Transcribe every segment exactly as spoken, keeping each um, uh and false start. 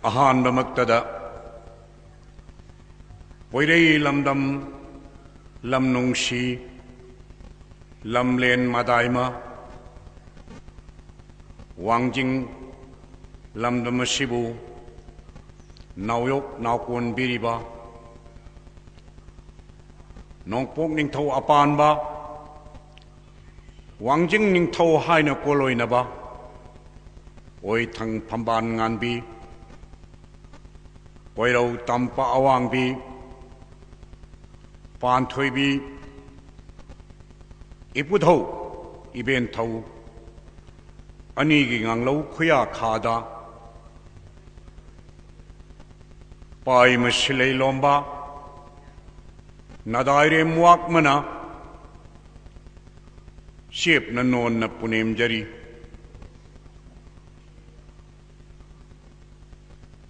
ꯑꯍꯥꯟꯕꯃꯛꯇꯗ ꯄꯣꯏꯔꯩ ꯂꯝꯗꯝ ꯂꯝ ꯅꯨꯡꯁꯤ ꯂꯝꯂꯦꯟ ꯃꯗꯥꯏꯃ ꯋꯥꯡꯖꯤꯡ ꯂꯝꯗꯝ ꯑꯁꯤꯕꯨ ꯅꯥꯎꯌꯣꯛ ꯅꯥꯎꯀꯣꯟꯕꯤꯔꯤꯕ ꯅꯣꯡꯄꯣꯛ ꯅꯤꯡꯊꯧ ꯑꯄꯥꯟꯕ ꯋꯥꯡꯖꯤꯡ ꯅꯤꯡꯊꯧ ꯍꯥꯏꯅ ꯀꯣꯂꯣꯏꯅꯕ ꯑꯣꯏꯊꯪ ꯐꯝꯕꯥꯜ ꯉꯥꯟꯕꯤ, ꯀꯣꯏꯔꯧ ꯇꯝꯄ ꯑꯋꯥꯡꯕꯤ, ꯄꯥꯟꯊꯣꯏꯕꯤ, ꯏꯄꯨꯊꯧ ꯏꯕꯦꯟꯊꯧ ꯑꯅꯤꯒꯤ ꯉꯥꯡꯂꯧ ꯈꯨꯌꯥꯈꯥꯗ ꯄꯥꯏ ꯃꯁꯤꯂꯩ ꯂꯣꯝꯕ ꯅꯗꯥꯏꯔꯦꯝ ꯋꯥꯛꯃꯅ ꯆꯦꯞꯅ ꯅꯣꯟꯅ ꯄꯨꯅꯦꯝꯖꯔꯤ꯫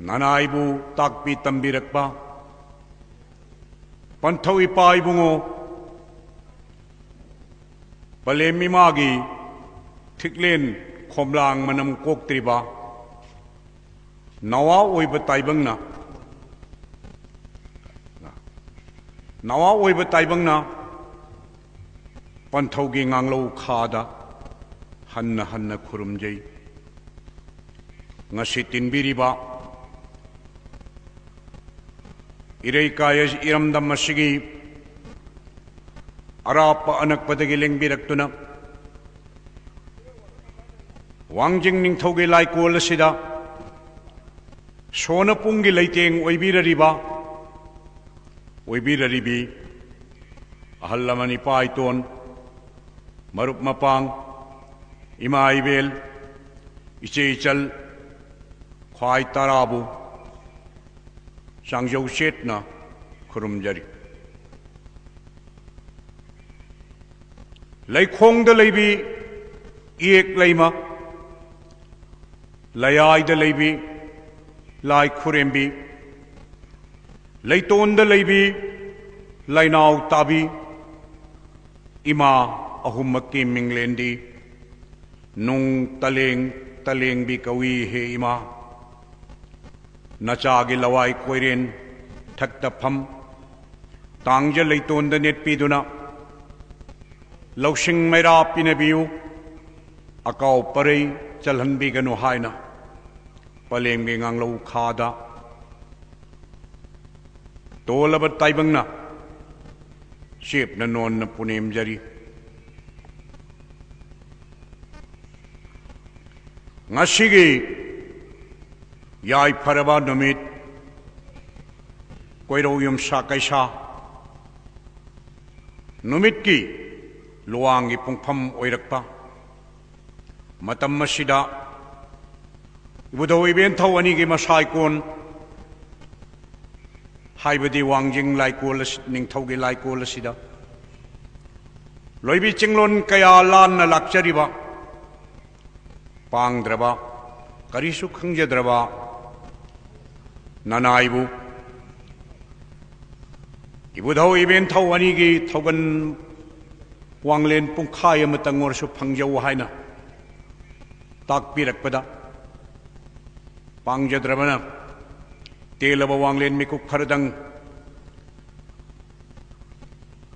ꯅꯅꯥꯏꯕꯨ ꯇꯥꯛꯄꯤ ꯇꯝꯕꯤꯔꯛꯄ ꯄꯟꯊꯧ ꯏꯄꯥ ꯏꯕꯨꯡꯉꯣ ꯄꯂꯦꯝ ꯏꯃꯥꯒꯤ ꯊꯤꯛꯂꯦꯟ ꯈꯣꯝꯂꯥꯡ ꯃꯅꯝ ꯀꯣꯛꯇ꯭ꯔꯤꯕ ꯅꯋꯥ ꯑꯣꯏꯕ ꯇꯥꯏꯕꯪꯅ, ꯅꯋꯥ ꯑꯣꯏꯕ ꯇꯥꯏꯕꯪꯅ ꯄꯟꯊꯧꯒꯤ ꯉꯥꯡꯂꯧ ꯈꯥꯗ ꯍꯟꯅ ꯍꯟꯅ ꯈꯨꯔꯨꯝꯖꯩ꯫ ꯉꯁꯤ ꯇꯤꯟꯕꯤꯔꯤꯕ ꯏꯔꯩꯀꯥꯏ ꯏꯔꯝꯗꯝ ꯑꯁꯤꯒꯤ ꯑꯔꯥꯞꯄ ꯑꯅꯛꯄꯗꯒꯤ ꯂꯦꯡꯕꯤꯔꯛꯇꯨꯅ ꯋꯥꯡꯖꯤꯡ ꯅꯤꯡꯊꯧꯒꯤ ꯂꯥꯏꯀꯣꯜ ꯑꯁꯤꯗ ꯁꯣꯅ ꯄꯨꯡꯒꯤ ꯂꯩꯇꯦꯡ ꯑꯣꯏꯕꯤꯔꯔꯤꯕ, ꯑꯣꯏꯕꯤꯔꯔꯤꯕꯤ ꯑꯍꯜ ꯂꯃꯟ ꯏꯄꯥ ꯏꯇꯣꯟ, ꯃꯔꯨꯞ ꯃꯄꯥꯡ, ꯏꯃꯥ ꯏꯕꯦꯜ, ꯏꯆꯦ ꯏꯆꯜ, ꯈ꯭ꯋꯥꯏ ꯇꯔꯥꯕꯨ ꯆꯥꯡꯖꯧ ꯆꯦꯠꯅ ꯈꯨꯔꯨꯝꯖꯔꯤ꯫ ꯂꯩꯈꯣꯡꯗ ꯂꯩꯕꯤ ꯏꯌꯦꯛ ꯂꯩꯃ, ꯂꯌꯥꯏꯗ ꯂꯩꯕꯤ ꯂꯥꯏ ꯈꯨꯔꯦꯝꯕꯤ, ꯂꯩꯇꯣꯟꯗ ꯂꯩꯕꯤ ꯂꯩꯅꯥꯎ ꯇꯥꯕꯤ, ꯏꯃꯥ ꯑꯍꯨꯝꯃꯛꯀꯤ ꯃꯤꯡꯂꯦꯟꯗꯤ ꯅꯨꯡ ꯇꯂꯦꯡ ꯇꯂꯦꯡꯕꯤ ꯀꯧꯏ ꯍꯦ ꯏꯃꯥ꯫ ꯅꯆꯥꯒꯤ ꯂꯋꯥꯏ ꯀꯣꯏꯔꯦꯟ ꯊꯛꯇ ꯐꯝ, ꯇꯥꯡꯖ ꯂꯩꯇꯣꯟꯗ ꯅꯦꯠꯄꯤꯗꯨꯅ, ꯂꯧꯁꯤꯡ ꯃꯩꯔꯥ ꯄꯤꯅꯕꯤꯌꯨ, ꯑꯀꯥꯎ ꯄꯔꯩ ꯆꯜꯍꯟꯕꯤꯒꯅꯨ ꯍꯥꯏꯅ ꯄꯂꯦꯝꯒꯤ ꯉꯥꯡꯂꯧ ꯈꯥꯗ ꯇꯣꯜꯂꯕ ꯇꯥꯏꯕꯪꯅ ꯆꯦꯞꯅ ꯅꯣꯟꯅ ꯄꯨꯅꯦꯝꯖꯔꯤ꯫ ꯉꯁꯤꯒꯤ ꯌꯥꯏꯐꯔꯕ ꯅꯨꯃꯤꯠ, ꯀꯣꯏꯔꯧ ꯌꯨꯝꯁꯥ ꯀꯩꯁꯥ ꯅꯨꯃꯤꯠꯀꯤ ꯂꯨꯋꯥꯡꯒꯤ ꯄꯨꯡꯐꯝ ꯑꯣꯏꯔꯛꯄ ꯃꯇꯝ ꯑꯁꯤꯗ, ꯏꯕꯨꯙꯧ ꯏꯕꯦꯟꯊꯧ ꯑꯅꯤꯒꯤ ꯃꯁꯥꯏꯀꯣꯟ ꯍꯥꯏꯕꯗꯤ ꯋꯥꯡꯖꯤꯡ ꯂꯥꯏꯀꯣꯜ ꯑꯁꯤ, ꯅꯤꯡꯊꯧꯒꯤ ꯂꯥꯏꯀꯣꯜ ꯑꯁꯤꯗ ꯂꯣꯏꯕꯤ ꯆꯤꯡꯂꯣꯟ ꯀꯌꯥ ꯂꯥꯟꯅ ꯂꯥꯛꯆꯔꯤꯕ ꯄꯥꯡꯗ꯭ꯔꯕ, ꯀꯔꯤꯁꯨ ꯈꯪꯖꯗ꯭ꯔꯕ ꯅꯅꯥꯏꯕꯨ ꯏꯕꯨꯙꯧ ꯏꯕꯦꯟꯊꯧ ꯑꯅꯤꯒꯤ ꯊꯧꯒꯜ ꯋꯥꯡꯂꯦꯟ ꯄꯨꯡꯈꯥꯏ ꯑꯃꯇꯪ ꯑꯣꯏꯔꯁꯨ ꯐꯪꯖꯧ ꯍꯥꯏꯅ ꯇꯥꯛꯄꯤꯔꯛꯄꯗ, ꯄꯥꯡꯖꯗ꯭ꯔꯕꯅ ꯇꯦꯜꯂꯕ ꯋꯥꯡꯂꯦꯟ ꯃꯤꯀꯨꯞ ꯈꯔꯗꯪ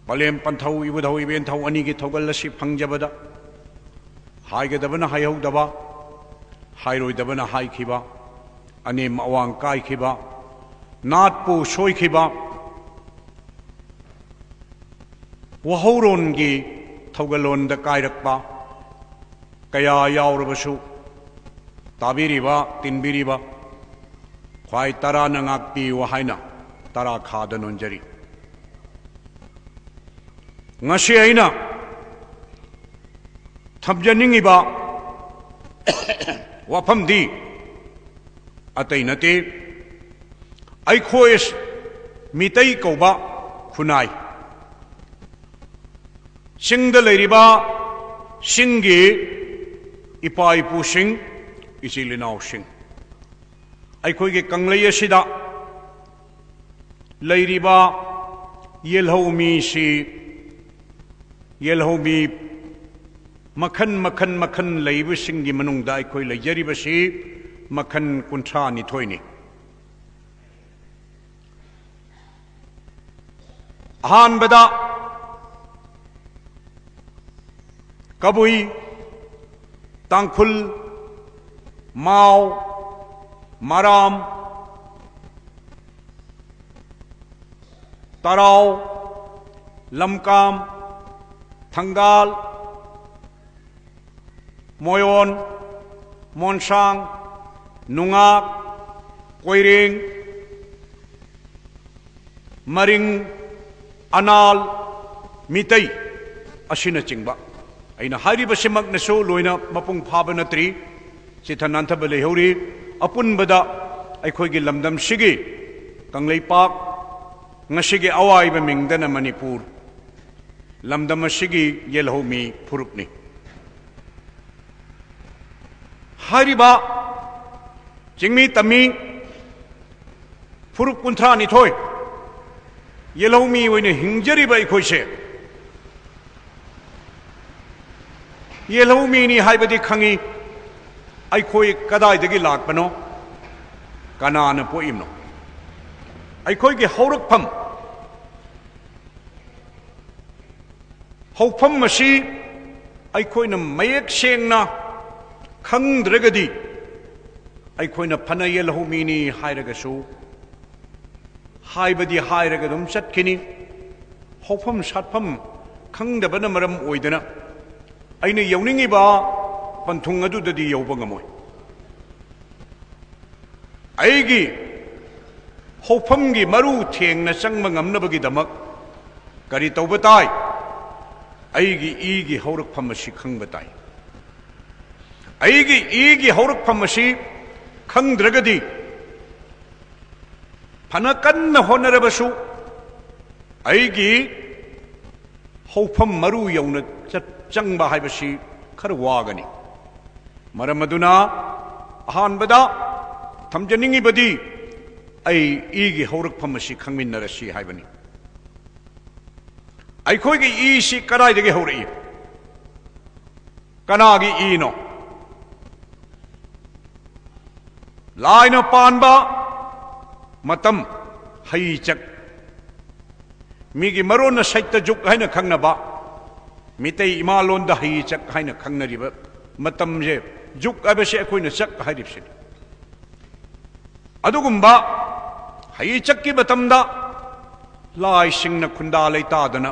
ꯄꯂꯦꯝ ꯄꯟꯊꯧ ꯏꯕꯨꯙꯧ ꯏꯕꯦꯟꯊꯧ ꯑꯅꯤꯒꯤ ꯊꯧꯒꯜ ꯑꯁꯤ ꯐꯪꯖꯕꯗ, ꯍꯥꯏꯒꯗꯕꯅ ꯍꯥꯏꯍꯧꯗꯕ, ꯍꯥꯏꯔꯣꯏꯗꯕꯅ ꯍꯥꯏꯈꯤꯕ, ꯑꯅꯦꯝ ꯑꯋꯥꯡ ꯀꯥꯏꯈꯤꯕ, ꯅꯥꯠꯄꯨ ꯁꯣꯏꯈꯤꯕ, ꯋꯥꯍꯧꯔꯣꯟꯒꯤ ꯊꯧꯒꯜꯂꯣꯟꯗ ꯀꯥꯏꯔꯛꯄ ꯀꯌꯥ ꯌꯥꯎꯔꯕꯁꯨ, ꯇꯥꯕꯤꯔꯤꯕ, ꯇꯤꯟꯕꯤꯔꯤꯕ ꯈ꯭ꯋꯥꯏ ꯇꯔꯥꯅ ꯉꯥꯛꯄꯤꯌꯨ ꯍꯥꯏꯅ ꯇꯔꯥ ꯈꯥꯗ ꯅꯣꯟꯖꯔꯤ꯫ ꯉꯁꯤ ꯑꯩꯅ ꯊꯝꯖꯅꯤꯡꯉꯤꯕ ꯋꯥꯐꯝꯗꯤ ꯑꯇꯩ ꯅꯠꯇꯦ, ꯑꯩꯈꯣꯏ ꯃꯤꯇꯩ ꯀꯧꯕ ꯈꯨꯟꯅꯥꯏ, ꯆꯤꯡꯗ ꯂꯩꯔꯤꯕ ꯆꯤꯡꯒꯤ ꯏꯄꯥ ꯏꯄꯨꯁꯤꯡ, ꯏꯆꯤꯜ ꯏꯅꯥꯎꯁꯤꯡ, ꯑꯩꯈꯣꯏꯒꯤ ꯀꯪꯂꯩ ꯑꯁꯤꯗ ꯂꯩꯔꯤꯕ ꯌꯦꯜꯍꯧꯃꯤꯁꯤ, ꯌꯦꯜꯍꯧꯃꯤ ꯃꯈꯜ ꯃꯈꯜ ꯃꯈꯜ ꯂꯩꯕꯁꯤꯡꯒꯤ ꯃꯅꯨꯡꯗ ꯑꯩꯈꯣꯏ ꯂꯩꯖꯔꯤꯕꯁꯤ ꯃꯈꯜ ꯀꯨꯟꯊ꯭ꯔꯥ ꯅꯤꯊꯣꯏꯅꯤ꯫ ꯑꯍꯥꯟꯕꯗ ꯀꯕꯨꯏ, ꯇꯥꯡꯈꯨꯜ, ꯃꯥꯎ, ꯃꯔꯥꯝ, ꯇꯔꯥꯎ, ꯂꯝꯀꯥꯝ, ꯊꯪꯒꯥꯜ, ꯃꯣꯌꯣꯟ, ꯃꯣꯟꯁꯥꯡ, ꯅꯨꯡꯉꯥꯛ, ꯀꯣꯏꯔꯦꯡ, ꯃꯔꯤꯡ, ꯑꯅꯥꯜ, ꯃꯤꯇꯩ ꯑꯁꯤꯅꯆꯤꯡꯕ꯫ ꯑꯩꯅ ꯍꯥꯏꯔꯤꯕꯁꯤꯃꯛꯅꯁꯨ ꯂꯣꯏꯅ ꯃꯄꯨꯡ ꯐꯥꯕ ꯅꯠꯇ꯭ꯔꯤ, ꯆꯤꯊ ꯅꯥꯟꯊꯕ ꯂꯩꯍꯧꯔꯤ꯫ ꯑꯄꯨꯟꯕꯗ ꯑꯩꯈꯣꯏꯒꯤ ꯂꯝꯗꯝꯁꯤꯒꯤ ꯀꯪꯂꯩꯄꯥꯛ, ꯉꯁꯤꯒꯤ ꯑꯋꯥꯏꯕ ꯃꯤꯡꯗꯅ ꯃꯅꯤꯄꯨꯔ, ꯂꯝꯗꯝ ꯑꯁꯤꯒꯤ ꯌꯦꯜꯍꯧꯃꯤ ꯐꯨꯔꯨꯞꯅꯤ꯫ ꯍꯥꯏꯔꯤꯕ ꯆꯤꯡꯃꯤ ꯇꯝꯃꯤ ꯐꯨꯔꯨꯞ ꯀꯨꯟꯊ꯭ꯔꯥ ꯅꯤꯊꯣꯏ ꯌꯦꯜꯍꯧꯃꯤ ꯑꯣꯏꯅ ꯍꯤꯡꯖꯔꯤꯕ ꯑꯩꯈꯣꯏꯁꯦ, ꯌꯦꯜꯍꯧꯃꯤꯅꯤ ꯍꯥꯏꯕꯗꯤ ꯈꯪꯉꯤ꯫ ꯑꯩꯈꯣꯏ ꯀꯗꯥꯏꯗꯒꯤ ꯂꯥꯛꯄꯅꯣ, ꯀꯅꯥꯅ ꯄꯣꯛꯏꯕꯅꯣ? ꯑꯩꯈꯣꯏꯒꯤ ꯍꯧꯔꯛꯐꯝ, ꯍꯧꯐꯝ ꯑꯁꯤ ꯑꯩꯈꯣꯏꯅ ꯃꯌꯦꯛ ꯁꯦꯡꯅ ꯈꯪꯗ꯭ꯔꯒꯗꯤ, ꯑꯩꯈꯣꯏꯅ ꯐꯅ ꯌꯦꯜꯍꯧꯃꯤꯅꯤ ꯍꯥꯏꯔꯒꯁꯨ, ꯍꯥꯏꯕꯗꯤ ꯍꯥꯏꯔꯒ ꯑꯗꯨꯝ ꯆꯠꯈꯤꯅꯤ꯫ ꯍꯧꯐꯝ ꯁꯥꯠꯐꯝ ꯈꯪꯗꯕꯅ ꯃꯔꯝ ꯑꯣꯏꯗꯅ, ꯑꯩꯅ ꯌꯧꯅꯤꯡꯉꯤꯕ ꯄꯟꯊꯨꯡ ꯑꯗꯨꯗꯗꯤ ꯌꯧꯕ ꯉꯝꯃꯣꯏ꯫ ꯑꯩꯒꯤ ꯍꯧꯐꯝꯒꯤ ꯃꯔꯨ ꯊꯦꯡꯅ ꯆꯪꯕ ꯉꯝꯅꯕꯒꯤꯗꯃꯛ ꯀꯔꯤ ꯇꯧꯕ ꯇꯥꯏ? ꯑꯩꯒꯤ ꯏꯒꯤ ꯍꯧꯔꯛꯐꯝ ꯑꯁꯤ ꯈꯪꯕ ꯇꯥꯏ꯫ ꯑꯩꯒꯤ ꯏꯒꯤ ꯍꯧꯔꯛꯐꯝ ꯑꯁꯤ ꯈꯪꯗ꯭ꯔꯒꯗꯤ, ꯐꯅ ꯀꯟꯅ ꯍꯣꯠꯅꯔꯕꯁꯨ, ꯑꯩꯒꯤ ꯍꯧꯐꯝ ꯃꯔꯨ ꯌꯧꯅ ꯆꯠ-, ꯆꯪꯕ ꯍꯥꯏꯕꯁꯤ ꯈꯔ ꯋꯥꯒꯅꯤ꯫ ꯃꯔꯝ ꯑꯗꯨꯅ, ꯑꯍꯥꯟꯕꯗ ꯊꯝꯖꯅꯤꯡꯉꯤꯕꯗꯤ, ꯑꯩ ꯏꯒꯤ ꯍꯧꯔꯛꯐꯝ ꯑꯁꯤ ꯈꯪꯃꯤꯟꯅꯔꯁꯤ ꯍꯥꯏꯕꯅꯤ꯫ ꯑꯩꯈꯣꯏꯒꯤ ꯏꯁꯤ ꯀꯗꯥꯏꯗꯒꯤ ꯍꯧꯔꯛꯏ? ꯀꯅꯥꯒꯤ ꯏꯅꯣ? ꯂꯥꯏꯅ ꯄꯥꯟꯕ ꯃꯇꯝ, ꯍꯩꯆꯛ, ꯃꯤꯒꯤ ꯃꯔꯣꯟꯅ ꯁꯩꯇ ꯖꯨꯛ ꯍꯥꯏꯅ ꯈꯪꯅꯕ, ꯃꯤꯇꯩ ꯏꯃꯥ ꯂꯣꯟꯗ ꯍꯩꯆꯛ ꯍꯥꯏꯅ ꯈꯪꯅꯔꯤꯕ ꯃꯇꯝꯁꯦ, ꯖꯨꯛ ꯍꯥꯏꯕꯁꯦ ꯑꯩꯈꯣꯏꯅ ꯆꯛ ꯍꯥꯏꯔꯤꯕꯁꯤꯅꯤ꯫ ꯑꯗꯨꯒꯨꯝꯕ ꯍꯩꯆꯛꯀꯤ ꯃꯇꯝꯗ ꯂꯥꯏꯁꯤꯡꯅ ꯈꯨꯟꯗꯥ ꯂꯩꯇꯥꯗꯅ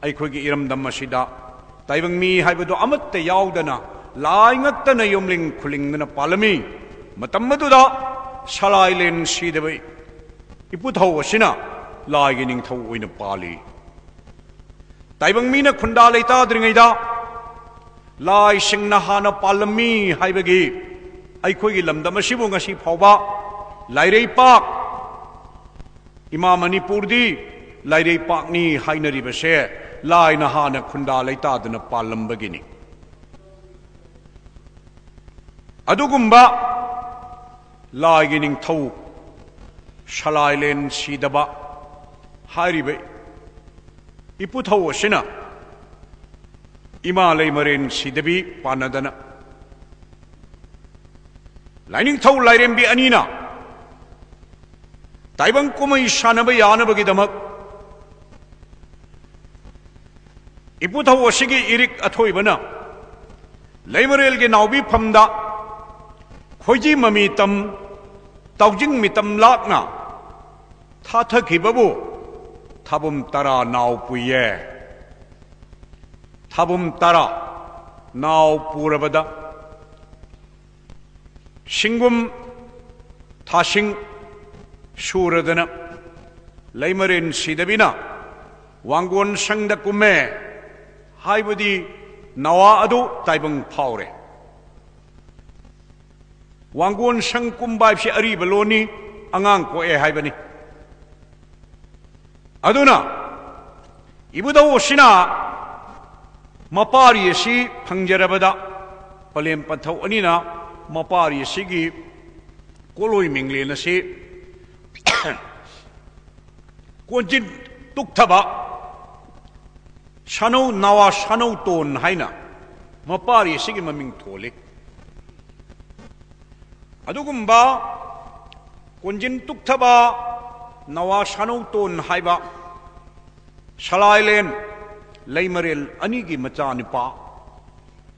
ꯑꯩꯈꯣꯏꯒꯤ ꯏꯔꯝꯗꯝ ꯑꯁꯤꯗ ꯇꯥꯏꯕꯪ ꯃꯤ ꯍꯥꯏꯕꯗꯨ ꯑꯃꯠꯇ ꯌꯥꯎꯗꯅ ꯂꯥꯏ ꯉꯛꯇꯅ ꯌꯨꯝꯂꯤꯡ ꯈꯨꯂꯤꯡꯗꯅ ꯄꯥꯜꯂꯝꯃꯤ꯫ ꯃꯇꯝ ꯑꯗꯨꯗ ꯁꯂꯥꯏꯂꯦꯟ ꯁꯤꯗꯕ ꯏꯄꯨꯊꯧ ꯑꯁꯤꯅ ꯂꯥꯏꯒꯤ ꯅꯤꯡꯊꯧ ꯑꯣꯏꯅ ꯄꯥꯜꯂꯤ꯫ ꯇꯥꯏꯕꯪ ꯃꯤꯅ ꯈꯨꯟꯗꯥ ꯂꯩꯇꯥꯗ꯭ꯔꯤꯉꯩꯗ ꯂꯥꯏꯁꯤꯡꯅ ꯍꯥꯟꯅ ꯄꯥꯜꯂꯝꯃꯤ ꯍꯥꯏꯕꯒꯤ ꯑꯩꯈꯣꯏꯒꯤ ꯂꯝꯗꯝ ꯑꯁꯤꯕꯨ ꯉꯁꯤ ꯐꯥꯎꯕ ꯂꯥꯏꯔꯩꯄꯥꯛ, ꯏꯃꯥ ꯃꯅꯤꯄꯨꯔꯗꯤ ꯂꯥꯏꯔꯩꯄꯥꯛꯅꯤ ꯍꯥꯏꯅꯔꯤꯕꯁꯦ ꯂꯥꯏꯅ ꯍꯥꯟꯅ ꯈꯨꯟꯗꯥ ꯂꯩꯇꯥꯗꯅ ꯄꯥꯜꯂꯝꯕꯒꯤꯅꯤ꯫ ꯑꯗꯨꯒꯨꯝꯕ ꯂꯥꯏꯒꯤ ꯅꯤꯡꯊꯧ ꯁꯂꯥꯏꯂꯦꯟ ꯁꯤꯗꯕ ꯍꯥꯏꯔꯤꯕ ꯏꯄꯨꯊꯧ ꯑꯁꯤꯅ ꯏꯃꯥ ꯂꯩꯃꯔꯦꯟ ꯁꯤꯗꯕꯤ ꯄꯥꯟꯅꯗꯅ ꯂꯥꯏꯅꯤꯡꯊꯧ ꯂꯥꯏꯔꯦꯝꯕꯤ ꯑꯅꯤꯅ ꯇꯥꯏꯕꯪ ꯀꯨꯝꯍꯩ ꯁꯥꯟꯅꯕ ꯌꯥꯅꯕꯒꯤꯗꯃꯛ ꯏꯄꯨꯊꯧ ꯑꯁꯤꯒꯤ ꯏꯔꯤꯛ ꯑꯊꯣꯏꯕꯅ ꯂꯩꯃꯔꯦꯜꯒꯤ ꯅꯥꯎꯕꯤꯐꯝꯗ ꯈꯣꯏꯖꯤ ꯃꯃꯤ ꯇꯝ, ꯇꯥꯎꯖꯤꯡ ꯃꯤꯇꯝ ꯂꯥꯛꯅ ꯊꯥꯊꯈꯤꯕꯕꯨ ꯊꯥꯕꯨꯝ ꯇꯔꯥ ꯅꯥꯎ ꯄꯨꯏꯌꯦ꯫ ꯊꯥꯕꯨꯝ ꯇꯔꯥ ꯅꯥꯎ ꯄꯨꯔꯕꯗ ꯁꯤꯡꯒꯨꯝ ꯊꯥꯁꯤꯡ ꯁꯨꯔꯗꯅ ꯂꯩꯃꯔꯦꯟ ꯁꯤꯗꯕꯤꯅ ꯋꯥꯡꯒꯣꯟ ꯁꯪꯗ ꯀꯨꯝꯃꯦ ꯍꯥꯏꯕꯗꯤ ꯅꯋꯥ ꯑꯗꯨ ꯇꯥꯏꯕꯪ ꯐꯥꯎꯔꯦ꯫ ꯋꯥꯡꯒꯣꯟ ꯁꯪ ꯀꯨꯝꯕ ꯍꯥꯏꯕꯁꯤ ꯑꯔꯤꯕ ꯂꯣꯟꯅꯤ, ꯑꯉꯥꯡ ꯀꯣꯛꯑꯦ ꯍꯥꯏꯕꯅꯤ꯫ ꯑꯗꯨꯅ ꯏꯕꯨꯙꯧ ꯑꯁꯤꯅ ꯃꯄꯥꯔꯤ ꯑꯁꯤ ꯐꯪꯖꯔꯕꯗ ꯄꯂꯦꯝ ꯄꯟꯊꯧ ꯑꯅꯤꯅ ꯃꯄꯥꯔꯤ ꯑꯁꯤꯒꯤ ꯀꯣꯂꯣꯏ ꯃꯤꯡꯂꯦꯟ ꯑꯁꯤ ꯀꯣꯟꯖꯤꯟ ꯇꯨꯛꯊꯕ ꯁꯥꯅꯧ, ꯅꯥꯋꯥ ꯁꯥꯅꯧꯇꯣꯟ ꯍꯥꯏꯅ ꯃꯄꯥꯔꯤ ꯑꯁꯤꯒꯤ ꯃꯃꯤꯡ ꯊꯣꯜꯂꯤ꯫ ꯑꯗꯨꯒꯨꯝꯕ ꯀꯣꯟꯖꯤꯟ ꯇꯨꯛꯊꯕ ꯅꯥꯋꯥ ꯁꯥꯅꯧꯇꯣꯟ ꯍꯥꯏꯕ ꯁꯂꯥꯏꯂꯦꯟ ꯂꯩꯃꯔꯦꯜ ꯑꯅꯤꯒꯤ ꯃꯆꯥꯅꯨꯄꯥ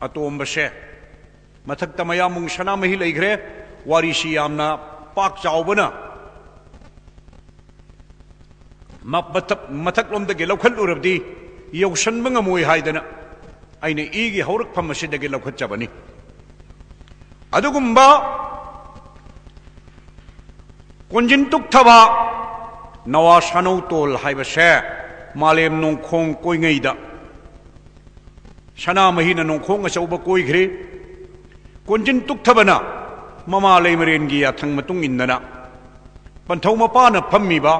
ꯑꯇꯣꯝꯕꯁꯦ, ꯃꯊꯛꯇ ꯃꯌꯥꯝꯕꯨꯡ ꯁꯅꯥꯃꯍꯤ ꯂꯩꯈ꯭ꯔꯦ, ꯋꯥꯔꯤꯁꯤ ꯌꯥꯝꯅ ꯄꯥꯛ ꯆꯥꯎꯕꯅ ꯃ-, ꯃꯊꯛ-, ꯃꯊꯛꯂꯣꯝꯗꯒꯤ ꯂꯧꯈꯠꯂꯨꯔꯕꯗꯤ ꯌꯧꯁꯟꯕ ꯉꯝꯃꯣꯏ ꯍꯥꯏꯗꯅ ꯑꯩꯅ ꯏꯒꯤ ꯍꯧꯔꯛꯐꯝ ꯑꯁꯤꯗꯒꯤ ꯂꯧꯈꯠꯆꯕꯅꯤ꯫ ꯑꯗꯨꯒꯨꯝꯕ ꯀꯣꯟꯖꯤꯟ ꯇꯨꯛꯊꯕ ꯅꯋꯥ ꯁꯥꯅꯧꯇꯣꯜ ꯍꯥꯏꯕꯁꯦ ꯃꯥꯂꯦꯝ ꯅꯣꯡꯈꯣꯡ ꯀꯣꯏꯉꯩꯗ ꯁꯅꯥꯃꯍꯤꯅ ꯅꯣꯡꯈꯣꯡ ꯑꯆꯧꯕ ꯀꯣꯏꯈ꯭ꯔꯦ꯫ ꯀꯣꯟꯖꯤꯟ ꯇꯨꯛꯊꯕꯅ ꯃꯃꯥ ꯂꯩꯃꯔꯦꯟꯒꯤ ꯌꯥꯊꯪ ꯃꯇꯨꯡ ꯏꯟꯗꯅ ꯄꯟꯊꯧ ꯃꯄꯥꯅ ꯐꯝꯃꯤꯕ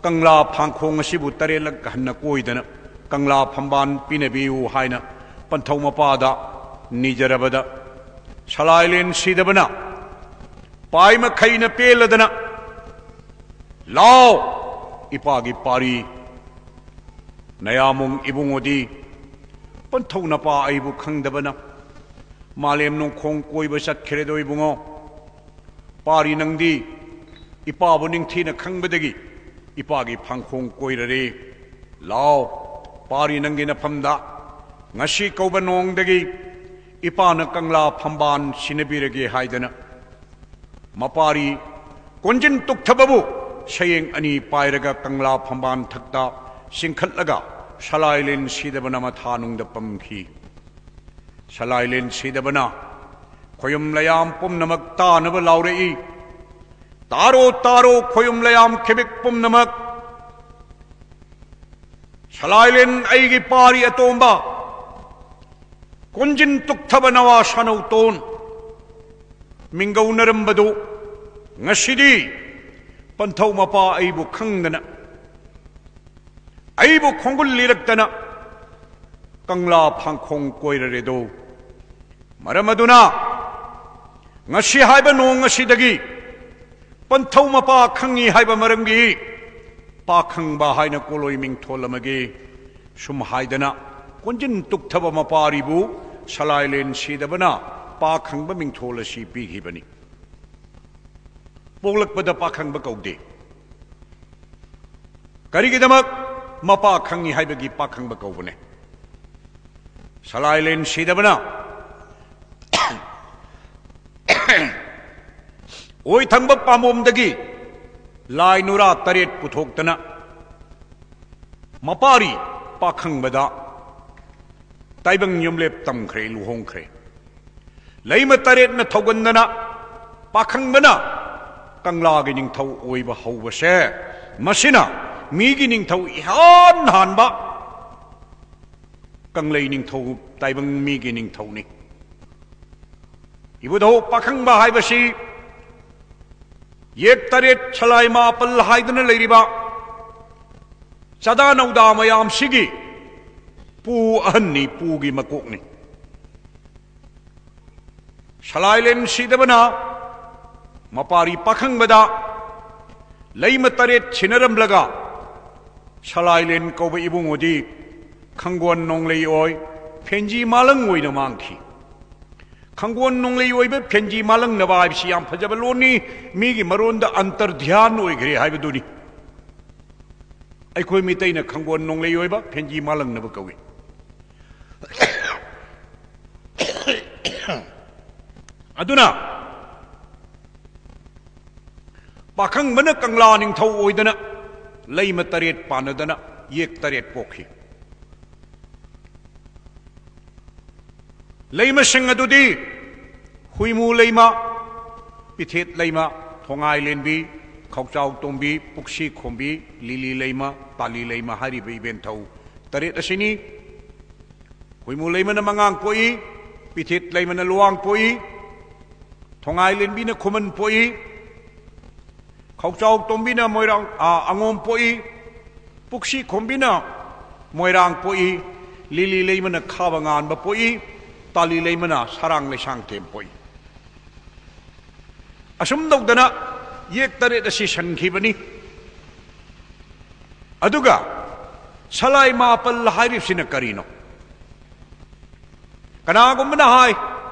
ꯀꯪꯂꯥ ꯐꯥꯡꯈꯣꯡ ꯑꯁꯤꯕꯨ ꯇꯔꯦꯠꯂꯛ ꯍꯟꯅ ꯀꯣꯏꯗꯅ ꯀꯪꯂꯥ ꯐꯝꯕꯥꯜ ꯄꯤꯅꯕꯤꯌꯨ ꯍꯥꯏꯅ ꯄꯟꯊꯧ ꯃꯄꯥꯗ ꯅꯤꯖꯔꯕꯗ, ꯁꯂꯥꯏꯂꯦꯟ ꯁꯤꯗꯕꯅ ꯄꯥꯏ ꯃꯈꯩꯅ ꯄꯦꯜꯂꯗꯅ, "ꯂꯥꯎ, ꯏꯄꯥꯒꯤ ꯄꯥꯔꯤ, ꯅꯌꯥꯃꯣꯡ ꯏꯕꯨꯡꯉꯣꯗꯤ ꯄꯟꯊꯧ ꯅꯄꯥ ꯑꯩꯕꯨ ꯈꯪꯗꯕꯅ ꯃꯥꯂꯦꯝ ꯅꯣꯡꯈꯣꯡ ꯀꯣꯏꯕ ꯆꯠꯈ꯭ꯔꯦꯗꯣ ꯏꯕꯨꯡꯉꯣ꯫ ꯄꯥꯔꯤ ꯅꯪꯗꯤ ꯏꯄꯥꯕꯨ ꯅꯤꯡꯊꯤꯅ ꯈꯪꯕꯗꯒꯤ ꯏꯄꯥꯒꯤ ꯐꯥꯡꯈꯣꯡ ꯀꯣꯏꯔꯔꯦ꯫ ꯂꯥꯎ, ꯄꯥꯔꯤ ꯅꯪꯒꯤ ꯅꯐꯝꯗ ꯉꯁꯤ ꯀꯧꯕ ꯅꯣꯡꯗꯒꯤ ꯏꯄꯥꯅ ꯀꯪꯂꯥ ꯐꯝꯕꯥꯜ ꯁꯤꯟꯅꯕꯤꯔꯒꯦ" ꯍꯥꯏꯗꯅ ꯃꯄꯥꯔꯤ ꯀꯣꯟꯖꯤꯟ ꯇꯨꯛꯊꯕꯕꯨ ꯁꯌꯦꯡ ꯑꯅꯤ ꯄꯥꯏꯔꯒ ꯀꯪꯂꯥ ꯐꯝꯕꯥꯜ ꯊꯛꯇ ꯆꯤꯡꯈꯠꯂꯒ ꯁꯂꯥꯏꯂꯦꯟ ꯁꯤꯗꯕꯅ ꯃꯊꯥꯅꯨꯡꯗ ꯄꯝꯈꯤ꯫ ꯁꯂꯥꯏꯂꯦꯟ ꯁꯤꯗꯕꯅ ꯈꯣꯌꯨꯝ ꯂꯌꯥꯝ ꯄꯨꯝꯅꯃꯛ ꯇꯥꯅꯕ ꯂꯥꯎꯔꯛꯏ꯫ "ꯇꯥꯔꯣ, ꯇꯥꯔꯣ, ꯈꯣꯌꯨꯝ ꯂꯌꯥꯝ ꯈꯦꯕꯤꯛ ꯄꯨꯝꯅꯃꯛ! ꯁꯂꯥꯏꯂꯦꯟ ꯑꯩꯒꯤ ꯄꯥꯔꯤ ꯑꯇꯣꯝꯕ, ꯀꯣꯟꯖꯤꯟ ꯇꯨꯛꯊꯕ ꯅꯋꯥ ꯁꯥꯅꯧꯇꯣꯟ ꯃꯤꯡꯒꯧꯅꯔꯝꯕꯗꯨ ꯉꯁꯤꯗꯤ ꯄꯟꯊꯧ ꯃꯄꯥ ꯑꯩꯕꯨ ꯈꯪꯗꯅ, ꯑꯩꯕꯨ ꯈꯣꯡꯒꯨꯜ ꯂꯤꯔꯛꯇꯅ ꯀꯪꯂꯥ ꯐꯥꯡꯈꯣꯡ ꯀꯣꯏꯔꯔꯦꯗꯣ꯫ ꯃꯔꯝ ꯑꯗꯨꯅ ꯉꯁꯤ ꯍꯥꯏꯕ ꯅꯣꯡ ꯑꯁꯤꯗꯒꯤ ꯄꯟꯊꯧ ꯃꯄꯥ ꯈꯪꯉꯤ ꯍꯥꯏꯕ ꯃꯔꯝꯒꯤ ꯄꯥꯈꯪꯕ ꯍꯥꯏꯅ ꯀꯣꯂꯣꯏ ꯃꯤꯡꯊꯣꯜ ꯑꯃꯒꯤ" ꯁꯨꯝ ꯍꯥꯏꯗꯅ ꯀꯣꯟꯖꯤꯟ ꯇꯨꯛꯊꯕ ꯃꯄꯥꯔꯤꯕꯨ ꯁꯂꯥꯏꯂꯦꯟ ꯁꯤꯗꯕꯅ ꯄꯥꯈꯪꯕ ꯃꯤꯡꯊꯣꯜ ꯑꯁꯤ ꯄꯤꯈꯤꯕꯅꯤ꯫ ꯄꯣꯛꯂꯛꯄꯗ ꯄꯥꯈꯪꯕ ꯀꯧꯗꯦ꯫ ꯀꯔꯤꯒꯤꯗꯃꯛ? ꯃꯄꯥ ꯈꯪꯉꯤ ꯍꯥꯏꯕꯒꯤ ꯄꯥꯈꯪꯕ ꯀꯧꯕꯅꯦ꯫ ꯁꯂꯥꯏꯂꯦꯟ ꯁꯤꯗꯕꯅ ꯑꯣꯏ ꯊꯪꯕ ꯄꯥꯝꯕꯣꯝꯗꯒꯤ ꯂꯥꯏ ꯅꯨꯔꯥ ꯇꯔꯦꯠ ꯄꯨꯊꯣꯛꯇꯅ ꯃꯄꯥꯔꯤ ꯄꯥꯈꯪꯕꯗ ꯇꯥꯏꯕꯪ ꯌꯨꯝꯂꯦꯞ ꯇꯝꯈ꯭ꯔꯦ, ꯂꯨꯍꯣꯡꯈ꯭ꯔꯦ꯫ ꯂꯩꯃ ꯇꯔꯦꯠꯅ ꯊꯧꯒꯟꯗꯅ ꯄꯥꯈꯪꯕꯅ ꯀꯪꯂꯥꯒꯤ ꯅꯤꯡꯊꯧ ꯑꯣꯏꯕ ꯍꯧꯕꯁꯦ, ꯃꯁꯤꯅ ꯃꯤꯒꯤ ꯅꯤꯡꯊꯧ ꯏꯍꯥꯟ ꯍꯥꯟꯕ ꯀꯪꯂꯩ ꯅꯤꯡꯊꯧ, ꯇꯥꯏꯕꯪ ꯃꯤꯒꯤ ꯅꯤꯡꯊꯧꯅꯤ꯫ ꯏꯕꯨꯙꯧ ꯄꯥꯈꯪꯕ ꯍꯥꯏꯕꯁꯤ ꯌꯦꯛ ꯇꯔꯦꯠ ꯁꯂꯥꯏ ꯃꯥꯄꯜ ꯍꯥꯏꯗꯨꯅ ꯂꯩꯔꯤꯕ ꯆꯥꯗꯥ ꯅꯧꯗꯥ ꯃꯌꯥꯝꯁꯤꯒꯤ ꯄꯨ ꯑꯍꯟꯅꯤ, ꯄꯨꯒꯤ ꯃꯀꯣꯛꯅꯤ꯫ ꯁꯂꯥꯏꯂꯦꯟ ꯁꯤꯗꯕꯅ ꯃꯄꯥꯔꯤ ꯄꯥꯈꯪꯕꯗ ꯂꯩꯃ ꯇꯔꯦꯠ ꯁꯤꯟꯅꯔꯝꯂꯒ, ꯁꯂꯥꯏꯂꯦꯟ ꯀꯧꯕ ꯏꯕꯨꯡꯉꯣꯗꯤ ꯈꯪꯒꯣꯟ ꯅꯣꯡꯂꯩ ꯑꯣꯏ ꯐꯦꯟꯖꯤ ꯃꯥꯂꯪ ꯑꯣꯏꯅ ꯃꯥꯡꯈꯤ꯫ ꯈꯪꯒꯣꯟ ꯅꯣꯡꯂꯩ ꯑꯣꯏꯕ ꯐꯦꯟꯖꯤ ꯃꯥꯂꯪꯅꯕ ꯍꯥꯏꯕꯁꯤ ꯌꯥꯝ ꯐꯖꯕ ꯂꯣꯟꯅꯤ꯫ ꯃꯤꯒꯤ ꯃꯔꯣꯟꯗ ꯑꯟꯇꯔꯙ꯭ꯌꯥꯟ ꯑꯣꯏꯈ꯭ꯔꯦ ꯍꯥꯏꯕꯗꯨꯅꯤ꯫ ꯑꯩꯈꯣꯏ ꯃꯤꯇꯩꯅ ꯈꯪꯒꯣꯟ ꯅꯣꯡꯂꯩ ꯑꯣꯏꯕ ꯐꯦꯟꯖꯤ ꯃꯥꯂꯪꯅꯕ ꯀꯧꯏ꯫ ꯑꯗꯨꯅ ꯄꯥꯈꯪꯕꯅ ꯀꯪꯂꯥ ꯅꯤꯡꯊꯧ ꯑꯣꯏꯗꯅ ꯂꯩꯃ ꯇꯔꯦꯠ ꯄꯥꯟꯅꯗꯅ ꯌꯦꯛ ꯇꯔꯦꯠ ꯄꯣꯛꯈꯤ꯫ ꯂꯩꯃꯁꯤꯡ ꯑꯗꯨꯗꯤ ꯍꯨꯏꯃꯨ ꯂꯩꯃ, ꯄꯤꯊꯦꯠ ꯂꯩꯃ, ꯊꯣꯡꯉꯥꯏ ꯂꯦꯟꯕꯤ, ꯈꯧꯆꯥꯎ ꯇꯣꯝꯕꯤ, ꯄꯨꯛꯁꯤ ꯈꯣꯝꯕꯤ, ꯂꯤꯂꯤ ꯂꯩꯃ, ꯇꯥꯂꯤ ꯂꯩꯃ ꯍꯥꯏꯔꯤꯕ ꯏꯕꯦꯟꯊꯧ ꯇꯔꯦꯠ ꯑꯁꯤꯅꯤ꯫ ꯍꯨꯏꯃꯨ ꯂꯩꯃꯅ ꯃꯉꯥꯡ ꯄꯣꯛꯏ, ꯄꯤꯊꯦꯠ ꯂꯩꯃꯅ ꯂꯨꯋꯥꯡ ꯄꯣꯛꯏ, ꯊꯣꯡꯉꯥꯏ ꯂꯦꯟꯕꯤꯅ ꯈꯨꯃꯟ ꯄꯣꯛꯏ, ꯈꯧꯆꯥꯎ ꯇꯣꯝꯕꯤꯅ ꯃꯣꯏꯔꯥꯡ, ꯑ, ꯑꯉꯣꯝ ꯄꯣꯛꯏ, ꯄꯨꯛꯁꯤ ꯈꯣꯝꯕꯤꯅ ꯃꯣꯏꯔꯥꯡ ꯄꯣꯛꯏ, ꯂꯤꯂꯤ ꯂꯩꯃꯅ ꯈꯥꯕ ꯉꯥꯟꯕ ꯄꯣꯛꯏ, ꯇꯥꯂꯤ ꯂꯩꯃꯅ ꯁꯔꯥꯡ ꯂꯩꯁꯥꯡꯊꯦꯝ ꯄꯣꯛꯏ꯫ ꯑꯁꯨꯝ ꯇꯧꯗꯅ ꯌꯦꯛ ꯇꯔꯦꯠ ꯑꯁꯤ ꯁꯟꯈꯤꯕꯅꯤ꯫ ꯑꯗꯨꯒ ꯁꯂꯥꯏ ꯃꯥꯄꯜ ꯍꯥꯏꯔꯤꯕꯁꯤꯅ ꯀꯔꯤꯅꯣ? ꯀꯅꯥꯒꯨꯝꯕꯅ ꯍꯥꯏ,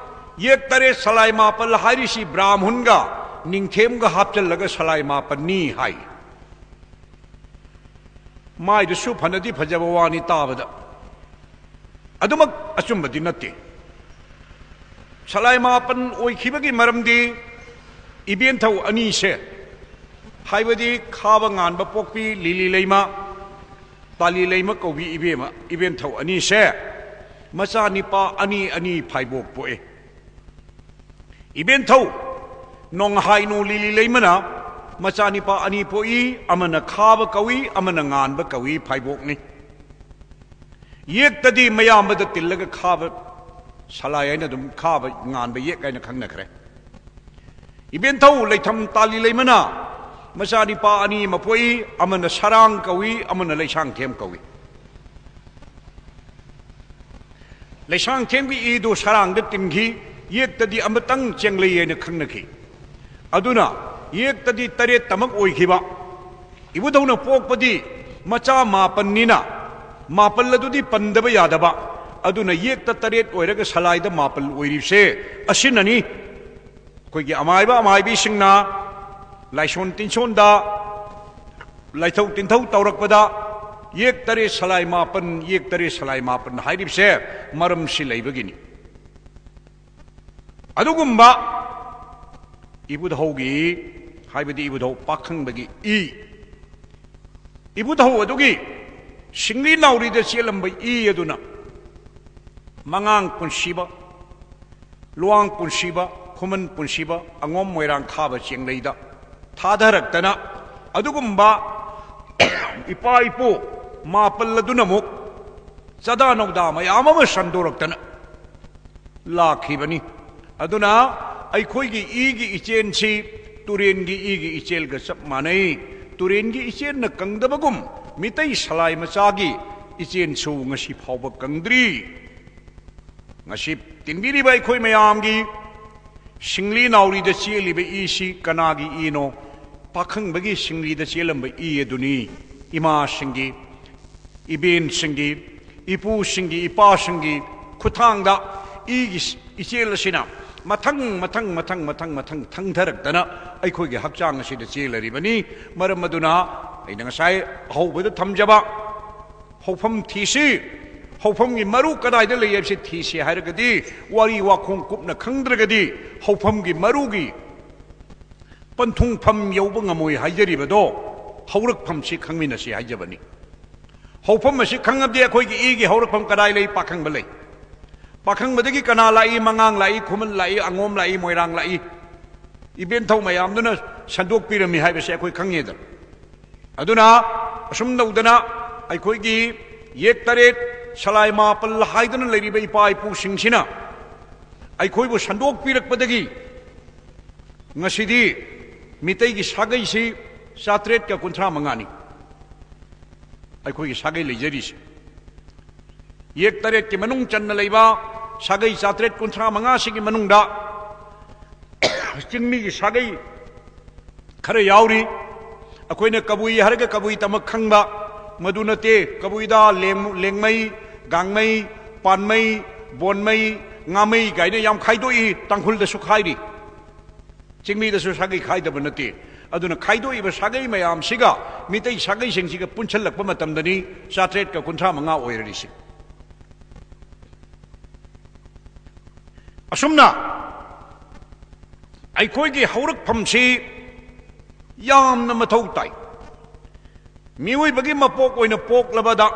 ꯌꯦꯛ ꯇꯔꯦꯠ ꯁꯂꯥꯏ ꯃꯥꯄꯜ ꯍꯥꯏꯔꯤꯁꯤ ꯕ꯭ꯔꯥꯍꯃꯟꯒ ꯅꯤꯡꯊꯦꯝꯒ ꯍꯥꯞꯆꯜꯂꯒ ꯁꯂꯥꯏ ꯃꯥꯄꯜꯅꯤ ꯍꯥꯏ꯫ ꯃꯥꯏꯗꯨꯁꯨ ꯐꯅꯗꯤ ꯐꯖꯕ ꯋꯥꯅꯤ ꯇꯥꯕꯗ, ꯑꯗꯨꯃꯛ ꯑꯆꯨꯝꯕꯗꯤ ꯅꯠꯇꯦ꯫ ꯁꯂꯥꯏ ꯃꯥꯄꯟ ꯑꯣꯏꯈꯤꯕꯒꯤ ꯃꯔꯝꯗꯤ ꯏꯕꯦꯟꯊꯧ ꯑꯅꯤꯁꯦ, ꯍꯥꯏꯕꯗꯤ ꯈꯥꯕ ꯉꯥꯟꯕ ꯄꯣꯛꯄꯤ ꯂꯤꯂꯤ ꯂꯩꯃ, ꯇꯥꯂꯤ ꯂꯩꯃ ꯀꯧꯕꯤ ꯏꯕꯦꯝꯃ, ꯏꯕꯦꯟꯊꯧ ꯑꯅꯤꯁꯦ ꯃꯆꯥ ꯅꯤꯄꯥ ꯑꯅꯤ ꯑꯅꯤ ꯐꯥꯏꯕꯣꯛ ꯄꯣꯛꯑꯦ꯫ ꯏꯕꯦꯟꯊꯧ ꯅꯣꯡꯍꯥꯏꯅꯨ ꯂꯤꯂꯤ ꯂꯩꯃꯅ ꯃꯆꯥ ꯅꯤꯄꯥ ꯑꯅꯤ ꯄꯣꯛꯏ, ꯑꯃꯅ ꯈꯥꯕ ꯀꯧꯏ, ꯑꯃꯅ ꯉꯥꯟꯕ ꯀꯧꯏ, ꯐꯥꯏꯕꯣꯛꯅꯤ꯫ ꯌꯦꯛꯇꯗꯤ ꯃꯌꯥꯝꯕꯗ ꯇꯤꯜꯂꯒ ꯈꯥꯕ ꯁꯂꯥꯏ ꯍꯥꯏꯅ ꯑꯗꯨꯝ ꯈꯥꯕ ꯉꯥꯟꯕ ꯌꯦꯛ ꯍꯥꯏꯅ ꯈꯪꯅꯈ꯭ꯔꯦ꯫ ꯏꯕꯦꯟꯊꯧ ꯂꯩꯊꯝ ꯇꯥꯂꯤ ꯂꯩꯃꯅ ꯃꯆꯥ ꯅꯤꯄꯥ ꯑꯅꯤ ꯑꯃ ꯄꯣꯛꯏ, ꯑꯃꯅ ꯁꯔꯥꯡ ꯀꯧꯏ, ꯑꯃꯅ ꯂꯩꯁꯥꯡꯊꯦꯝ ꯀꯧꯏ꯫ ꯂꯩꯁꯥꯡꯊꯦꯝꯒꯤ ꯏꯗꯨ ꯁꯔꯥꯡꯗ ꯇꯤꯟꯈꯤ, ꯌꯦꯛꯇꯗꯤ ꯑꯃꯇꯪ ꯆꯦꯡꯂꯩ ꯍꯥꯏꯅ ꯈꯪꯅꯈꯤ꯫ ꯑꯗꯨꯅ ꯌꯦꯛꯇꯗꯤ ꯇꯔꯦꯠꯇꯃꯛ ꯑꯣꯏꯈꯤꯕ꯫ ꯏꯕꯨꯙꯧꯅ ꯄꯣꯛꯄꯗꯤ ꯃꯆꯥ ꯃꯥꯄꯟꯅꯤꯅ, ꯃꯥꯄꯜ ꯑꯗꯨꯗꯤ ꯄꯟꯗꯕ ꯌꯥꯗꯕ꯫ ꯑꯗꯨꯅ ꯌꯦꯛꯇ ꯇꯔꯦꯠ ꯑꯣꯏꯔꯒ ꯁꯂꯥꯏꯗ ꯃꯥꯄꯜ ꯑꯣꯏꯔꯤꯕꯁꯦ ꯑꯁꯤꯅꯅꯤ꯫ ꯑꯩꯈꯣꯏꯒꯤ ꯑꯃꯥꯏꯕ ꯑꯃꯥꯏꯕꯤꯁꯤꯡꯅ ꯂꯥꯏꯁꯣꯟ ꯇꯤꯟꯁꯣꯟꯗ, ꯂꯥꯏꯊꯧ ꯇꯤꯟꯊꯧ ꯇꯧꯔꯛꯄꯗ ꯌꯦꯛ ꯇꯔꯦꯠ ꯁꯂꯥꯏ ꯃꯥꯄꯟ, ꯌꯦꯛ ꯇꯔꯦꯠ ꯁꯂꯥꯏ ꯃꯥꯄꯟ ꯍꯥꯏꯔꯤꯕꯁꯦ ꯃꯔꯝꯁꯤ ꯂꯩꯕꯒꯤꯅꯤ꯫ ꯑꯗꯨꯒꯨꯝꯕ ꯏꯕꯨꯙꯧꯒꯤ, ꯍꯥꯏꯕꯗꯤ ꯏꯕꯨꯙꯧ ꯄꯥꯈꯪꯕꯒꯤ ꯏ, ꯏꯕꯨꯙꯧ ꯑꯗꯨꯒꯤ ꯁꯤꯡꯂꯤ ꯅꯥꯎꯔꯤꯗ ꯆꯦꯜꯂꯝꯕ ꯏ ꯑꯗꯨꯅ ꯃꯉꯥꯡ ꯄꯨꯟꯁꯤꯕ, ꯂꯨꯋꯥꯡ ꯄꯨꯟꯁꯤꯕ, ꯈꯨꯃꯟ ꯄꯨꯟꯁꯤꯕ, ꯑꯉꯣꯝ ꯃꯣꯏꯔꯥꯡ ꯈꯥꯕ ꯆꯦꯡꯂꯩꯗ ꯊꯥꯗꯔꯛꯇꯅ, ꯑꯗꯨꯒꯨꯝꯕ ꯏꯄꯥ ꯏꯄꯨ ꯃꯥꯄꯜ ꯑꯗꯨꯅ ꯑꯃꯨꯛ ꯆꯥꯗꯥ ꯅꯧꯗꯥ ꯃꯌꯥꯝ ꯑꯃ ꯁꯟꯗꯣꯔꯛꯇꯅ ꯂꯥꯛꯈꯤꯕꯅꯤ꯫ ꯑꯗꯨꯅ ꯑꯩꯈꯣꯏꯒꯤ ꯏꯒꯤ ꯏꯆꯦꯟꯁꯤ ꯇꯨꯔꯦꯟꯒꯤ ꯏꯒꯤ ꯏꯆꯦꯜꯒ ꯆꯞ ꯃꯥꯟꯅꯩ꯫ ꯇꯨꯔꯦꯟꯒꯤ ꯏꯆꯦꯟꯅ ꯀꯪꯗꯕꯒꯨꯝ ꯃꯤꯇꯩ ꯁꯂꯥꯏ ꯃꯆꯥꯒꯤ ꯏꯆꯦꯟꯁꯨ ꯉꯁꯤ ꯐꯥꯎꯕ ꯀꯪꯗ꯭ꯔꯤ꯫ ꯉꯁꯤ ꯇꯤꯟꯕꯤꯔꯤꯕ ꯑꯩꯈꯣꯏ ꯃꯌꯥꯝꯒꯤ ꯁꯤꯡꯂꯤ ꯅꯥꯎꯔꯤꯗ ꯆꯦꯜꯂꯤꯕ ꯏꯁꯤ ꯀꯅꯥꯒꯤ ꯏꯅꯣ? ꯄꯥꯈꯪꯕꯒꯤ ꯁꯤꯡꯂꯤꯗ ꯆꯦꯜꯂꯝꯕ ꯏ ꯑꯗꯨꯅꯤ꯫ ꯏꯃꯥꯁꯤꯡꯒꯤ, ꯏꯕꯦꯟꯁꯤꯡꯒꯤ, ꯏꯄꯨꯁꯤꯡꯒꯤ, ꯏꯄꯥꯁꯤꯡꯒꯤ ꯈꯨꯠꯊꯥꯡꯗ ꯏꯒꯤ ꯏꯆꯦꯜ ꯑꯁꯤꯅ ꯃꯊꯪ, ꯃꯊꯪ, ꯃꯊꯪ, ꯃꯊꯪ, ꯃꯊꯪ ꯊꯪꯊꯔꯛꯇꯅ ꯑꯩꯈꯣꯏꯒꯤ ꯍꯛꯆꯥꯡ ꯑꯁꯤꯗ ꯆꯦꯜꯂꯔꯤꯕꯅꯤ꯫ ꯃꯔꯝ ꯑꯗꯨꯅ ꯑꯩꯅ ꯉꯁꯥꯏ ꯑꯍꯧꯕꯗ ꯊꯝꯖꯕ ꯍꯧꯐꯝ ꯊꯤꯁꯤ, ꯍꯧꯐꯝꯒꯤ ꯃꯔꯨ ꯀꯗꯥꯏꯗ ꯂꯩ ꯍꯥꯏꯕꯁꯤ ꯊꯤꯁꯤ ꯍꯥꯏꯔꯒꯗꯤ, ꯋꯥꯔꯤ ꯋꯥꯈꯣꯡ ꯀꯨꯞꯅ ꯈꯪꯗ꯭ꯔꯒꯗꯤ ꯍꯧꯐꯝꯒꯤ ꯃꯔꯨꯒꯤ ꯄꯟꯊꯨꯡꯐꯝ ꯌꯧꯕ ꯉꯝꯃꯣꯏ ꯍꯥꯏꯖꯔꯤꯕꯗꯣ ꯍꯧꯔꯛꯐꯝꯁꯤ ꯈꯪꯃꯤꯟꯅꯁꯤ ꯍꯥꯏꯖꯕꯅꯤ꯫ ꯍꯧꯐꯝ ꯑꯁꯤ ꯈꯪꯉꯕꯗꯤ ꯑꯩꯈꯣꯏꯒꯤ ꯏꯒꯤ ꯍꯧꯔꯛꯐꯝ ꯀꯗꯥꯏ ꯂꯩ? ꯄꯥꯈꯪꯕ ꯂꯩ꯫ ꯄꯥꯈꯪꯕꯗꯒꯤ ꯀꯅꯥ ꯂꯥꯛꯏ? ꯃꯉꯥꯡ ꯂꯥꯛꯏ, ꯈꯨꯃꯟ ꯂꯥꯛꯏ, ꯑꯉꯣꯝ ꯂꯥꯛꯏ, ꯃꯣꯏꯔꯥꯡ ꯂꯥꯛꯏ꯫ ꯏꯕꯦꯟꯊꯧ ꯃꯌꯥꯝꯗꯨꯅ ꯁꯟꯗꯣꯛꯄꯤꯔꯝꯃꯤ ꯍꯥꯏꯕꯁꯦ ꯑꯩꯈꯣꯏ ꯈꯪꯉꯦꯗꯅ꯫ ꯑꯗꯨꯅ ꯑꯁꯨꯝ ꯇꯧꯗꯅ ꯑꯩꯈꯣꯏꯒꯤ ꯌꯦꯛ ꯇꯔꯦꯠ, ꯁꯂꯥꯏ ꯃꯥꯄꯜ ꯍꯥꯏꯗꯨꯅ ꯂꯩꯔꯤꯕ ꯏꯄꯥ ꯏꯄꯨꯁꯤꯡꯁꯤꯅ ꯑꯩꯈꯣꯏꯕꯨ ꯁꯟꯗꯣꯛꯄꯤꯔꯛꯄꯗꯒꯤ ꯉꯁꯤꯗꯤ ꯃꯤꯇꯩꯒꯤ ꯁꯥꯒꯩꯁꯤ ꯆꯥꯇ꯭ꯔꯦꯠꯀ ꯀꯨꯟꯊ꯭ꯔꯥ ꯃꯉꯥꯅꯤ ꯑꯩꯈꯣꯏꯒꯤ ꯁꯥꯒꯩ ꯂꯩꯖꯔꯤꯁꯤ꯫ ꯌꯦꯛ ꯇꯔꯦꯠꯀꯤ ꯃꯅꯨꯡ ꯆꯟꯅ ꯂꯩꯕ ꯁꯥꯒꯩ ꯆꯥꯇ꯭ꯔꯦꯠ ꯀꯨꯟꯊ꯭ꯔꯥ ꯃꯉꯥꯁꯤꯒꯤ ꯃꯅꯨꯡꯗ ꯆꯤꯡꯃꯤꯒꯤ ꯁꯥꯒꯩ ꯈꯔ ꯌꯥꯎꯔꯤ꯫ ꯑꯩꯈꯣꯏꯅ ꯀꯕꯨꯏ ꯍꯥꯏꯔꯒ ꯀꯕꯨꯏ ꯇꯃꯛ ꯈꯪꯕ, ꯃꯗꯨ ꯅꯠꯇꯦ꯫ ꯀꯕꯨꯏꯗ ꯂꯦꯡ-, ꯂꯦꯡꯃꯩ, ꯒꯥꯡꯃꯩ, ꯄꯥꯟꯃꯩ, ꯕꯣꯟꯃꯩ, ꯉꯥꯃꯩ ꯀꯥꯏꯅ ꯌꯥꯝ ꯈꯥꯏꯗꯣꯛꯏ, ꯇꯥꯡꯈꯨꯜꯗꯁꯨ ꯈꯥꯏꯔꯤ, ꯆꯤꯡꯃꯤꯗꯁꯨ ꯁꯥꯒꯩ ꯈꯥꯏꯗꯕ ꯅꯠꯇꯦ꯫ ꯑꯗꯨꯅ ꯈꯥꯏꯗꯣꯛꯏꯕ ꯁꯥꯒꯩ ꯃꯌꯥꯝꯁꯤꯒ ꯃꯤꯇꯩ ꯁꯥꯒꯩꯁꯤꯡꯁꯤꯒ ꯄꯨꯟꯁꯤꯜꯂꯛꯄ ꯃꯇꯝꯗꯅꯤ ꯆꯥꯇ꯭ꯔꯦꯠꯀ ꯀꯨꯟꯊ꯭ꯔꯥ ꯃꯉꯥ ꯑꯣꯏꯔꯔꯤꯁꯤ꯫ ꯑꯁꯨꯝꯅ ꯑꯩꯈꯣꯏꯒꯤ ꯍꯧꯔꯛꯐꯝꯁꯤ ꯌꯥꯝꯅ ꯃꯊꯧ ꯇꯥꯏ꯫ ꯃꯤꯑꯣꯏꯕꯒꯤ ꯃꯄꯣꯛ ꯑꯣꯏꯅ ꯄꯣꯛꯂꯕꯗ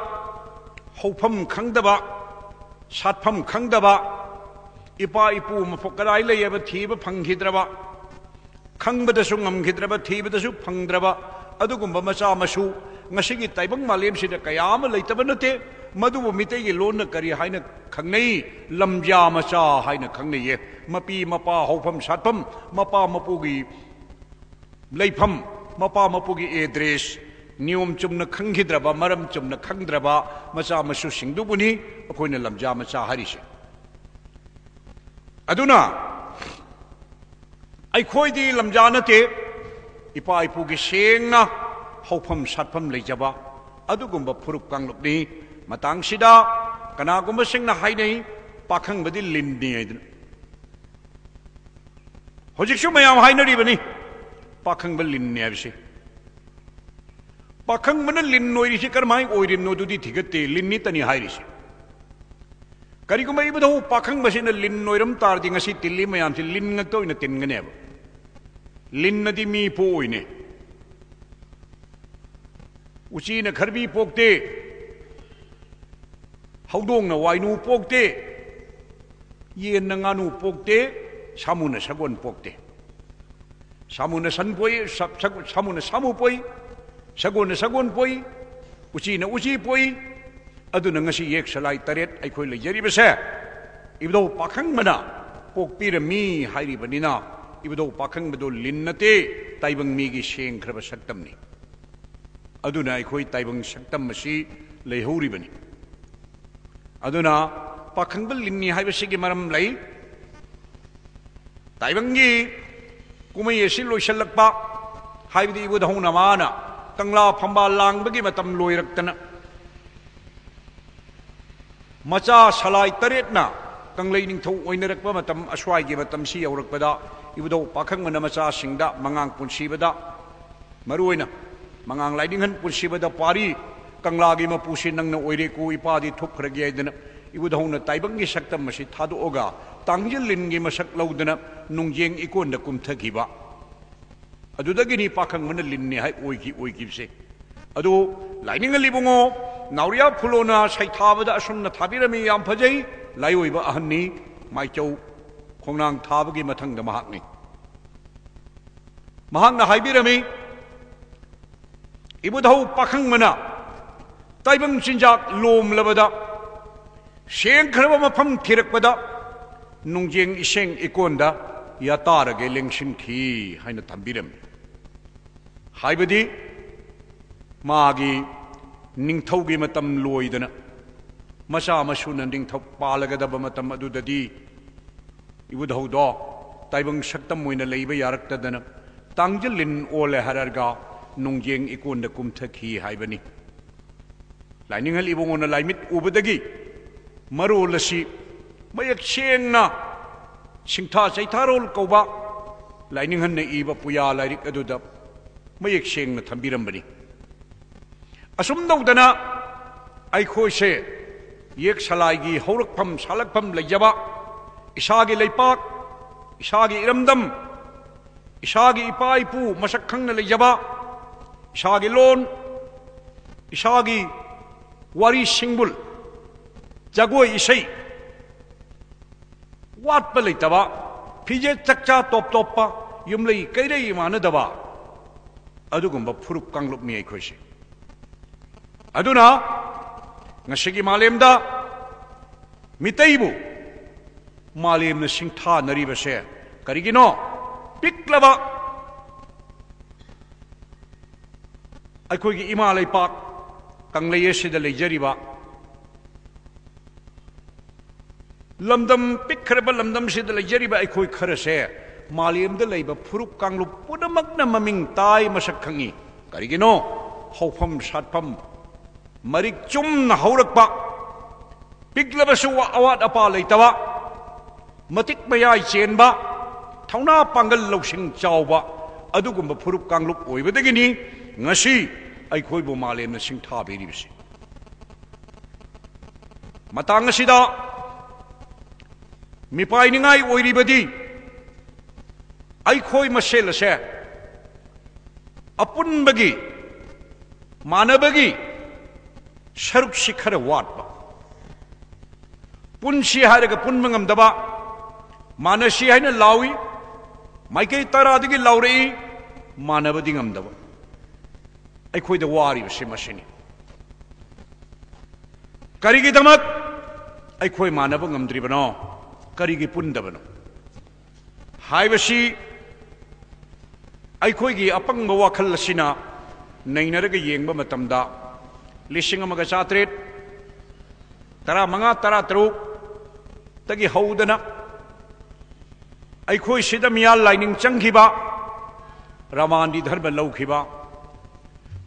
ꯍꯧꯐꯝ ꯈꯪꯗꯕ, ꯁꯥꯠꯐꯝ ꯈꯪꯗꯕ, ꯏꯄꯥ ꯏꯄꯨ ꯃꯄꯣꯛ ꯀꯗꯥꯏ ꯂꯩ ꯍꯥꯏꯕ ꯊꯤꯕ ꯐꯪꯈꯤꯗ꯭ꯔꯕ, ꯈꯪꯕꯗꯁꯨ ꯉꯝꯈꯤꯗ꯭ꯔꯕ, ꯊꯤꯕꯗꯁꯨ ꯐꯪꯗ꯭ꯔꯕ ꯑꯗꯨꯒꯨꯝꯕ ꯃꯆꯥ ꯃꯁꯨ ꯉꯁꯤꯒꯤ ꯇꯥꯏꯕꯪ ꯃꯥꯂꯦꯝꯁꯤꯗ ꯀꯌꯥ ꯑꯃ ꯂꯩꯇꯕ ꯅꯠꯇꯦ꯫ ꯃꯗꯨꯕꯨ ꯃꯤꯇꯩꯒꯤ ꯂꯣꯟꯅ ꯀꯔꯤ ꯍꯥꯏꯅ ꯈꯪꯅꯩ? ꯂꯝꯖꯥ ꯃꯆꯥ ꯍꯥꯏꯅ ꯈꯪꯅꯩꯌꯦ꯫ ꯃꯄꯤ ꯃꯄꯥ ꯍꯧꯐꯝ ꯁꯥꯠꯐꯝ, ꯃꯄꯥ ꯃꯄꯨꯒꯤ ꯂꯩꯐꯝ, ꯃꯄꯥ ꯃꯄꯨꯒꯤ ꯑꯦꯗ꯭ꯔꯦꯁ ꯅꯤꯌꯣꯝ ꯆꯨꯝꯅ ꯈꯪꯈꯤꯗ꯭ꯔꯕ, ꯃꯔꯝ ꯆꯨꯝꯅ ꯈꯪꯗ꯭ꯔꯕ ꯃꯆꯥ ꯃꯁꯨꯁꯤꯡꯗꯨꯕꯨꯅꯤ ꯑꯩꯈꯣꯏꯅ ꯂꯝꯖꯥ ꯃꯆꯥ ꯍꯥꯏꯔꯤꯁꯦ꯫ ꯑꯗꯨꯅ ꯑꯩꯈꯣꯏꯗꯤ ꯂꯝꯖꯥ ꯅꯠꯇꯦ, ꯏꯄꯥ ꯏꯄꯨꯒꯤ ꯁꯦꯡꯅ ꯍꯧꯐꯝ ꯁꯥꯠꯐꯝ ꯂꯩꯖꯕ ꯑꯗꯨꯒꯨꯝꯕ ꯐꯨꯔꯨꯞ ꯀꯥꯡꯂꯨꯞꯅꯤ꯫ ꯃꯇꯥꯡꯁꯤꯗ ꯀꯅꯥꯒꯨꯝꯕꯁꯤꯡꯅ ꯍꯥꯏꯅꯩ, "ꯄꯥꯈꯪꯕꯗꯤ ꯂꯤꯟꯅꯤ" ꯍꯥꯏꯗꯅ꯫ ꯍꯧꯖꯤꯛꯁꯨ ꯃꯌꯥꯝ ꯍꯥꯏꯅꯔꯤꯕꯅꯤ ꯄꯥꯈꯪꯕ ꯂꯤꯟꯅꯤ ꯍꯥꯏꯕꯁꯤ꯫ ꯄꯥꯈꯪꯕꯅ ꯂꯤꯟ ꯑꯣꯏꯔꯤꯁꯤ ꯀꯔꯝꯍꯥꯏꯅ ꯑꯣꯏꯔꯤꯕꯅꯣ? ꯑꯗꯨꯗꯤ ꯊꯤꯒꯠꯇꯦ, ꯂꯤꯟ ꯅꯠꯇꯅꯤ ꯍꯥꯏꯔꯤꯁꯤ꯫ ꯀꯔꯤꯒꯨꯝꯕ ꯏꯕꯨꯙꯧ ꯄꯥꯈꯪꯕꯁꯤꯅ ꯂꯤꯟ ꯑꯣꯏꯔꯝ ꯇꯥꯔꯗꯤ ꯉꯁꯤ ꯇꯤꯜꯂꯤ ꯃꯌꯥꯝꯁꯤ ꯂꯤꯟ ꯉꯥꯛꯇ ꯑꯣꯏꯅ ꯇꯤꯟꯒꯅꯦꯕ꯫ ꯂꯤꯟꯅꯗꯤ ꯃꯤ ꯄꯣꯛꯑꯣꯏꯅꯦ꯫ ꯎꯆꯤꯅ ꯈꯔꯕꯤ ꯄꯣꯛꯇꯦ, ꯍꯧꯗꯣꯡꯅ ꯋꯥꯏꯅꯨ ꯄꯣꯛꯇꯦ, ꯌꯦꯟꯅ ꯉꯥꯅꯨ ꯄꯣꯛꯇꯦ, ꯁꯥꯃꯨꯅ ꯁꯒꯣꯜ ꯄꯣꯛꯇꯦ꯫ ꯁꯥꯃꯨꯅ ꯁꯟ ꯄꯣꯛꯏ, ꯁ-, ꯁ-, ꯁꯥꯃꯨꯅ ꯁꯥꯃꯨ ꯄꯣꯛꯏ, ꯁꯒꯣꯜꯅ ꯁꯒꯣꯜ ꯄꯣꯛꯏ, ꯎꯆꯤꯅ ꯎꯆꯤ ꯄꯣꯛꯏ꯫ ꯑꯗꯨꯅ ꯉꯁꯤ ꯌꯦꯛ ꯁꯂꯥꯏ ꯇꯔꯦꯠ ꯑꯩꯈꯣꯏ ꯂꯩꯖꯔꯤꯕꯁꯦ ꯏꯕꯨꯙꯧ ꯄꯥꯈꯪꯕꯅ ꯄꯣꯛꯄꯤꯔꯝꯃꯤ ꯍꯥꯏꯔꯤꯕꯅꯤꯅ, ꯏꯕꯨꯙꯧ ꯄꯥꯈꯪꯕꯗꯣ ꯂꯤꯟ ꯅꯠꯇꯦ, ꯇꯥꯏꯕꯪ ꯃꯤꯒꯤ ꯁꯦꯡꯈ꯭ꯔꯕ ꯁꯛꯇꯝꯅꯤ꯫ ꯑꯗꯨꯅ ꯑꯩꯈꯣꯏ ꯇꯥꯏꯕꯪ ꯁꯛꯇꯝ ꯑꯁꯤ ꯂꯩꯍꯧꯔꯤꯕꯅꯤ꯫ ꯑꯗꯨꯅ ꯄꯥꯈꯪꯕ ꯂꯤꯟꯅꯤ ꯍꯥꯏꯕꯁꯤꯒꯤ ꯃꯔꯝ ꯂꯩ꯫ ꯇꯥꯏꯕꯪꯒꯤ ꯀꯨꯝꯍꯩ ꯑꯁꯤ ꯂꯣꯏꯁꯤꯜꯂꯛꯄ, ꯍꯥꯏꯕꯗꯤ ꯏꯕꯨꯙꯧꯅ ꯃꯥꯅ ꯀꯪꯂꯥ ꯐꯝꯕꯥꯜ ꯂꯥꯡꯕꯒꯤ ꯃꯇꯝ ꯂꯣꯏꯔꯛꯇꯅ, ꯃꯆꯥ ꯁꯂꯥꯏ ꯇꯔꯦꯠꯅ ꯀꯪꯂꯩ ꯅꯤꯡꯊꯧ ꯑꯣꯏꯅꯔꯛꯄ ꯃꯇꯝ, ꯑꯁ꯭ꯋꯥꯏꯒꯤ ꯃꯇꯝꯁꯤ ꯌꯧꯔꯛꯄꯗ ꯏꯕꯨꯙꯧ ꯄꯥꯈꯪꯕꯅ ꯃꯆꯥꯁꯤꯡꯗ ꯃꯉꯥꯡ ꯄꯨꯟꯁꯤꯕꯗ, ꯃꯔꯨꯑꯣꯏꯅ ꯃꯉꯥꯡ ꯂꯥꯏꯅꯤꯡꯍꯟ ꯄꯨꯟꯁꯤꯕꯗ ꯄꯥꯔꯤ, "ꯀꯪꯂꯥꯒꯤ ꯃꯄꯨꯁꯤ ꯅꯪꯅ ꯑꯣꯏꯔꯦꯀꯣ, ꯏꯄꯥꯗꯤ ꯊꯨꯞꯈ꯭ꯔꯒꯦ" ꯍꯥꯏꯗꯅ ꯏꯕꯨꯙꯧꯅ ꯇꯥꯏꯕꯪꯒꯤ ꯁꯛꯇꯝ ꯑꯁꯤ ꯊꯥꯗꯣꯛꯑꯒ ꯇꯥꯡꯖꯤꯜ ꯂꯤꯟꯒꯤ ꯃꯁꯛ ꯂꯧꯗꯅ ꯅꯨꯡꯖꯦꯡ ꯏꯀꯣꯟꯗ ꯀꯨꯝꯊꯈꯤꯕ꯫ ꯑꯗꯨꯗꯒꯤꯅꯤ ꯄꯥꯈꯪꯕꯅ ꯂꯤꯟꯅꯤ ꯍꯥꯏ ꯑꯣꯏꯈꯤ, ꯑꯣꯏꯈꯤꯕꯁꯦ꯫ ꯑꯗꯨ ꯂꯥꯏꯅꯤꯡꯍꯜ ꯏꯕꯨꯡꯉꯣ ꯅꯥꯎꯔꯤꯌꯥ ꯐꯨꯂꯣꯅ ꯁꯩꯊꯥꯕꯗ ꯑꯁꯨꯝꯅ ꯊꯥꯕꯤꯔꯝꯃꯤ, ꯌꯥꯝ ꯐꯖꯩ꯫ ꯂꯥꯏꯑꯣꯏꯕ ꯑꯍꯟꯅꯤ, ꯃꯥꯏꯆꯧ ꯈꯣꯡꯅꯥꯡ ꯊꯥꯕꯒꯤ ꯃꯊꯪꯗ ꯃꯍꯥꯛꯅꯤ꯫ ꯃꯍꯥꯛꯅ ꯍꯥꯏꯕꯤꯔꯝꯃꯤ, ꯏꯕꯨꯙꯧ ꯄꯥꯈꯪꯕꯅ ꯇꯥꯏꯕꯪ ꯆꯤꯟꯖꯥꯛ ꯂꯣꯝꯂꯕꯗ, ꯁꯦꯡꯈ꯭ꯔꯕ ꯃꯐꯝ ꯊꯤꯔꯛꯄꯗ ꯅꯨꯡꯖꯦꯡ ꯏꯁꯦꯡ ꯏꯀꯣꯟꯗ ꯌꯥꯇꯥꯔꯒꯦ ꯂꯦꯡꯁꯤꯟꯈꯤ ꯍꯥꯏꯅ ꯊꯝꯕꯤꯔꯝꯃꯤ꯫ ꯍꯥꯏꯕꯗꯤ ꯃꯥꯒꯤ ꯅꯤꯡꯊꯧꯒꯤ ꯃꯇꯝ ꯂꯣꯏꯗꯅ ꯃꯆꯥ ꯃꯁꯨꯅ ꯅꯤꯡꯊꯧ ꯄꯥꯜꯂꯒꯗꯕ ꯃꯇꯝ ꯑꯗꯨꯗꯗꯤ ꯏꯕꯨꯙꯧꯗꯣ ꯇꯥꯏꯕꯪ ꯁꯛꯇꯝ ꯑꯣꯏꯅ ꯂꯩꯕ ꯌꯥꯔꯛꯇꯗꯅ ꯇꯥꯡꯖꯤꯜ ꯂꯤꯟ ꯑꯣꯜꯂꯦ ꯍꯥꯏꯔꯒ ꯅꯨꯡꯖꯦꯡ ꯏꯀꯣꯟꯗ ꯀꯨꯝꯊꯈꯤ ꯍꯥꯏꯕꯅꯤ꯫ ꯂꯥꯏꯅꯤꯡꯍꯜ ꯏꯕꯨꯡꯉꯣꯅ ꯂꯥꯏꯃꯤꯠ ꯎꯕꯗꯒꯤ ꯃꯔꯣꯜ ꯑꯁꯤ ꯃꯌꯦꯛ ꯁꯦꯡꯅ ꯁꯤꯡꯊꯥ ꯆꯩꯊꯥꯔꯣꯜ ꯀꯧꯕ ꯂꯥꯏꯅꯤꯡꯍꯟꯅ ꯏꯕ ꯄꯨꯌꯥ ꯂꯥꯏꯔꯤꯛ ꯑꯗꯨꯗ ꯃꯌꯦꯛ ꯁꯦꯡꯅ ꯊꯝꯕꯤꯔꯝꯕꯅꯤ꯫ ꯑꯁꯨꯝ ꯇꯧꯗꯅ ꯑꯩꯈꯣꯏꯁꯦ ꯌꯦꯛ ꯁꯂꯥꯏꯒꯤ ꯍꯧꯔꯛꯐꯝ ꯁꯥꯠꯂꯛꯐꯝ ꯂꯩꯖꯕ, ꯏꯁꯥꯒꯤ ꯂꯩꯄꯥꯛ, ꯏꯁꯥꯒꯤ ꯏꯔꯝꯗꯝ, ꯏꯁꯥꯒꯤ ꯏꯄꯥ ꯏꯄꯨ ꯃꯁꯛ ꯈꯪꯅ ꯂꯩꯖꯕ, ꯏꯁꯥꯒꯤ ꯂꯣꯟ, ꯏꯁꯥꯒꯤ ꯋꯥꯔꯤ ꯁꯤꯡꯕꯨꯜ, ꯖꯒꯣꯏ ꯏꯁꯩ, ꯋꯥꯠꯄ ꯂꯩꯇꯕ, ꯐꯤꯖꯦꯠ ꯆꯛꯆꯥ ꯇꯣꯞ ꯇꯣꯞꯄ, ꯌꯨꯝꯂꯩ ꯀꯩꯔꯩ ꯃꯥꯟꯅꯗꯕ, ꯑꯗꯨꯒꯨꯝꯕ ꯐꯨꯔꯨꯞ ꯀꯥꯡꯂꯨꯞꯅꯤ ꯑꯩꯈꯣꯏꯁꯦ꯫ ꯑꯗꯨꯅ ꯉꯁꯤꯒꯤ ꯃꯥꯂꯦꯝꯗ ꯃꯤꯇꯩꯕꯨ ꯃꯥꯂꯦꯝꯅ ꯁꯤꯡꯊꯥꯅꯔꯤꯕꯁꯦ ꯀꯔꯤꯒꯤꯅꯣ? ꯄꯤꯛꯂꯕ ꯑꯩꯈꯣꯏꯒꯤ ꯏꯃꯥ ꯂꯩꯄꯥꯛ ꯀꯪꯂꯩ ꯑꯁꯤꯗ ꯂꯩꯖꯔꯤꯕ, ꯂꯝꯗꯝ ꯄꯤꯛꯈ꯭ꯔꯕ ꯂꯝꯗꯝꯁꯤꯗ ꯂꯩꯖꯔꯤꯕ ꯑꯩꯈꯣꯏ ꯈꯔꯁꯦ ꯃꯥꯂꯦꯝꯗ ꯂꯩꯕ ꯐꯨꯔꯨꯞ ꯀꯥꯡꯂꯨꯞ ꯄꯨꯝꯅꯃꯛꯅ ꯃꯃꯤꯡ ꯇꯥꯏ, ꯃꯁꯛ ꯈꯪꯉꯤ꯫ ꯀꯔꯤꯒꯤꯅꯣ? ꯍꯧꯐꯝ ꯁꯥꯠꯐꯝ ꯃꯔꯤꯛ ꯆꯨꯝꯅ ꯍꯧꯔꯛꯄ, ꯄꯤꯛꯂꯕꯁꯨ ꯑꯋꯥꯠ ꯑꯄꯥ ꯂꯩꯇꯕ, ꯃꯇꯤꯛ ꯃꯌꯥꯏ ꯆꯦꯟꯕ, ꯊꯧꯅꯥ ꯄꯥꯡꯒꯜ ꯂꯧꯁꯤꯡ ꯆꯥꯎꯕ, ꯑꯗꯨꯒꯨꯝꯕ ꯐꯨꯔꯨꯞ ꯀꯥꯡꯂꯨꯞ ꯑꯣꯏꯕꯗꯒꯤꯅꯤ ꯉꯁꯤ ꯑꯩꯈꯣꯏꯕꯨ ꯃꯥꯂꯦꯝꯅ ꯁꯤꯡꯊꯥꯕꯤꯔꯤꯕꯁꯤ꯫ ꯃꯇꯥꯡ ꯑꯁꯤꯗ ꯃꯤꯄꯥꯏꯅꯤꯡꯉꯥꯏ ꯑꯣꯏꯔꯤꯕꯗꯤ ꯑꯩꯈꯣꯏ ꯃꯁꯦꯜ ꯑꯁꯦ ꯑꯄꯨꯟꯕꯒꯤ, ꯃꯥꯟꯅꯕꯒꯤ ꯁꯔꯨꯛꯁꯤ ꯈꯔ ꯋꯥꯠꯄ꯫ ꯄꯨꯟꯁꯤ ꯍꯥꯏꯔꯒ ꯄꯨꯟꯕ ꯉꯝꯗꯕ, ꯃꯥꯟꯅꯁꯤ ꯍꯥꯏꯅ ꯂꯥꯎꯏ, ꯃꯥꯏꯀꯩ ꯇꯔꯥꯗꯒꯤ ꯂꯥꯎꯔꯛꯏ, ꯃꯥꯟꯅꯕꯗꯤ ꯉꯝꯗꯕ꯫ ꯑꯩꯈꯣꯏꯗ ꯋꯥꯔꯤꯕꯁꯤ ꯃꯁꯤꯅꯤ꯫ ꯀꯔꯤꯒꯤꯗꯃꯛ ꯑꯩꯈꯣꯏ ꯃꯥꯟꯅꯕ ꯉꯝꯗ꯭ꯔꯤꯕꯅꯣ? ꯀꯔꯤꯒꯤ ꯄꯨꯟꯗꯕꯅꯣ ꯍꯥꯏꯕꯁꯤ ꯑꯩꯈꯣꯏꯒꯤ ꯑꯄꯪꯕ ꯋꯥꯈꯜ ꯑꯁꯤꯅ ꯅꯩꯅꯔꯒ ꯌꯦꯡꯕ ꯃꯇꯝꯗ, ꯂꯤꯁꯤꯡ ꯑꯃꯒ ꯆꯥꯇ꯭ꯔꯦꯠ ꯇꯔꯥꯃꯉꯥ ꯇꯔꯥꯇꯔꯨꯛꯇꯒꯤ ꯍꯧꯗꯅ ꯑꯩꯈꯣꯏ ꯁꯤꯗ ꯃꯤꯌꯥꯜ ꯂꯥꯏꯅꯤꯡ ꯆꯪꯈꯤꯕ, ꯔꯃꯥꯟꯗꯤ ꯙꯔꯃ ꯂꯧꯈꯤꯕ,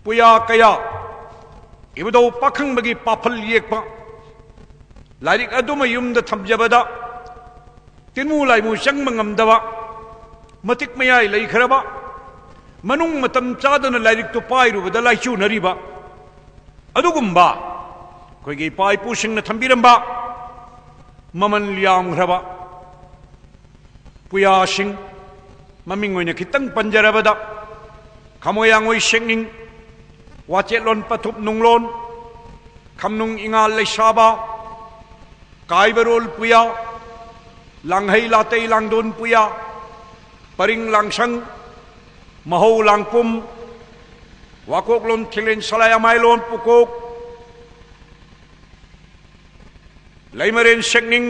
ꯄꯨꯌꯥ ꯀꯌꯥ, ꯏꯕꯨꯙꯧ ꯄꯥꯈꯪꯕꯒꯤ ꯄꯥꯐꯜ ꯌꯦꯛꯄ, ꯂꯥꯏꯔꯤꯛ ꯑꯗꯨꯃ ꯌꯨꯝꯗ ꯊꯝꯖꯕꯗ ꯇꯤꯟꯃꯨ ꯂꯥꯏꯃꯨ ꯆꯪꯕ ꯉꯝꯗꯕ, ꯃꯇꯤꯛ ꯃꯌꯥꯏ ꯂꯩꯈ꯭ꯔꯕ, ꯃꯅꯨꯡ ꯃꯇꯝ ꯆꯥꯗꯅ ꯂꯥꯏꯔꯤꯛꯇꯨ ꯄꯥꯏꯔꯨꯕꯗ ꯂꯥꯏꯆꯨꯅꯔꯤꯕ, ꯑꯗꯨꯒꯨꯝꯕ ꯑꯩꯈꯣꯏꯒꯤ ꯏꯄꯥ ꯏꯄꯨꯁꯤꯡꯅ ꯊꯝꯕꯤꯔꯝꯕ ꯃꯃꯜ ꯌꯥꯝꯈ꯭ꯔꯕ ꯄꯨꯌꯥꯁꯤꯡ, ꯃꯃꯤꯡ ꯑꯣꯏꯅ ꯈꯤꯇꯪ ꯄꯟꯖꯔꯕꯗ, ꯈꯥꯃꯣꯏ ꯑꯥꯉꯣꯏ ꯁꯦꯛꯅꯤꯡ, ꯋꯥꯆꯦꯠꯂꯣꯟ ꯄꯊꯨꯞ ꯅꯨꯡꯂꯣꯟ, ꯈꯝꯅꯨꯡ ꯏꯉꯥꯜ ꯂꯩꯁꯥꯕ, ꯀꯥꯏꯕꯔꯣꯜ ꯄꯨꯌꯥ, ꯂꯥꯡꯍꯩ ꯂꯥꯇꯩ ꯂꯥꯡꯗꯣꯟ ꯄꯨꯌꯥ, ꯄꯔꯤꯡ ꯂꯥꯡꯁꯪ, ꯃꯍꯧ ꯂꯥꯡꯄꯨꯝ, ꯋꯥꯀꯣꯛꯂꯣꯟ ꯊꯤꯂꯦꯟ ꯁꯂꯥꯏ ꯑꯃꯥꯏꯂꯣꯟ ꯄꯨꯀꯣꯛ, ꯂꯩꯃꯔꯦꯟ ꯁꯦꯛꯅꯤꯡ,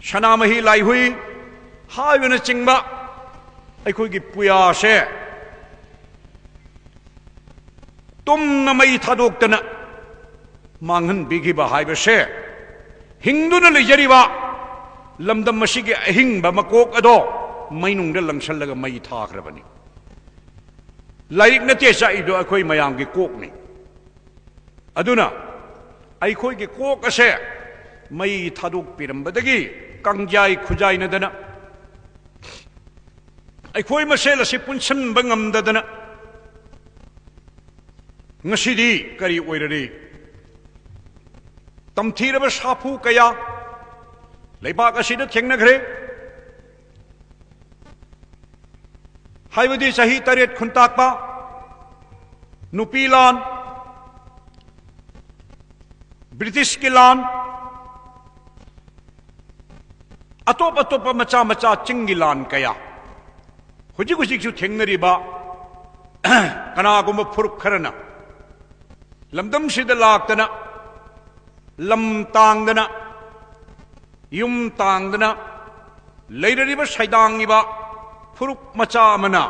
ꯁꯅꯥꯃꯍꯤ ꯂꯥꯏꯍꯨꯏ ꯍꯥꯏꯕꯅꯆꯤꯡꯕ ꯑꯩꯈꯣꯏꯒꯤ ꯄꯨꯌꯥꯁꯦ ꯇꯨꯝꯅ ꯃꯩ ꯊꯥꯗꯣꯛꯇꯅ ꯃꯥꯡꯍꯟꯕꯤꯈꯤꯕ ꯍꯥꯏꯕꯁꯦ, ꯍꯤꯡꯗꯨꯅ ꯂꯩꯖꯔꯤꯕ ꯂꯝꯗꯝ ꯑꯁꯤꯒꯤ ꯑꯍꯤꯡꯕ ꯃꯀꯣꯛ ꯑꯗꯣ ꯃꯩꯅꯨꯡꯗ ꯂꯪꯁꯜꯂꯒ ꯃꯩ ꯊꯥꯈ꯭ꯔꯕꯅꯤ꯫ ꯂꯥꯏꯔꯤꯛ ꯅꯠꯇꯦ ꯆꯥꯛꯏꯗꯣ, ꯑꯩꯈꯣꯏ ꯃꯌꯥꯝꯒꯤ ꯀꯣꯛꯅꯤ꯫ ꯑꯗꯨꯅ ꯑꯩꯈꯣꯏꯒꯤ ꯀꯣꯛ ꯑꯁꯦ ꯃꯩ ꯊꯥꯗꯣꯛꯄꯤꯔꯝꯕꯗꯒꯤ ꯀꯪꯖꯥꯏ ꯈꯨꯖꯥꯏꯅꯗꯅ, ꯑꯩꯈꯣꯏ ꯃꯁꯦꯜ ꯑꯁꯤ ꯄꯨꯟꯁꯤꯟꯕ ꯉꯝꯗꯗꯅ ꯉꯁꯤꯗꯤ ꯀꯔꯤ ꯑꯣꯏꯔꯔꯤ? ꯇꯝꯊꯤꯔꯕ ꯁꯥꯐꯨ ꯀꯌꯥ ꯂꯩꯕꯥꯛ ꯑꯁꯤꯗ ꯊꯦꯡꯅꯈ꯭ꯔꯦ꯫ ꯍꯥꯏꯕꯗꯤ ꯆꯍꯤ ꯇꯔꯦꯠ ꯈꯨꯟꯇꯥꯛꯄ ꯅꯨꯄꯤ ꯂꯥꯟ, ꯕ꯭ꯔꯤꯇꯤꯁꯀꯤ ꯂꯥꯟ, ꯑꯇꯣꯞ ꯑꯇꯣꯞꯄ ꯃꯆꯥ ꯃꯆꯥ ꯆꯤꯡꯒꯤ ꯂꯥꯟ ꯀꯌꯥ, ꯍꯧꯖꯤꯛ ꯍꯧꯖꯤꯛꯁꯨ ꯊꯦꯡꯅꯔꯤꯕ ꯀꯅꯥꯒꯨꯝꯕ ꯐꯨꯔꯨꯞ ꯈꯔꯅ ꯂꯝꯗꯝꯁꯤꯗ ꯂꯥꯛꯇꯅ ꯂꯝ ꯇꯥꯡꯗꯅ, ꯌꯨꯝ ꯇꯥꯡꯗꯅ ꯂꯩꯔꯔꯤꯕ ꯁꯩꯗꯥꯡꯉꯤꯕ ꯐꯨꯔꯨꯞ ꯃꯆꯥ ꯑꯃꯅ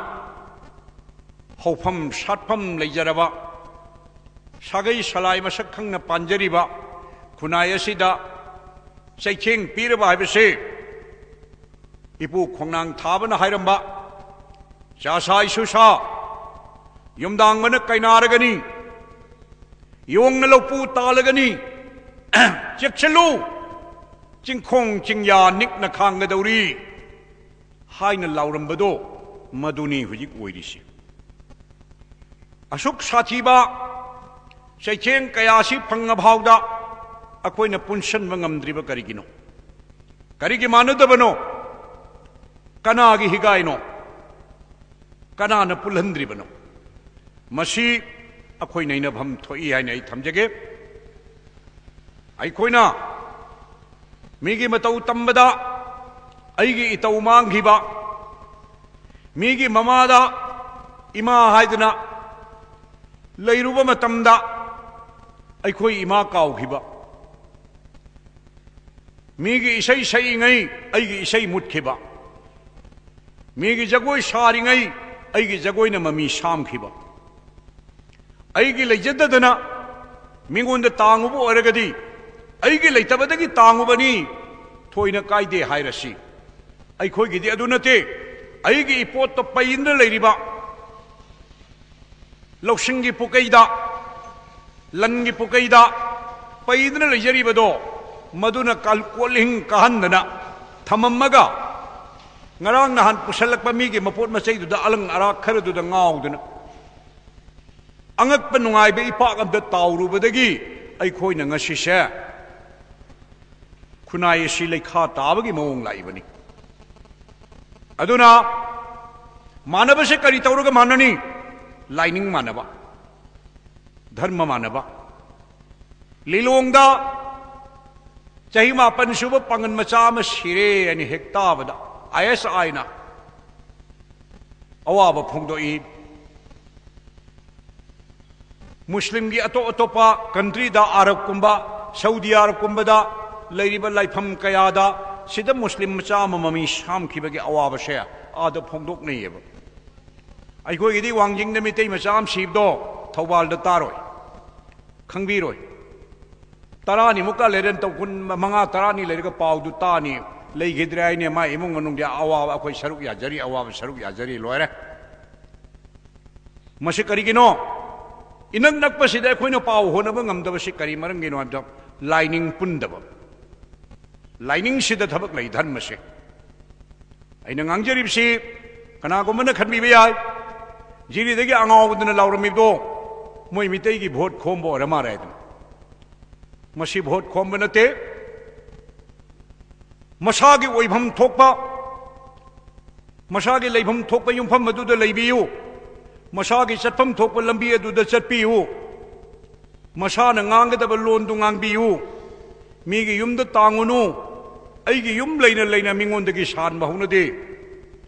ꯍꯧꯐꯝ ꯁꯥꯠꯐꯝ ꯂꯩꯖꯔꯕ, ꯁꯥꯒꯩ ꯁꯂꯥꯏ ꯃꯁꯛ ꯈꯪꯅ ꯄꯥꯟꯖꯔꯤꯕ ꯈꯨꯟꯅꯥꯏ ꯑꯁꯤꯗ ꯆꯩꯊꯦꯡ ꯄꯤꯔꯕ ꯍꯥꯏꯕꯁꯤ ꯏꯄꯨ ꯈꯣꯡꯅꯥꯡ ꯊꯥꯕꯅ ꯍꯥꯏꯔꯝꯕ, "ꯆꯥꯁꯥ ꯏꯁꯨꯁꯥ, ꯌꯨꯝꯗꯥꯡꯕꯅ ꯀꯩꯅꯥꯔꯒꯅꯤ, ꯌꯣꯡꯅ ꯂꯧꯄꯨ ꯇꯥꯜꯂꯒꯅꯤ, ꯆꯦꯛꯁꯤꯜꯂꯨ, ꯆꯤꯡꯈꯣꯡ ꯆꯤꯡꯌꯥ ꯅꯤꯛꯅ ꯈꯥꯡꯒꯗꯧꯔꯤ" ꯍꯥꯏꯅ ꯂꯥꯎꯔꯝꯕꯗꯣ, ꯃꯗꯨꯅꯤ ꯍꯧꯖꯤꯛ ꯑꯣꯏꯔꯤꯁꯤ꯫ ꯑꯁꯨꯛ ꯁꯥꯊꯤꯕ ꯆꯩꯊꯦꯡ ꯀꯌꯥꯁꯤ ꯐꯪꯉ ꯐꯥꯎꯗ ꯑꯩꯈꯣꯏꯅ ꯄꯨꯟꯁꯟꯕ ꯉꯝꯗ꯭ꯔꯤꯕ ꯀꯔꯤꯒꯤꯅꯣ? ꯀꯔꯤꯒꯤ ꯃꯥꯟꯅꯗꯕꯅꯣ? ꯀꯅꯥꯒꯤ ꯍꯤꯒꯥꯏꯅꯣ? ꯀꯅꯥꯅ ꯄꯨꯜꯍꯟꯗ꯭ꯔꯤꯕꯅꯣ? ꯃꯁꯤ ꯑꯩꯈꯣꯏ ꯅꯩꯅꯐꯝ ꯊꯣꯛꯏ ꯍꯥꯏꯅ ꯑꯩ ꯊꯝꯖꯒꯦ꯫ ꯑꯩꯈꯣꯏꯅ ꯃꯤꯒꯤ ꯃꯇꯧ ꯇꯝꯕꯗ ꯑꯩꯒꯤ ꯏꯇꯧ ꯃꯥꯡꯈꯤꯕ, ꯃꯤꯒꯤ ꯃꯃꯥꯗ ꯏꯃꯥ ꯍꯥꯏꯗꯨꯅ ꯂꯩꯔꯨꯕ ꯃꯇꯝꯗ ꯑꯩꯈꯣꯏ ꯏꯃꯥ ꯀꯥꯎꯈꯤꯕ, ꯃꯤꯒꯤ ꯏꯁꯩ ꯁꯛꯏꯉꯩ ꯑꯩꯒꯤ ꯏꯁꯩ ꯃꯨꯠꯈꯤꯕ, ꯃꯤꯒꯤ ꯖꯒꯣꯏ ꯁꯥꯔꯤꯉꯩ ꯑꯩꯒꯤ ꯖꯒꯣꯏꯅ ꯃꯃꯤ ꯁꯥꯝꯈꯤꯕ, ꯑꯩꯒꯤ ꯂꯩꯖꯗꯗꯅ ꯃꯤꯉꯣꯟꯗ ꯇꯥꯡꯉꯨꯕ ꯑꯣꯏꯔꯒꯗꯤ ꯑꯩꯒꯤ ꯂꯩꯇꯕꯗꯒꯤ ꯇꯥꯡꯉꯨꯕꯅꯤ, ꯊꯣꯏꯅ ꯀꯥꯏꯗꯦ ꯍꯥꯏꯔꯁꯤ꯫ ꯑꯩꯈꯣꯏꯒꯤꯗꯤ ꯑꯗꯨ ꯅꯠꯇꯦ꯫ ꯑꯩꯒꯤ ꯏꯄꯣꯠꯇ ꯄꯩꯗꯨꯅ ꯂꯩꯔꯤꯕ ꯂꯧꯁꯤꯡꯒꯤ ꯄꯨꯀꯩꯗ, ꯂꯟꯒꯤ ꯄꯨꯀꯩꯗ ꯄꯩꯗꯨꯅ ꯂꯩꯖꯔꯤꯕꯗꯣ, ꯃꯗꯨꯅ ꯀꯜ-, ꯀꯣꯜꯍꯤꯡ ꯀꯥꯍꯟꯗꯅ ꯊꯝꯃꯝꯃꯒ, ꯉꯔꯥꯡ ꯅꯍꯥꯟ ꯄꯨꯁꯜꯂꯛꯄ ꯃꯤꯒꯤ ꯃꯄꯣꯠ ꯃꯆꯩꯗꯨꯗ ꯑꯂꯪ ꯑꯔꯥꯛ ꯈꯔꯗꯨꯗ ꯉꯥꯎꯗꯅ, ꯑꯉꯛꯄ ꯅꯨꯡꯉꯥꯏꯕ ꯏꯄꯥꯛ ꯑꯝꯗ ꯇꯥꯎꯔꯨꯕꯗꯒꯤ ꯑꯩꯈꯣꯏꯅ ꯉꯁꯤꯁꯦ ꯈꯨꯟꯅꯥꯏ ꯑꯁꯤ ꯂꯩꯈꯥ ꯇꯥꯕꯒꯤ ꯃꯑꯣꯡ ꯂꯥꯛꯏꯕꯅꯤ꯫ ꯑꯗꯨꯅ ꯃꯥꯟꯅꯕꯁꯦ ꯀꯔꯤ ꯇꯧꯔꯒ ꯃꯥꯟꯅꯅꯤ? ꯂꯥꯏꯅꯤꯡ ꯃꯥꯟꯅꯕ, ꯙꯔꯃ ꯃꯥꯟꯅꯕ꯫ ꯂꯤꯂꯣꯡꯗ ꯆꯍꯤ ꯃꯥꯄꯟ ꯁꯨꯕ ꯄꯥꯡꯒꯜ ꯃꯆꯥ ꯑꯃ ꯁꯤꯔꯦ ꯍꯥꯏꯅ ꯍꯦꯛ ꯇꯥꯕꯗ ꯑꯥꯏ ꯑꯦꯁ ꯑꯥꯏꯅ ꯑꯋꯥꯕ ꯐꯣꯡꯗꯣꯛꯏ꯫ ꯃꯨꯁꯂꯤꯝꯒꯤ ꯑꯇꯣꯞ ꯑꯇꯣꯞꯄ ꯀꯟꯇ꯭ꯔꯤꯗ, ꯑꯔꯕꯀꯨꯝꯕ, ꯁꯧꯗꯤ ꯑꯔꯕꯀꯨꯝꯕꯗ ꯂꯩꯔꯤꯕ ꯂꯥꯏꯐꯝ ꯀꯌꯥꯗ ꯁꯤꯗ ꯃꯨꯁꯂꯤꯝ ꯃꯆꯥ ꯑꯃ ꯃꯃꯤ ꯁꯥꯝꯈꯤꯕꯒꯤ ꯑꯋꯥꯕꯁꯦ ꯑꯥꯗ ꯐꯣꯡꯗꯣꯛꯅꯩꯌꯦꯕ꯫ ꯑꯩꯈꯣꯏꯒꯤꯗꯤ ꯋꯥꯡꯖꯤꯡꯗ ꯃꯤꯇꯩ ꯃꯆꯥ ꯑꯃ ꯁꯤꯕꯗꯣ ꯊꯧꯕꯥꯜꯗ ꯇꯥꯔꯣꯏ, ꯈꯪꯕꯤꯔꯣꯏ꯫ ꯇꯔꯥꯅꯤꯃꯨꯛꯀ ꯂꯩꯔꯦ, ꯇꯧ ꯀꯨꯟ ꯃꯉꯥ ꯇꯔꯥꯅꯤ ꯂꯩꯔꯒ ꯄꯥꯎꯗꯨ ꯇꯥꯅꯤ꯫ ꯂꯩꯈꯤꯗ꯭ꯔꯦ ꯍꯥꯏꯅꯦ, ꯃꯥ ꯏꯃꯨꯡ ꯃꯅꯨꯡꯗꯤ ꯑꯋꯥꯕ ꯑꯩꯈꯣꯏ ꯁꯔꯨꯛ ꯌꯥꯖꯔꯤ, ꯑꯋꯥꯕ ꯁꯔꯨꯛ ꯌꯥꯖꯔꯤ, ꯂꯣꯏꯔꯦ꯫ ꯃꯁꯤ ꯀꯔꯤꯒꯤꯅꯣ? ꯏꯅꯛ ꯅꯛꯄꯁꯤꯗ ꯑꯩꯈꯣꯏꯅ ꯄꯥꯎ ꯍꯣꯠꯅꯕ ꯉꯝꯗꯕꯁꯤ ꯀꯔꯤ ꯃꯔꯝꯒꯤꯅꯣ ꯍꯥꯏꯕꯗ, ꯂꯥꯏꯅꯤꯡ ꯄꯨꯟꯗꯕ, ꯂꯥꯏꯅꯤꯡꯁꯤꯗ ꯊꯕꯛ ꯂꯩ꯫ ꯙꯔꯃꯁꯦ, ꯑꯩꯅ ꯉꯥꯡꯖꯔꯤꯕꯁꯤ ꯀꯅꯥꯒꯨꯝꯕꯅ ꯈꯟꯕꯤꯕ ꯌꯥꯏ, ꯖꯤꯔꯤꯗꯒꯤ ꯑꯉꯥꯎꯕꯗꯨꯅ ꯂꯥꯎꯔꯝꯃꯤꯕꯗꯣ ꯃꯣꯏ ꯃꯤꯇꯩꯒꯤ ꯚꯣꯠ ꯈꯣꯝꯕ ꯑꯣꯏꯔ ꯃꯥꯜꯂꯦ ꯍꯥꯏꯗꯅ꯫ ꯃꯁꯤ ꯚꯣꯠ ꯈꯣꯝꯕ ꯅꯠꯇꯦ꯫ ꯃꯁꯥꯒꯤ ꯑꯣꯏꯐꯝ ꯊꯣꯛꯄ, ꯃꯁꯥꯒꯤ ꯂꯩꯐꯝ ꯊꯣꯛꯄ ꯌꯨꯝꯐꯝ ꯑꯗꯨꯗ ꯂꯩꯕꯤꯌꯨ꯫ ꯃꯁꯥꯒꯤ ꯆꯠꯐꯝ ꯊꯣꯛꯄ ꯂꯝꯕꯤ ꯑꯗꯨꯗ ꯆꯠꯄꯤꯌꯨ꯫ ꯃꯁꯥꯅ ꯉꯥꯡꯒꯗꯕ ꯂꯣꯟꯗꯨ ꯉꯥꯡꯕꯤꯌꯨ꯫ ꯃꯤꯒꯤ ꯌꯨꯝꯗ ꯇꯥꯡꯉꯨꯅꯨ꯫ ꯑꯩꯒꯤ ꯌꯨꯝ ꯂꯩꯅ ꯂꯩꯅ ꯃꯤꯉꯣꯟꯗꯒꯤ ꯁꯥꯟꯕ ꯍꯧꯅꯗꯦ꯫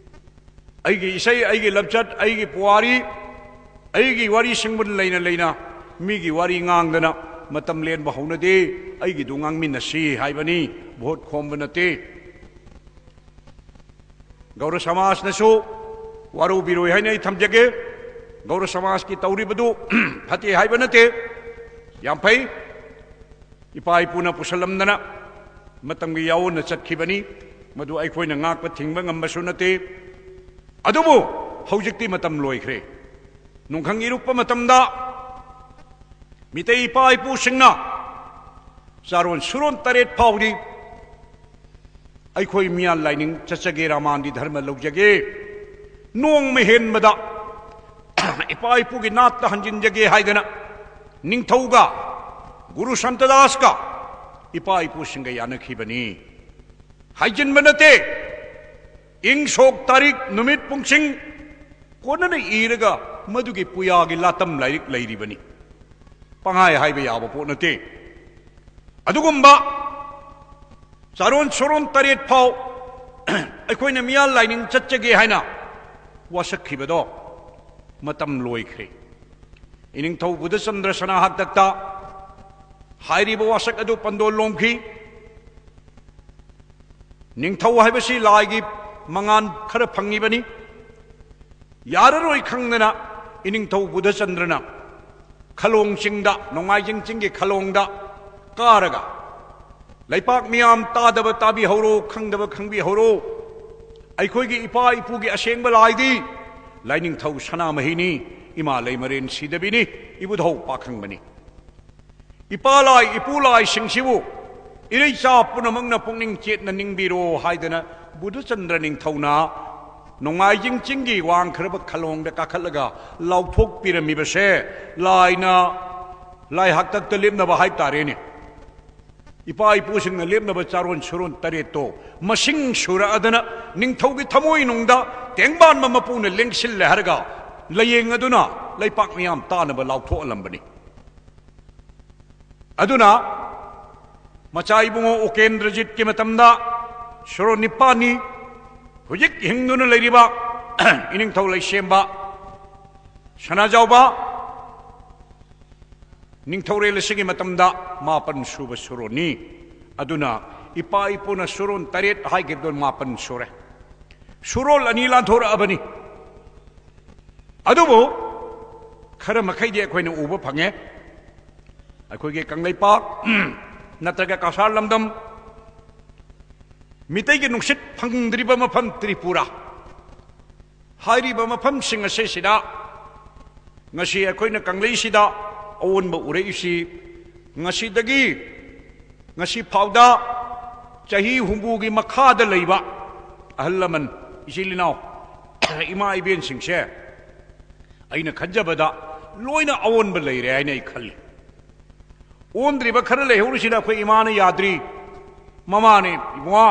ꯑꯩꯒꯤ ꯏꯁꯩ, ꯑꯩꯒꯤ ꯂꯝꯆꯠ, ꯑꯩꯒꯤ ꯄꯨꯋꯥꯔꯤ, ꯑꯩꯒꯤ ꯋꯥꯔꯤꯁꯤꯡꯕꯨ ꯂꯩꯅ ꯂꯩꯅ ꯃꯤꯒꯤ ꯋꯥꯔꯤ ꯉꯥꯡꯗꯅ ꯃꯇꯝ ꯂꯦꯟꯕ ꯍꯧꯅꯗꯦ꯫ ꯑꯩꯒꯤꯗꯨ ꯉꯥꯡꯃꯤꯟꯅꯁꯤ ꯍꯥꯏꯕꯅꯤ, ꯚꯣꯠ ꯈꯣꯝꯕ ꯅꯠꯇꯦ꯫ ꯒꯧꯔ ꯁꯃꯥꯖꯅꯁꯨ ꯋꯥꯔꯧꯕꯤꯔꯣꯏ ꯍꯥꯏꯅ ꯑꯩ ꯊꯝꯖꯒꯦ꯫ ꯒꯧꯔ ꯁꯃꯥꯖꯀꯤ ꯇꯧꯔꯤꯕꯗꯨ ꯐꯠꯇꯦ ꯍꯥꯏꯕ ꯅꯠꯇꯦ, ꯌꯥꯝ ꯐꯩ꯫ ꯏꯄꯥ ꯏꯄꯨꯅ ꯄꯨꯁꯜꯂꯝꯗꯅ ꯃꯇꯝꯒꯤ ꯌꯥꯑꯣꯟꯅ ꯆꯠꯈꯤꯕꯅꯤ꯫ ꯃꯗꯨ ꯑꯩꯈꯣꯏꯅ ꯉꯥꯛꯄ ꯊꯤꯡꯕ ꯉꯝꯕꯁꯨ ꯅꯠꯇꯦ꯫ ꯑꯗꯨꯕꯨ ꯍꯧꯖꯤꯛꯇꯤ ꯃꯇꯝ ꯂꯣꯏꯈ꯭ꯔꯦ꯫ ꯅꯨꯡꯈꯪ ꯏꯔꯨꯞꯄ ꯃꯇꯝꯗ ꯃꯤꯇꯩ ꯏꯄꯥ ꯏꯄꯨꯁꯤꯡꯅ ꯆꯥꯔꯣꯟ ꯁꯨꯔꯣꯟ ꯇꯔꯦꯠ ꯐꯥꯎꯗꯤ ꯑꯩꯈꯣꯏ ꯃꯤꯌꯥꯟ ꯂꯥꯏꯅꯤꯡ ꯆꯠꯆꯒꯦ, ꯔꯥꯃꯥꯟꯗꯤ ꯙꯔꯃ ꯂꯧꯖꯒꯦ, ꯅꯣꯡꯃ ꯍꯦꯟꯕꯗ ꯏꯄꯥ ꯏꯄꯨꯒꯤ ꯅꯥꯠꯇ ꯍꯟꯖꯤꯟꯖꯒꯦ ꯍꯥꯏꯗꯅ ꯅꯤꯡꯊꯧꯒ ꯒꯨꯔꯨ ꯁꯟꯇꯗꯥꯁꯀ ꯏꯄꯥ ꯏꯄꯨꯁꯤꯡꯒ ꯌꯥꯅꯈꯤꯕꯅꯤ꯫ ꯍꯥꯏꯖꯤꯟꯕ ꯅꯠꯇꯦ꯫ ꯏꯪ ꯁꯣꯛ ꯇꯥꯔꯤꯛ ꯅꯨꯃꯤꯠ ꯄꯨꯡꯁꯤꯡ ꯀꯣꯟꯅꯅ ꯏꯔꯒ ꯃꯗꯨꯒꯤ ꯄꯨꯌꯥꯒꯤ ꯂꯥꯇꯝ ꯂꯥꯏꯔꯤꯛ ꯂꯩꯔꯤꯕꯅꯤ꯫ ꯄꯪꯍꯥꯏ ꯍꯥꯏꯕ ꯌꯥꯕ ꯄꯣꯠ ꯅꯠꯇꯦ꯫ ꯑꯗꯨꯒꯨꯝꯕ ꯆꯥꯔꯣꯟ ꯁꯨꯔꯣꯟ ꯇꯔꯦꯠ ꯐꯥꯎ ꯑꯩꯈꯣꯏꯅ ꯃꯤꯌꯥꯜ ꯂꯥꯏꯅꯤꯡ ꯆꯠꯆꯒꯦ ꯍꯥꯏꯅ ꯋꯥꯁꯛꯈꯤꯕꯗꯣ ꯃꯇꯝ ꯂꯣꯏꯈ꯭ꯔꯦ꯫ ꯏꯅꯤꯡꯊꯧ ꯕꯨꯙꯆꯟꯗ꯭ꯔ ꯁꯅꯥ ꯍꯥꯛꯇꯛꯇ ꯍꯥꯏꯔꯤꯕ ꯋꯥꯁꯛ ꯑꯗꯨ ꯄꯟꯗꯣꯜ ꯂꯣꯝꯈꯤ꯫ ꯅꯤꯡꯊꯧ ꯍꯥꯏꯕꯁꯤ ꯂꯥꯏꯒꯤ ꯃꯉꯥꯜ ꯈꯔ ꯐꯪꯉꯤꯕꯅꯤ꯫ ꯌꯥꯔꯔꯣꯏ ꯈꯪꯗꯅ ꯏꯅꯤꯡꯊꯧ ꯕꯨꯙꯆꯟꯗ꯭ꯔꯅ ꯈꯂꯣꯡ ꯆꯤꯡꯗ, ꯅꯣꯡꯃꯥꯏꯖꯤꯡ ꯆꯤꯡꯒꯤ ꯈꯂꯣꯡꯗ ꯀꯥꯔꯒ, "ꯂꯩꯄꯥꯛ ꯃꯤꯌꯥꯝ ꯇꯥꯗꯕ ꯇꯥꯕꯤꯍꯧꯔꯣ, ꯈꯪꯗꯕ ꯈꯪꯕꯤꯍꯧꯔꯣ꯫ ꯑꯩꯈꯣꯏꯒꯤ ꯏꯄꯥ ꯏꯄꯨꯒꯤ ꯑꯁꯦꯡꯕ ꯂꯥꯏꯗꯤ ꯂꯥꯏꯅꯤꯡꯊꯧ ꯁꯅꯥꯃꯍꯤꯅꯤ, ꯏꯃꯥ ꯂꯩꯃꯔꯦꯟ ꯁꯤꯗꯕꯤꯅꯤ, ꯏꯕꯨꯙꯧ ꯄꯥꯈꯪꯕꯅꯤ꯫ ꯏꯄꯥ ꯂꯥꯏ, ꯏꯄꯨ ꯂꯥꯏꯁꯤꯡꯁꯤꯕꯨ ꯏꯔꯩꯆꯥ ꯄꯨꯝꯅꯃꯛꯅ ꯄꯨꯛꯅꯤꯡ ꯆꯦꯠꯅ ꯅꯤꯡꯕꯤꯔꯣ" ꯍꯥꯏꯗꯅ ꯕꯨꯙꯆꯟꯗ꯭ꯔ ꯅꯤꯡꯊꯧꯅ ꯅꯣꯡꯃꯥꯏꯖꯤꯡ ꯆꯤꯡꯒꯤ ꯋꯥꯡꯈ꯭ꯔꯕ ꯈꯂꯣꯡꯗ ꯀꯥꯈꯠꯂꯒ ꯂꯥꯎꯊꯣꯛꯄꯤꯔꯝꯃꯤꯕꯁꯦ ꯂꯥꯏꯅ, ꯂꯥꯏ ꯍꯥꯛꯇꯛꯇ ꯂꯦꯞꯅꯕ ꯍꯥꯏꯕ ꯇꯥꯔꯦꯅꯦ꯫ ꯏꯄꯥ ꯏꯄꯨꯁꯤꯡꯅ ꯂꯦꯞꯅꯕ ꯆꯥꯔꯣꯟ ꯁꯨꯔꯣꯟ ꯇꯔꯦꯠꯇꯣ ꯃꯁꯤꯡ ꯁꯨꯔꯛꯑꯗꯅ ꯅꯤꯡꯊꯧꯒꯤ ꯊꯃꯣꯏꯅꯨꯡꯗ ꯇꯦꯡꯕꯥꯟꯕ ꯃꯄꯨꯅ ꯂꯦꯡꯁꯤꯜꯂꯦ ꯍꯥꯏꯔꯒ ꯂꯥꯏꯌꯦꯡ ꯑꯗꯨꯅ ꯂꯩꯄꯥꯛ ꯃꯤꯌꯥꯝ ꯇꯥꯅꯕ ꯂꯥꯎꯊꯣꯛꯍꯜꯂꯝꯕꯅꯤ꯫ ꯑꯗꯨꯅ ꯃꯆꯥ ꯏꯕꯨꯡꯉꯣ ꯎꯀꯦꯟꯗ꯭ꯔꯖꯤꯠꯀꯤ ꯃꯇꯝꯗ ꯁꯨꯔꯣꯟ ꯅꯤꯄꯥꯟꯅꯤ꯫ ꯍꯧꯖꯤꯛ ꯍꯤꯡꯗꯨꯅ ꯂꯩꯔꯤꯕ ꯏꯅꯤꯡꯊꯧ ꯂꯩꯁꯦꯝꯕ, ꯁꯅꯥꯖꯥꯎꯕ, ꯅꯤꯡꯊꯧꯔꯦꯜ ꯑꯁꯤꯒꯤ ꯃꯇꯝꯗ ꯃꯥꯄꯟ ꯁꯨꯕ ꯁꯨꯔꯣꯟꯅꯤ꯫ ꯑꯗꯨꯅ ꯏꯄꯥ ꯏꯄꯨꯅ ꯁꯨꯔꯣꯟ ꯇꯔꯦꯠ ꯍꯥꯏꯈꯤꯕꯗꯣ ꯃꯥꯄꯟ ꯁꯨꯔꯦ꯫ ꯁꯨꯔꯣꯜ ꯑꯅꯤ ꯂꯥꯟꯊꯣꯔꯛꯑꯕꯅꯤ꯫ ꯑꯗꯨꯕꯨ ꯈꯔ ꯃꯈꯩꯗꯤ ꯑꯩꯈꯣꯏꯅ ꯎꯕ ꯐꯪꯉꯦ꯫ ꯑꯩꯈꯣꯏꯒꯤ ꯀꯪꯂꯩꯄꯥꯛ ꯅꯠꯇ꯭ꯔꯒ ꯀꯁꯥꯔ ꯂꯝꯗꯝ, ꯃꯤꯇꯩꯒꯤ ꯅꯨꯡꯁꯤꯠ ꯐꯪꯗ꯭ꯔꯤꯕ ꯃꯐꯝ ꯇ꯭ꯔꯤꯄꯨꯔꯥ ꯍꯥꯏꯔꯤꯕ ꯃꯐꯝꯁꯤꯡ ꯑꯁꯤꯁꯤꯗ ꯉꯁꯤ ꯑꯩꯈꯣꯏꯅ ꯀꯪꯂꯩꯁꯤꯗ ꯑꯑꯣꯟꯕ ꯎꯔꯛꯏꯁꯤ ꯉꯁꯤꯗꯒꯤ ꯉꯁꯤ ꯐꯥꯎꯗ ꯆꯍꯤ ꯍꯨꯝꯐꯨꯒꯤ ꯃꯈꯥꯗ ꯂꯩꯕ ꯑꯍꯜ ꯂꯃꯟ, ꯏꯆꯤꯜ ꯏꯅꯥꯎ, ꯏꯃꯥ ꯏꯕꯦꯟꯁꯤꯡꯁꯦ ꯑꯩꯅ ꯈꯟꯖꯕꯗ ꯂꯣꯏꯅ ꯑꯑꯣꯟꯕ ꯂꯩꯔꯦ ꯍꯥꯏꯅ ꯑꯩ ꯈꯜꯂꯤ꯫ ꯑꯣꯟꯗ꯭ꯔꯤꯕ ꯈꯔ ꯂꯩꯍꯧꯔꯤꯁꯤꯅ ꯑꯩꯈꯣꯏ ꯏꯃꯥꯅ ꯌꯥꯗ꯭ꯔꯤ꯫ ꯃꯃꯥꯅꯦ, "ꯏꯕꯨꯡꯉꯣ,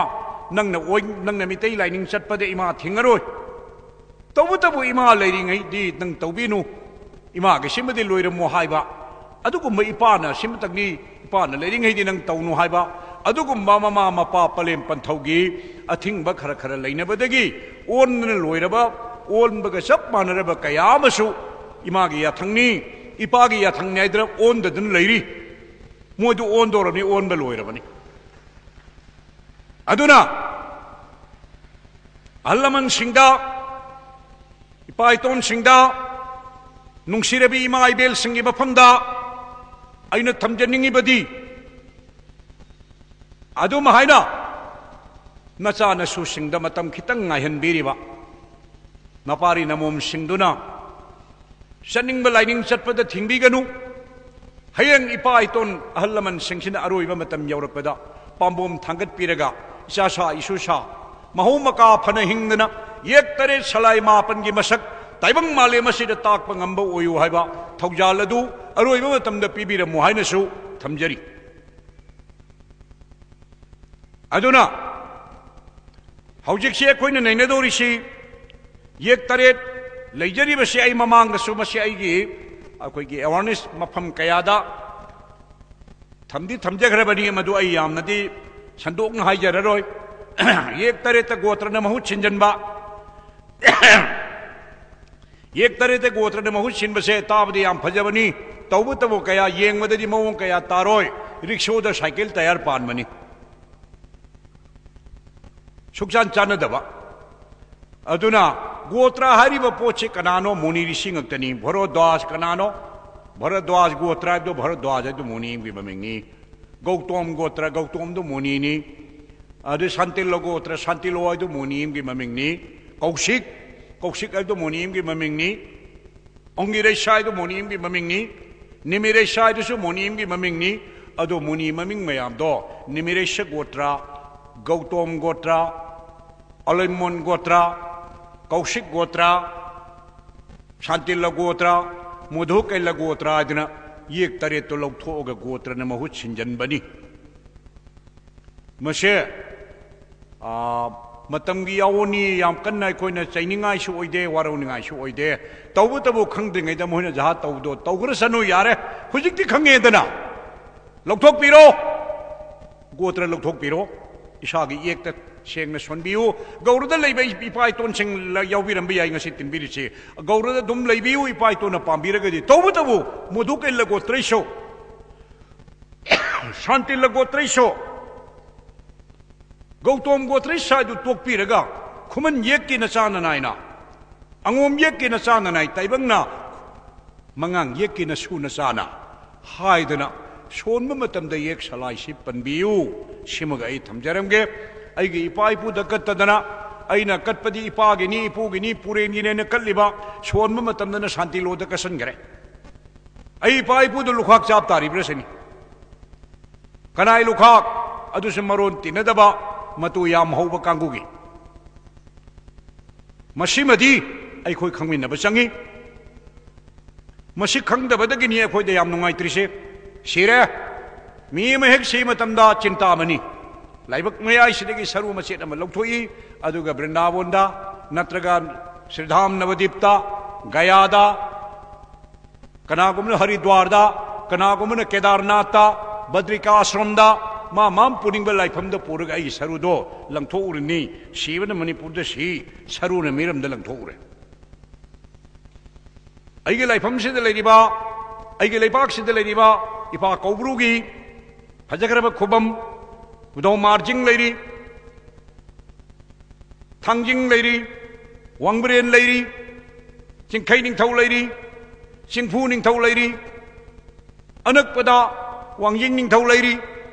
ꯅꯪꯅ ꯑꯣꯏ-, ꯅꯪꯅ ꯃꯤꯇꯩ ꯂꯥꯏꯅꯤꯡ ꯆꯠꯄꯗ ꯏꯃꯥ ꯊꯤꯡꯉꯔꯣꯏ꯫ ꯇꯧꯕꯇꯕꯨ ꯏꯃꯥ ꯂꯩꯔꯤꯉꯩꯗꯤ ꯅꯪ ꯇꯧꯕꯤꯅꯨ, ꯏꯃꯥꯒꯤ ꯁꯤꯃꯗꯤ ꯂꯣꯏꯔꯝꯃꯣ" ꯍꯥꯏꯕ꯫ ꯑꯗꯨꯒꯨꯝꯕ ꯏꯄꯥꯅ ꯁꯤꯃꯇꯪꯗꯤ, ꯏꯄꯥꯅ ꯂꯩꯔꯤꯉꯩꯗꯤ ꯅꯪ ꯇꯧꯅꯨ ꯍꯥꯏꯕ꯫ ꯑꯗꯨꯒꯨꯝꯕ ꯃꯃꯥ ꯃꯄꯥ ꯄꯂꯦꯝ ꯄꯟꯊꯧꯒꯤ ꯑꯊꯤꯡꯕ ꯈꯔ ꯈꯔ ꯂꯩꯅꯕꯗꯒꯤ ꯑꯣꯟꯗꯅ ꯂꯣꯏꯔꯕ, ꯑꯣꯟꯕꯒ ꯆꯞ ꯃꯥꯟꯅꯔꯕ ꯀꯌꯥ ꯑꯃꯁꯨ ꯏꯃꯥꯒꯤ ꯌꯥꯊꯪꯅꯤ, ꯏꯄꯥꯒꯤ ꯌꯥꯊꯪꯅꯤ ꯍꯥꯏꯗꯅ ꯑꯣꯟꯗꯗꯨꯅ ꯂꯩꯔꯤ꯫ ꯃꯣꯏꯗꯨ ꯑꯣꯟꯗꯧꯔꯕꯅꯤ, ꯑꯣꯟꯕ ꯂꯣꯏꯔꯕꯅꯤ꯫ ꯑꯗꯨꯅ ꯑꯍꯜ ꯂꯃꯟꯁꯤꯡꯗ, ꯏꯄꯥ ꯏꯇꯣꯟꯁꯤꯡꯗ, ꯅꯨꯡꯁꯤꯔꯕꯤ ꯏꯃꯥ ꯏꯕꯦꯜꯁꯤꯡꯒꯤ ꯃꯐꯝꯗ ꯑꯩꯅ ꯊꯝꯖꯅꯤꯡꯉꯤꯕꯗꯤ, ꯑꯗꯨꯝ ꯍꯥꯏꯅ ꯅꯆꯥ ꯅꯁꯨꯁꯤꯡꯗ ꯃꯇꯝ ꯈꯤꯇꯪ ꯉꯥꯏꯍꯟꯕꯤꯔꯤꯕ ꯅꯄꯥꯔꯤ ꯅꯃꯣꯝꯁꯤꯡꯗꯨꯅ ꯆꯠꯅꯤꯡꯕ ꯂꯥꯏꯅꯤꯡ ꯆꯠꯄꯗ ꯊꯤꯡꯕꯤꯒꯅꯨ꯫ ꯍꯌꯦꯡ ꯏꯄꯥ ꯏꯇꯣꯟ ꯑꯍꯜ ꯂꯃꯟꯁꯤꯡꯁꯤꯅ ꯑꯔꯣꯏꯕ ꯃꯇꯝ ꯌꯧꯔꯛꯄꯗ ꯄꯥꯝꯕꯣꯝ ꯊꯥꯡꯒꯠꯄꯤꯔꯒ ꯏꯆꯥ ꯁꯥ ꯏꯁꯨ ꯁꯥ ꯃꯍꯧ ꯃꯀꯥ ꯐꯅ ꯍꯤꯡꯗꯅ ꯌꯦꯛ ꯇꯔꯦꯠ ꯁꯂꯥꯏ ꯃꯥꯄꯟꯒꯤ ꯃꯁꯛ ꯇꯥꯏꯕꯪ ꯃꯥꯂꯦꯝ ꯑꯁꯤꯗ ꯇꯥꯛꯄ ꯉꯝꯕ ꯑꯣꯏꯌꯨ ꯍꯥꯏꯕ ꯊꯧꯖꯥꯜ ꯑꯗꯨ ꯑꯔꯣꯏꯕ ꯃꯇꯝꯗ ꯄꯤꯕꯤꯔꯝꯃꯨ ꯍꯥꯏꯅꯁꯨ ꯊꯝꯖꯔꯤ꯫ ꯑꯗꯨꯅ ꯍꯧꯖꯤꯛꯁꯤ ꯑꯩꯈꯣꯏꯅ ꯅꯩꯅꯗꯧꯔꯤꯁꯤ ꯌꯦꯛ ꯇꯔꯦꯠ ꯂꯩꯖꯔꯤꯕꯁꯤ꯫ ꯑꯩ ꯃꯃꯥꯡꯗꯁꯨ ꯃꯁꯤ ꯑꯩꯒꯤ, ꯑꯩꯈꯣꯏꯒꯤ awareness ꯃꯐꯝ ꯀꯌꯥꯗ ꯊꯝꯗꯤ ꯊꯝꯖꯈ꯭ꯔꯕꯅꯤ, ꯃꯗꯨ ꯑꯩ ꯌꯥꯝꯅꯗꯤ ꯁꯟꯗꯣꯛꯅ ꯍꯥꯏꯖꯔꯔꯣꯏ꯫ ꯌꯦꯛ ꯇꯔꯦꯠꯇ ꯒꯣꯇ꯭ꯔꯅ ꯃꯍꯨꯠ ꯁꯤꯟꯖꯟꯕ, ꯌꯦꯛ ꯇꯔꯦꯠꯇ ꯒꯣꯇ꯭ꯔꯅ ꯃꯍꯨꯠ ꯁꯤꯟꯕꯁꯦ ꯇꯥꯕꯗ ꯌꯥꯝ ꯐꯖꯕꯅꯤ, ꯇꯧꯕꯇꯕꯨ ꯀꯌꯥ ꯌꯦꯡꯕꯗꯗꯤ ꯃꯑꯣꯡ ꯀꯌꯥ ꯇꯥꯔꯣꯏ꯫ ꯔꯤꯛꯁꯣꯗ ꯁꯥꯏꯀꯜ ꯇꯌꯥꯔ ꯄꯥꯟꯕꯅꯤ, ꯁꯨꯛꯆꯥꯟ ꯆꯥꯟꯅꯗꯕ꯫ ꯑꯗꯨꯅ ꯒꯣꯇ꯭ꯔ ꯍꯥꯏꯔꯤꯕ ꯄꯣꯠꯁꯤ ꯀꯅꯥꯅꯣ? ꯃꯨꯅꯤ ꯔꯤꯁꯤ ꯉꯥꯛꯇꯅꯤ꯫ ꯚꯔꯣꯗ꯭ꯋꯥꯖ ꯀꯅꯥꯅꯣ? ꯚꯔꯣꯗ꯭ꯋꯥꯖ ꯒꯣꯇ꯭ꯔ ꯍꯥꯏꯕꯗꯣ, ꯚꯔꯣꯗ꯭ꯋꯥꯖ ꯍꯥꯏꯕꯗꯣ ꯃꯨꯅꯤ ꯑꯃꯒꯤ ꯃꯃꯤꯡꯅꯤ꯫ ꯒꯧꯇꯣꯝ ꯒꯣꯇ꯭ꯔ, ꯒꯧꯇꯣꯝꯗꯣ ꯃꯨꯅꯤꯅꯤ꯫ ꯑꯗꯨ ꯁꯥꯟꯇꯤꯜꯂ ꯒꯣꯇ꯭ꯔ, ꯁꯥꯟꯇꯤꯜꯂꯣ ꯍꯥꯏꯗꯣ ꯃꯨꯅꯤ ꯑꯃꯒꯤ ꯃꯃꯤꯡꯅꯤ꯫ ꯀꯧꯁꯤꯛ, ꯀꯧꯁꯤꯛ ꯍꯥꯏꯗꯣ ꯃꯨꯅꯤ ꯑꯃꯒꯤ ꯃꯃꯤꯡꯅꯤ꯫ ꯑꯣꯡꯒꯤꯔꯩꯁꯥ ꯍꯥꯏꯗꯣ ꯃꯨꯅꯤ ꯑꯃꯒꯤ ꯃꯃꯤꯡꯅꯤ꯫ ꯅꯤꯃꯤꯔꯩꯁꯥ ꯍꯥꯏꯗꯨꯁꯨ ꯃꯨꯅꯤ ꯑꯃꯒꯤ ꯃꯃꯤꯡꯅꯤ꯫ ꯑꯗꯣ ꯃꯨꯅꯤ ꯃꯃꯤꯡ ꯃꯌꯥꯝꯗꯣ, ꯅꯤꯃꯤꯔꯩꯁ ꯒꯣꯇ꯭ꯔ, ꯒꯧꯇꯣꯝ ꯒꯣꯇ꯭ꯔ, ꯑꯂꯩꯃꯣꯟ ꯒꯣꯇ꯭ꯔ, ꯀꯧꯁꯤꯛ ꯒꯣꯇ꯭ꯔ, ꯁꯥꯟꯇꯤꯜꯂ ꯒꯣꯇ꯭ꯔ, ꯃꯣꯙꯨꯀꯩꯂ ꯒꯣꯇ꯭ꯔ ꯍꯥꯏꯗꯅ ꯌꯦꯛ ꯇꯔꯦꯠꯇꯣ ꯂꯧꯊꯣꯛꯑꯒ ꯒꯣꯇ꯭ꯔꯅ ꯃꯍꯨꯠ ꯁꯤꯟꯖꯟꯕꯅꯤ꯫ ꯃꯁꯦ, ꯑꯥ, ꯃꯇꯝꯒꯤ ꯌꯥꯋꯣꯟꯅꯤ, ꯌꯥꯝ ꯀꯟꯅ ꯑꯩꯈꯣꯏꯅ ꯆꯩꯅꯤꯡꯉꯥꯏꯁꯨ ꯑꯣꯏꯗꯦ, ꯋꯥꯔꯧꯅꯤꯡꯉꯥꯏꯁꯨ ꯑꯣꯏꯗꯦ꯫ ꯇꯧꯕꯇꯕꯨ ꯈꯪꯗ꯭ꯔꯤꯉꯩꯗ ꯃꯈꯣꯏꯅ ꯖꯍꯥ ꯇꯧꯕꯗꯣ ꯇꯧꯈ꯭ꯔꯁꯅꯨ, ꯌꯥꯔꯦ꯫ ꯍꯧꯖꯤꯛꯇꯤ ꯈꯪꯉꯦꯗꯅ, ꯂꯧꯊꯣꯛꯄꯤꯔꯣ꯫ ꯒꯣꯇ꯭ꯔ ꯂꯧꯊꯣꯛꯄꯤꯔꯣ꯫ ꯏꯁꯥꯒꯤ ꯏꯌꯦꯛꯇ ꯁꯦꯡꯅ ꯁꯣꯟꯕꯤꯌꯨ꯫ ꯒꯧꯔꯗ ꯂꯩꯕ ꯏꯄꯥ ꯏꯇꯣꯟꯁꯤꯡ ꯂ-, ꯌꯥꯎꯕꯤꯔꯝꯕ ꯌꯥꯏ ꯉꯁꯤ ꯇꯤꯟꯕꯤꯔꯤꯁꯤ꯫ ꯒꯧꯔꯗ ꯑꯗꯨꯝ ꯂꯩꯕꯤꯌꯨ, ꯏꯄꯥ ꯏꯇꯣꯟꯅ ꯄꯥꯝꯕꯤꯔꯒꯗꯤ꯫ ꯇꯧꯕꯇꯕꯨ ꯃꯣꯙꯨꯀꯩꯂ ꯒꯣꯇ꯭ꯔꯩꯁꯨ, ꯁꯥꯟꯇꯤꯜꯂ ꯒꯣꯇ꯭ꯔꯩꯁꯨ, ꯒꯧꯇꯣꯝ ꯒꯣꯇ꯭ꯔꯩꯁ ꯍꯥꯏꯗꯨ ꯇꯣꯛꯄꯤꯔꯒ, ꯈꯨꯃꯟ ꯌꯦꯛꯀꯤ ꯅꯆꯥꯅ ꯅꯥꯏꯅ, ꯑꯉꯣꯝ ꯌꯦꯛꯀꯤ ꯅꯆꯥꯅ ꯅꯥꯏ, ꯇꯥꯏꯕꯪꯅ ꯃꯉꯥꯡ ꯌꯦꯛꯀꯤ ꯅꯁꯨ ꯅꯆꯥꯅ ꯍꯥꯏꯗꯅ ꯁꯣꯟꯕ ꯃꯇꯝꯗ ꯌꯦꯛ ꯁꯂꯥꯏꯁꯤ ꯄꯟꯕꯤꯌꯨ꯫ ꯁꯤꯃꯒ ꯑꯩ ꯊꯝꯖꯔꯝꯒꯦ꯫ ꯑꯩꯒꯤ ꯏꯄꯥ ꯏꯄꯨꯗ ꯀꯠꯇꯗꯅ, ꯑꯩꯅ ꯀꯠꯄꯗꯤ ꯏꯄꯥꯒꯤꯅꯤ, ꯏꯄꯨꯒꯤꯅꯤ, ꯄꯨꯔꯦꯟꯒꯤꯅꯦꯅ ꯀꯠꯂꯤꯕ, ꯁꯣꯟꯕ ꯃꯇꯝꯗꯅ ꯁꯥꯟꯇꯤꯂꯣꯗ ꯀꯠꯁꯟꯈ꯭ꯔꯦ꯫ ꯑꯩ ꯏꯄꯥ ꯏꯄꯨꯗ ꯂꯨꯈꯥꯛ ꯆꯥꯕ ꯇꯥꯔꯤꯕ꯭ꯔꯥ ꯁꯤꯅꯤ꯫ ꯀꯅꯥꯏ ꯂꯨꯈꯥꯛ? ꯑꯗꯨꯁꯨ ꯃꯔꯣꯟ ꯇꯤꯟꯅꯗꯕ, ꯃꯇꯨ ꯌꯥꯝ ꯍꯧꯕ ꯀꯥꯡꯕꯨꯒꯤ꯫ ꯃꯁꯤꯃꯗꯤ ꯑꯩꯈꯣꯏ ꯈꯪꯃꯤꯟꯅꯕ ꯆꯪꯏ꯫ ꯃꯁꯤ ꯈꯪꯗꯕꯗꯒꯤꯅꯤ ꯑꯩꯈꯣꯏꯗ ꯌꯥꯝ ꯅꯨꯡꯉꯥꯏꯇ꯭ꯔꯤꯁꯦ꯫ ꯁꯤꯔꯦ, ꯃꯤ ꯑꯃ ꯍꯦꯛ ꯁꯤ ꯃꯇꯝꯗ ꯆꯤꯟꯇꯥ ꯑꯃꯅꯤ꯫ ꯂꯥꯏꯕꯛ ꯃꯌꯥꯏꯁꯤꯗꯒꯤ ꯁꯔꯨ ꯃꯆꯦꯠ ꯑꯃ ꯂꯧꯊꯣꯛꯏ, ꯑꯗꯨꯒ ꯕ꯭ꯔꯤꯟꯗꯥꯕꯣꯟꯗ ꯅꯠꯇ꯭ꯔꯒ ꯁ꯭ꯔꯤꯙꯥꯝ ꯅꯕꯗꯤꯞꯇ, ꯒꯌꯥꯗ, ꯀꯅꯥꯒꯨꯝꯕꯅ ꯍꯔꯤꯗ꯭ꯋꯥꯔꯗ, ꯀꯅꯥꯒꯨꯝꯕꯅ ꯀꯦꯗꯥꯔꯅꯥꯊꯇ, ꯕꯗ꯭ꯔꯤꯀꯥ ꯑꯥꯁ꯭ꯔꯝꯗ, ꯃꯥ ꯃꯥ ꯄꯨꯅꯤꯡꯕ ꯂꯥꯏꯐꯝꯗ ꯄꯨꯔꯒ ꯑꯩꯒꯤ ꯁꯔꯨꯗꯣ ꯂꯪꯊꯣꯛꯎꯔꯅꯤ꯫ ꯁꯤꯕꯅ ꯃꯅꯤꯄꯨꯔꯗ ꯁꯤ, ꯁꯔꯨꯅ ꯃꯤꯔꯝꯗ ꯂꯪꯊꯣꯛꯎꯔꯦ꯫ ꯑꯩꯒꯤ ꯂꯥꯏꯐꯝꯁꯤꯗ ꯂꯩꯔꯤꯕ, ꯑꯩꯒꯤ ꯂꯩꯕꯥꯛꯁꯤꯗ ꯂꯩꯔꯤꯕ ꯏꯄꯥ ꯀꯧꯕ꯭ꯔꯨꯒꯤ ꯐꯖꯈ꯭ꯔꯕ ꯈꯨꯕꯝ, ꯈꯨꯗꯧ ꯃꯥꯔꯖꯤꯡ ꯂꯩꯔꯤ, ꯊꯥꯡꯖꯤꯡ ꯂꯩꯔꯤ, ꯋꯥꯡꯕ꯭ꯔꯦꯟ ꯂꯩꯔꯤ, ꯆꯤꯡꯈꯩ ꯅꯤꯡꯊꯧ ꯂꯩꯔꯤ, ꯆꯤꯡꯐꯨ ꯅꯤꯡꯊꯧ ꯂꯩꯔꯤ, ꯑꯅꯛꯄꯗ ꯋꯥꯡꯖꯤꯡ ꯅꯤꯡꯊꯧ ꯂꯩꯔꯤ꯫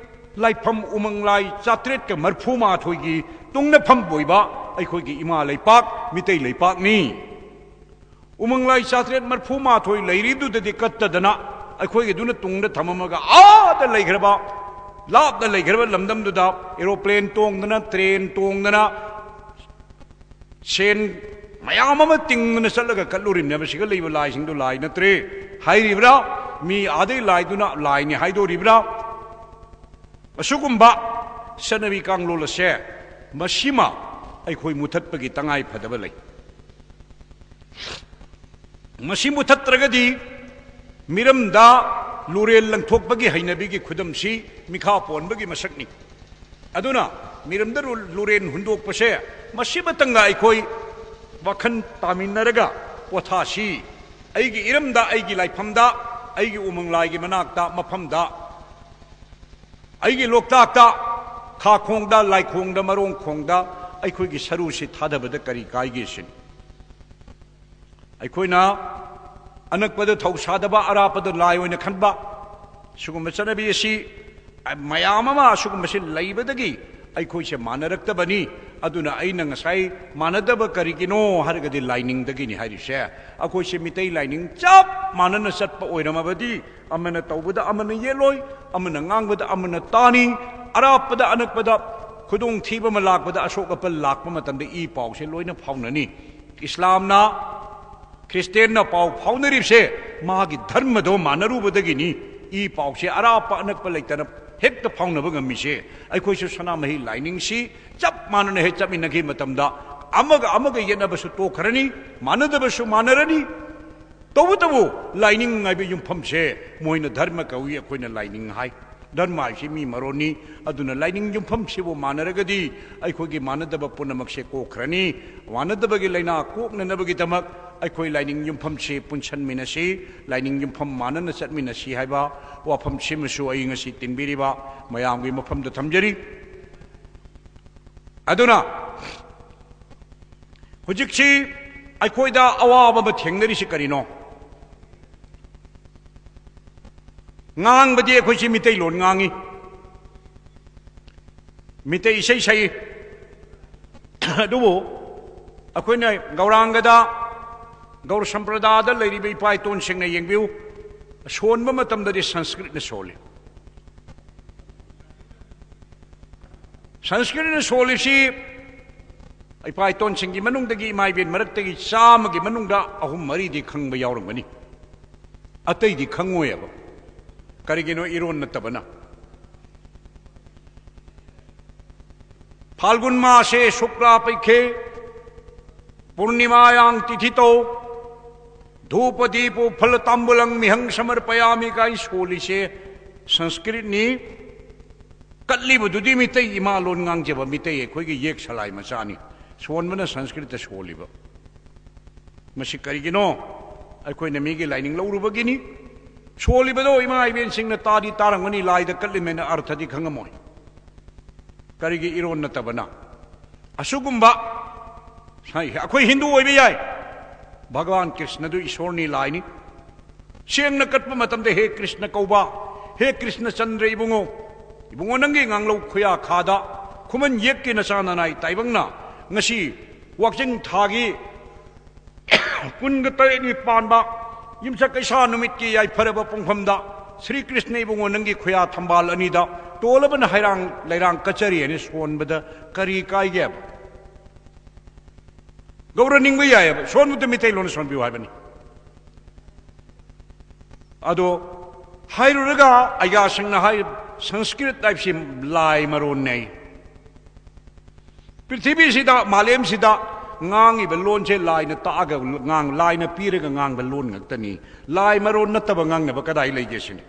ꯂꯥꯏꯐꯝ ꯎꯃꯪ ꯂꯥꯏ ꯆꯥꯇ꯭ꯔꯦꯠꯀ ꯃꯔꯐꯨ ꯃꯥꯊꯣꯏꯒꯤ ꯇꯨꯡꯅꯐꯝ ꯑꯣꯏꯕ ꯑꯩꯈꯣꯏꯒꯤ ꯏꯃꯥ ꯂꯩꯄꯥꯛ, ꯃꯤꯇꯩ ꯂꯩꯄꯥꯛꯅꯤ꯫ ꯎꯃꯪ ꯂꯥꯏ ꯆꯥꯇ꯭ꯔꯦꯠ ꯃꯔꯐꯨ ꯃꯥꯊꯣꯏ ꯂꯩꯔꯤꯗꯨꯗꯗꯤ ꯀꯠꯇꯗꯅ ꯑꯩꯈꯣꯏꯒꯤꯗꯨꯅ ꯇꯨꯡꯗ ꯊꯝꯃꯝꯃꯒ, ꯑꯥꯗ ꯂꯩꯈ꯭ꯔꯕ, ꯂꯥꯞꯅ ꯂꯩꯈ꯭ꯔꯕ ꯂꯝꯗꯝꯗꯨꯗ ꯑꯦꯔꯣꯄ꯭ꯂꯦꯟ ꯇꯣꯡꯗꯅ, ꯇ꯭ꯔꯦꯟ ꯇꯣꯡꯗꯅ, ꯁꯦꯟ ꯃꯌꯥꯝ ꯑꯃ ꯇꯤꯡꯗꯅ ꯆꯠꯂꯒ ꯀꯠꯂꯨꯔꯤꯕꯅꯦꯕ꯫ ꯁꯤꯒ ꯂꯩꯕ ꯂꯥꯏꯁꯤꯡꯗꯣ ꯂꯥꯏ ꯅꯠꯇ꯭ꯔꯦ ꯍꯥꯏꯔꯤꯕ꯭ꯔꯥ? ꯃꯤ ꯑꯥꯗꯩ ꯂꯥꯏꯗꯨꯅ ꯂꯥꯏꯅꯤ ꯍꯥꯏꯗꯣꯔꯤꯕ꯭ꯔꯥ? ꯑꯁꯤꯒꯨꯝꯕ ꯆꯠꯅꯕꯤ ꯀꯥꯡꯂꯣꯟ ꯑꯁꯦ, ꯃꯁꯤꯃ ꯑꯩꯈꯣꯏ ꯃꯨꯊꯠꯄꯒꯤ ꯇꯉꯥꯏ ꯐꯗꯕ ꯂꯩ꯫ ꯃꯁꯤ ꯃꯨꯊꯠꯇ꯭ꯔꯒꯗꯤ ꯃꯤꯔꯝꯗ ꯂꯨꯔꯦꯜ ꯂꯪꯊꯣꯛꯄꯒꯤ ꯍꯩꯅꯕꯤꯒꯤ ꯈꯨꯗꯝꯁꯤ ꯃꯤꯈꯥ ꯄꯣꯟꯕꯒꯤ ꯃꯁꯛꯅꯤ꯫ ꯑꯗꯨꯅ ꯃꯤꯔꯝꯗ ꯂꯨ-, ꯂꯨꯔꯦꯟ ꯍꯨꯟꯗꯣꯛꯄꯁꯦ, ꯃꯁꯤꯃꯇꯪꯒ ꯑꯩꯈꯣꯏ ꯋꯥꯈꯜ ꯇꯥꯃꯤꯟꯅꯔꯒ ꯄꯣꯊꯥꯁꯤ꯫ ꯑꯩꯒꯤ ꯏꯔꯝꯗ, ꯑꯩꯒꯤ ꯂꯥꯏꯐꯝꯗ, ꯑꯩꯒꯤ ꯎꯃꯪ ꯂꯥꯏꯒꯤ ꯃꯅꯥꯛꯇ, ꯃꯐꯝꯗ, ꯑꯩꯒꯤ ꯂꯣꯛꯇꯥꯛꯇ, ꯈꯥꯈꯣꯡꯗ, ꯂꯥꯏꯈꯣꯡꯗ, ꯃꯔꯣꯡꯈꯣꯡꯗ ꯑꯩꯈꯣꯏꯒꯤ ꯁꯔꯨꯁꯤ ꯊꯥꯗꯕꯗ ꯀꯔꯤ ꯀꯥꯏꯒꯦ ꯁꯤꯅꯤ꯫ ꯑꯩꯈꯣꯏꯅ ꯑꯅꯛꯄꯗ ꯊꯧ ꯁꯥꯗꯕ, ꯑꯔꯥꯞꯄꯗ ꯂꯥꯏ ꯑꯣꯏꯅ ꯈꯟꯕ, ꯁꯤꯒꯨꯝꯕ ꯆꯠꯅꯕꯤ ꯑꯁꯤ ꯃꯌꯥꯝ ꯑꯃ ꯑꯁꯤꯒꯨꯝꯕꯁꯤ ꯂꯩꯕꯗꯒꯤ ꯑꯩꯈꯣꯏꯁꯦ ꯃꯥꯟꯅꯔꯛꯇꯕꯅꯤ꯫ ꯑꯗꯨꯅ ꯑꯩꯅ ꯉꯁꯥꯏ ꯃꯥꯟꯅꯗꯕ ꯀꯔꯤꯒꯤꯅꯣ ꯍꯥꯏꯔꯒꯗꯤ ꯂꯥꯏꯅꯤꯡꯗꯒꯤꯅꯤ ꯍꯥꯏꯔꯤꯁꯦ꯫ ꯑꯩꯈꯣꯏꯁꯦ ꯃꯤꯇꯩ ꯂꯥꯏꯅꯤꯡ ꯆꯞ ꯃꯥꯟꯅꯅ ꯆꯠꯄ ꯑꯣꯏꯔꯝꯃꯕꯗꯤ ꯑꯃꯅ ꯇꯧꯕꯗ ꯑꯃꯅ ꯌꯦꯠꯂꯣꯏ, ꯑꯃꯅ ꯉꯥꯡꯕꯗ ꯑꯃꯅ ꯇꯥꯅꯤ, ꯑꯔꯥꯞꯄꯗ ꯑꯅꯛꯄꯗ ꯈꯨꯗꯣꯡꯊꯤꯕ ꯑꯃ ꯂꯥꯛꯄꯗ, ꯑꯁꯣꯛ ꯑꯄꯟ ꯂꯥꯛꯄ ꯃꯇꯝꯗ ꯏ ꯄꯥꯎꯁꯦ ꯂꯣꯏꯅ ꯐꯥꯎꯅꯅꯤ꯫ ꯏꯁꯂꯥꯝꯅ ꯈ꯭ꯔꯤꯁꯇꯦꯟꯅ ꯄꯥꯎ ꯐꯥꯎꯅꯔꯤꯕꯁꯦ ꯃꯥꯒꯤ ꯙꯔꯃꯗꯣ ꯃꯥꯟꯅꯔꯨꯕꯗꯒꯤꯅꯤ꯫ ꯏ ꯄꯥꯎꯁꯦ ꯑꯔꯥꯞꯄ ꯑꯅꯛꯄ ꯂꯩꯇꯅ ꯍꯦꯛꯇ ꯐꯥꯎꯅꯕ ꯉꯝꯃꯤꯁꯦ꯫ ꯑꯩꯈꯣꯏꯁꯨ ꯁꯅꯥꯃꯍꯤ ꯂꯥꯏꯅꯤꯡꯁꯤ ꯆꯞ ꯃꯥꯟꯅꯅ ꯍꯦꯛ ꯆꯠꯃꯤꯟꯅꯈꯤꯕ ꯃꯇꯝꯗ ꯑꯃꯒ ꯑꯃꯒ ꯌꯦꯠꯅꯕꯁꯨ ꯇꯣꯛꯈ꯭ꯔꯅꯤ, ꯃꯥꯟꯅꯗꯕꯁꯨ ꯃꯥꯟꯅꯔꯅꯤ꯫ ꯇꯧꯕꯇꯕꯨ ꯂꯥꯏꯅꯤꯡ ꯍꯥꯏꯕ ꯌꯨꯝꯐꯝꯁꯦ ꯃꯣꯏꯅ ꯙꯔꯃ ꯀꯧꯏ, ꯑꯩꯈꯣꯏꯅ ꯂꯥꯏꯅꯤꯡ ꯍꯥꯏ꯫ ꯙꯔꯃ ꯍꯥꯏꯁꯤ ꯃꯤ ꯃꯔꯣꯟꯅꯤ꯫ ꯑꯗꯨꯅ ꯂꯥꯏꯅꯤꯡ ꯌꯨꯝꯐꯝꯁꯤꯕꯨ ꯃꯥꯟꯅꯔꯒꯗꯤ ꯑꯩꯈꯣꯏꯒꯤ ꯃꯥꯟꯅꯗꯕ ꯄꯨꯝꯅꯃꯛꯁꯦ ꯀꯣꯛꯈ꯭ꯔꯅꯤ꯫ ꯃꯥꯟꯅꯗꯕꯒꯤ ꯂꯥꯏꯅꯥ ꯀꯣꯛꯅꯅꯕꯒꯤꯗꯃꯛ ꯑꯩꯈꯣꯏ ꯂꯥꯏꯅꯤꯡ ꯌꯨꯝꯐꯝꯁꯤ ꯄꯨꯟꯁꯟꯃꯤꯟꯅꯁꯤ, ꯂꯥꯏꯅꯤꯡ ꯌꯨꯝꯐꯝ ꯃꯥꯟꯅꯅ ꯆꯠꯃꯤꯟꯅꯁꯤ ꯍꯥꯏꯕ ꯋꯥꯐꯝꯁꯤꯃꯁꯨ ꯑꯩ ꯉꯁꯤ ꯇꯤꯟꯕꯤꯔꯤꯕ ꯃꯌꯥꯝꯒꯤ ꯃꯐꯝꯗ ꯊꯝꯖꯔꯤ꯫ ꯑꯗꯨꯅ ꯍꯧꯖꯤꯛꯁꯤ ꯑꯩꯈꯣꯏꯗ ꯑꯋꯥꯕ ꯑꯃ ꯊꯦꯡꯅꯔꯤꯁꯤ ꯀꯔꯤꯅꯣ? ꯉꯥꯡꯕꯗꯤ ꯑꯩꯈꯣꯏꯁꯤ ꯃꯤꯇꯩꯂꯣꯟ ꯉꯥꯡꯉꯤ, ꯃꯤꯇꯩ ꯏꯁꯩ ꯁꯛꯏ, ꯑꯗꯨꯕꯨ ꯑꯩꯈꯣꯏꯅ ꯒꯧꯔꯥꯡꯒꯗ, ꯒꯧꯔ ꯁꯝꯄ꯭ꯔꯗꯥꯗ ꯂꯩꯔꯤꯕ ꯏꯄꯥ ꯏꯇꯣꯟꯁꯤꯡꯅ ꯌꯦꯡꯕꯤꯌꯨ, ꯁꯣꯟꯕ ꯃꯇꯝꯗꯗꯤ ꯁꯪꯁꯀ꯭ꯔꯤꯠꯅ ꯁꯣꯜꯂꯤ꯫ ꯁꯪꯁꯀ꯭ꯔꯤꯠꯅ ꯁꯣꯜꯂꯤꯁꯤ ꯏꯄꯥ ꯏꯇꯣꯟꯁꯤꯡꯒꯤ ꯃꯅꯨꯡꯗꯒꯤ, ꯏꯃꯥ ꯏꯕꯦꯟ ꯃꯔꯛꯇꯒꯤ ꯆꯥꯝꯃꯒꯤ ꯃꯅꯨꯡꯗ ꯑꯍꯨꯝ ꯃꯔꯤꯗꯤ ꯈꯪꯕ ꯌꯥꯎꯔꯝꯒꯅꯤ, ꯑꯇꯩꯗꯤ ꯈꯪꯉꯣꯏꯑꯕ꯫ ꯀꯔꯤꯒꯤꯅꯣ? ꯏꯔꯣꯟ ꯅꯠꯇꯕꯅ꯫ ꯐꯥꯜꯒꯨꯟ ꯃꯥꯁꯦ ꯁꯨꯛꯂꯥ ꯄꯩꯈꯦ ꯄꯨꯔꯅꯤꯃꯥꯌꯥꯡ ꯇꯤꯊꯤꯇꯧ ꯙꯨꯄ ꯗꯤꯄꯣ ꯐꯂ ꯇꯥꯝꯕꯨꯂꯪ ꯃꯤꯍꯪ ꯁꯃꯔꯄꯌꯥꯃꯤ ꯀꯥꯏ ꯁꯣꯜꯂꯤꯁꯦ ꯁꯪꯁꯀ꯭ꯔꯤꯠꯅꯤ꯫ ꯀꯠꯂꯤꯕꯗꯨꯗꯤ ꯃꯤꯇꯩ ꯏꯃꯥ ꯂꯣꯟ ꯉꯥꯡꯖꯕ ꯃꯤꯇꯩ ꯑꯩꯈꯣꯏꯒꯤ ꯌꯦꯛ ꯁꯂꯥꯏ ꯃꯆꯥꯅꯤ꯫ ꯁꯣꯟꯕꯅ ꯁꯪꯁꯀ꯭ꯔꯤꯠꯇ ꯁꯣꯜꯂꯤꯕ꯫ ꯃꯁꯤ ꯀꯔꯤꯒꯤꯅꯣ? ꯑꯩꯈꯣꯏꯅ ꯃꯤꯒꯤ ꯂꯥꯏꯅꯤꯡ ꯂꯧꯔꯨꯕꯒꯤꯅꯤ꯫ ꯁꯣꯜꯂꯤꯕꯗꯣ ꯏꯃꯥ ꯏꯕꯦꯟꯁꯤꯡꯅ ꯇꯥꯗꯤ ꯇꯥꯔꯝꯒꯅꯤ, ꯂꯥꯏꯗ ꯀꯠꯂꯤꯃꯦꯅ ꯑꯔꯊꯗꯤ ꯈꯪꯉꯝꯃꯣꯏ꯫ ꯀꯔꯤꯒꯤ ꯏꯔꯣꯟ ꯅꯠꯇꯕꯅ? ꯑꯁꯤꯒꯨꯝꯕ, ꯑꯩꯈꯣꯏ ꯍꯤꯟꯗꯨ ꯑꯣꯏꯕ ꯌꯥꯏ, ꯚꯒꯋꯥꯟ ꯀ꯭ꯔꯤꯁꯅꯗꯨ ꯏꯁꯣꯔꯅꯤ, ꯂꯥꯏꯅꯤ꯫ ꯁꯦꯡꯅ ꯀꯠꯄ ꯃꯇꯝꯗ "ꯍꯦ ꯀ꯭ꯔꯤꯁꯅ" ꯀꯧꯕ, "ꯍꯦ ꯀ꯭ꯔꯤꯁꯅ ꯆꯟꯗ꯭ꯔ ꯏꯕꯨꯡꯉꯣ, ꯏꯕꯨꯡꯉꯣ ꯅꯪꯒꯤ ꯉꯥꯡꯂꯧ ꯈꯨꯌꯥ ꯈꯥꯗ ꯈꯨꯃꯟ ꯌꯦꯛꯀꯤ ꯅꯆꯥ ꯅꯅꯥꯏ ꯇꯥꯏꯕꯪꯅ ꯉꯁꯤ ꯋꯥꯛꯆꯤꯡ ꯊꯥꯒꯤ ꯀꯨꯟꯒ ꯇꯔꯦꯠꯅꯤ ꯄꯥꯟꯕ ꯌꯨꯝꯁꯀꯩꯁꯥ ꯅꯨꯃꯤꯠꯀꯤ ꯌꯥꯏꯐꯔꯕ ꯄꯨꯡꯐꯝꯗ ꯁ꯭ꯔꯤ ꯀ꯭ꯔꯤꯁꯅ ꯏꯕꯨꯡꯉꯣ, ꯅꯪꯒꯤ ꯈꯨꯌꯥ ꯊꯝꯕꯥꯜ ꯑꯅꯤꯗ ꯇꯣꯜꯂꯕꯅ ꯍꯩꯔꯥꯡ ꯂꯩꯔꯥꯡ ꯀꯆꯔꯤ ꯍꯥꯏꯅ ꯁꯣꯟꯕꯗ ꯀꯔꯤ ꯀꯥꯏꯒꯦꯕ? ꯒꯧꯔ ꯅꯤꯡꯕ ꯌꯥꯏꯑꯕ, ꯁꯣꯟꯕꯗ ꯃꯤꯇꯩꯂꯣꯟꯗ ꯁꯣꯟꯕꯤꯌꯨ ꯍꯥꯏꯕꯅꯤ꯫ ꯑꯗꯣ ꯍꯥꯏꯔꯨꯔꯒ ꯑꯩꯒꯥꯁꯤꯡꯅ ꯍꯥꯏ, ꯁꯪꯁꯀ꯭ꯔꯤꯠ ꯍꯥꯏꯕꯁꯤ ꯂꯥꯏ ꯃꯔꯣꯟꯅꯦ꯫ ꯄ꯭ꯔꯤꯊꯤꯕꯤꯁꯤꯗ, ꯃꯥꯂꯦꯝꯁꯤꯗ ꯉꯥꯡꯉꯤꯕ ꯂꯣꯟꯁꯦ ꯂꯥꯏꯅ ꯇꯥꯛꯑꯒ ꯉꯥꯡ, ꯂꯥꯏꯅ ꯄꯤꯔꯒ ꯉꯥꯡꯕ ꯂꯣꯟ ꯉꯥꯛꯇꯅꯤ꯫ ꯂꯥꯏ ꯃꯔꯣꯟ ꯅꯠꯇꯕ ꯉꯥꯡꯅꯕ ꯀꯗꯥꯏ ꯂꯩꯒꯦ ꯁꯤꯅꯤ꯫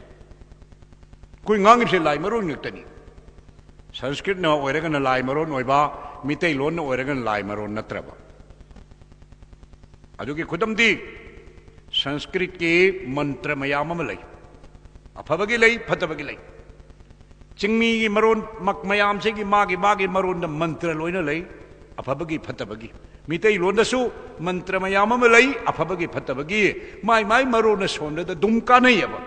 ꯑꯩꯈꯣꯏ ꯉꯥꯡꯉꯤꯕꯁꯦ ꯂꯥꯏ ꯃꯔꯣꯟ ꯉꯥꯛꯇꯅꯤ꯫ ꯁꯪꯁꯀ꯭ꯔꯤꯠꯅ ꯑꯣꯏꯔꯒꯅ ꯂꯥꯏ ꯃꯔꯣꯟ ꯑꯣꯏꯕ, ꯃꯤꯇꯩꯂꯣꯟꯅ ꯑꯣꯏꯔꯒꯅ ꯂꯥꯏ ꯃꯔꯣꯟ ꯅꯠꯇ꯭ꯔꯕ꯫ ꯑꯗꯨꯒꯤ ꯈꯨꯗꯝꯗꯤ, ꯁꯪꯁꯀ꯭ꯔꯤꯠꯀꯤ ꯃꯟꯇ꯭ꯔ ꯃꯌꯥꯝ ꯑꯃ ꯂꯩ, ꯑꯐꯕꯒꯤ ꯂꯩ, ꯐꯠꯇꯕꯒꯤ ꯂꯩ꯫ ꯆꯤꯡꯃꯤꯒꯤ ꯃꯔꯣꯟ ꯃꯛ-, ꯃꯌꯥꯝꯁꯤꯒꯤ ꯃꯥꯒꯤ ꯃꯥꯒꯤ ꯃꯔꯣꯟꯗ ꯃꯟꯇ꯭ꯔ ꯂꯣꯏꯅ ꯂꯩ, ꯑꯐꯕꯒꯤ ꯐꯠꯇꯕꯒꯤ꯫ ꯃꯤꯇꯩꯂꯣꯟꯗꯁꯨ ꯃꯟꯇ꯭ꯔ ꯃꯌꯥꯝ ꯑꯃ ꯂꯩ, ꯑꯐꯕꯒꯤ ꯐꯠꯇꯕꯒꯤ꯫ ꯃꯥꯏ ꯃꯥꯏ ꯃꯔꯣꯟꯅ ꯁꯣꯟꯕꯗ ꯑꯗꯨꯝ ꯀꯥꯟꯅꯩꯌꯦꯕ꯫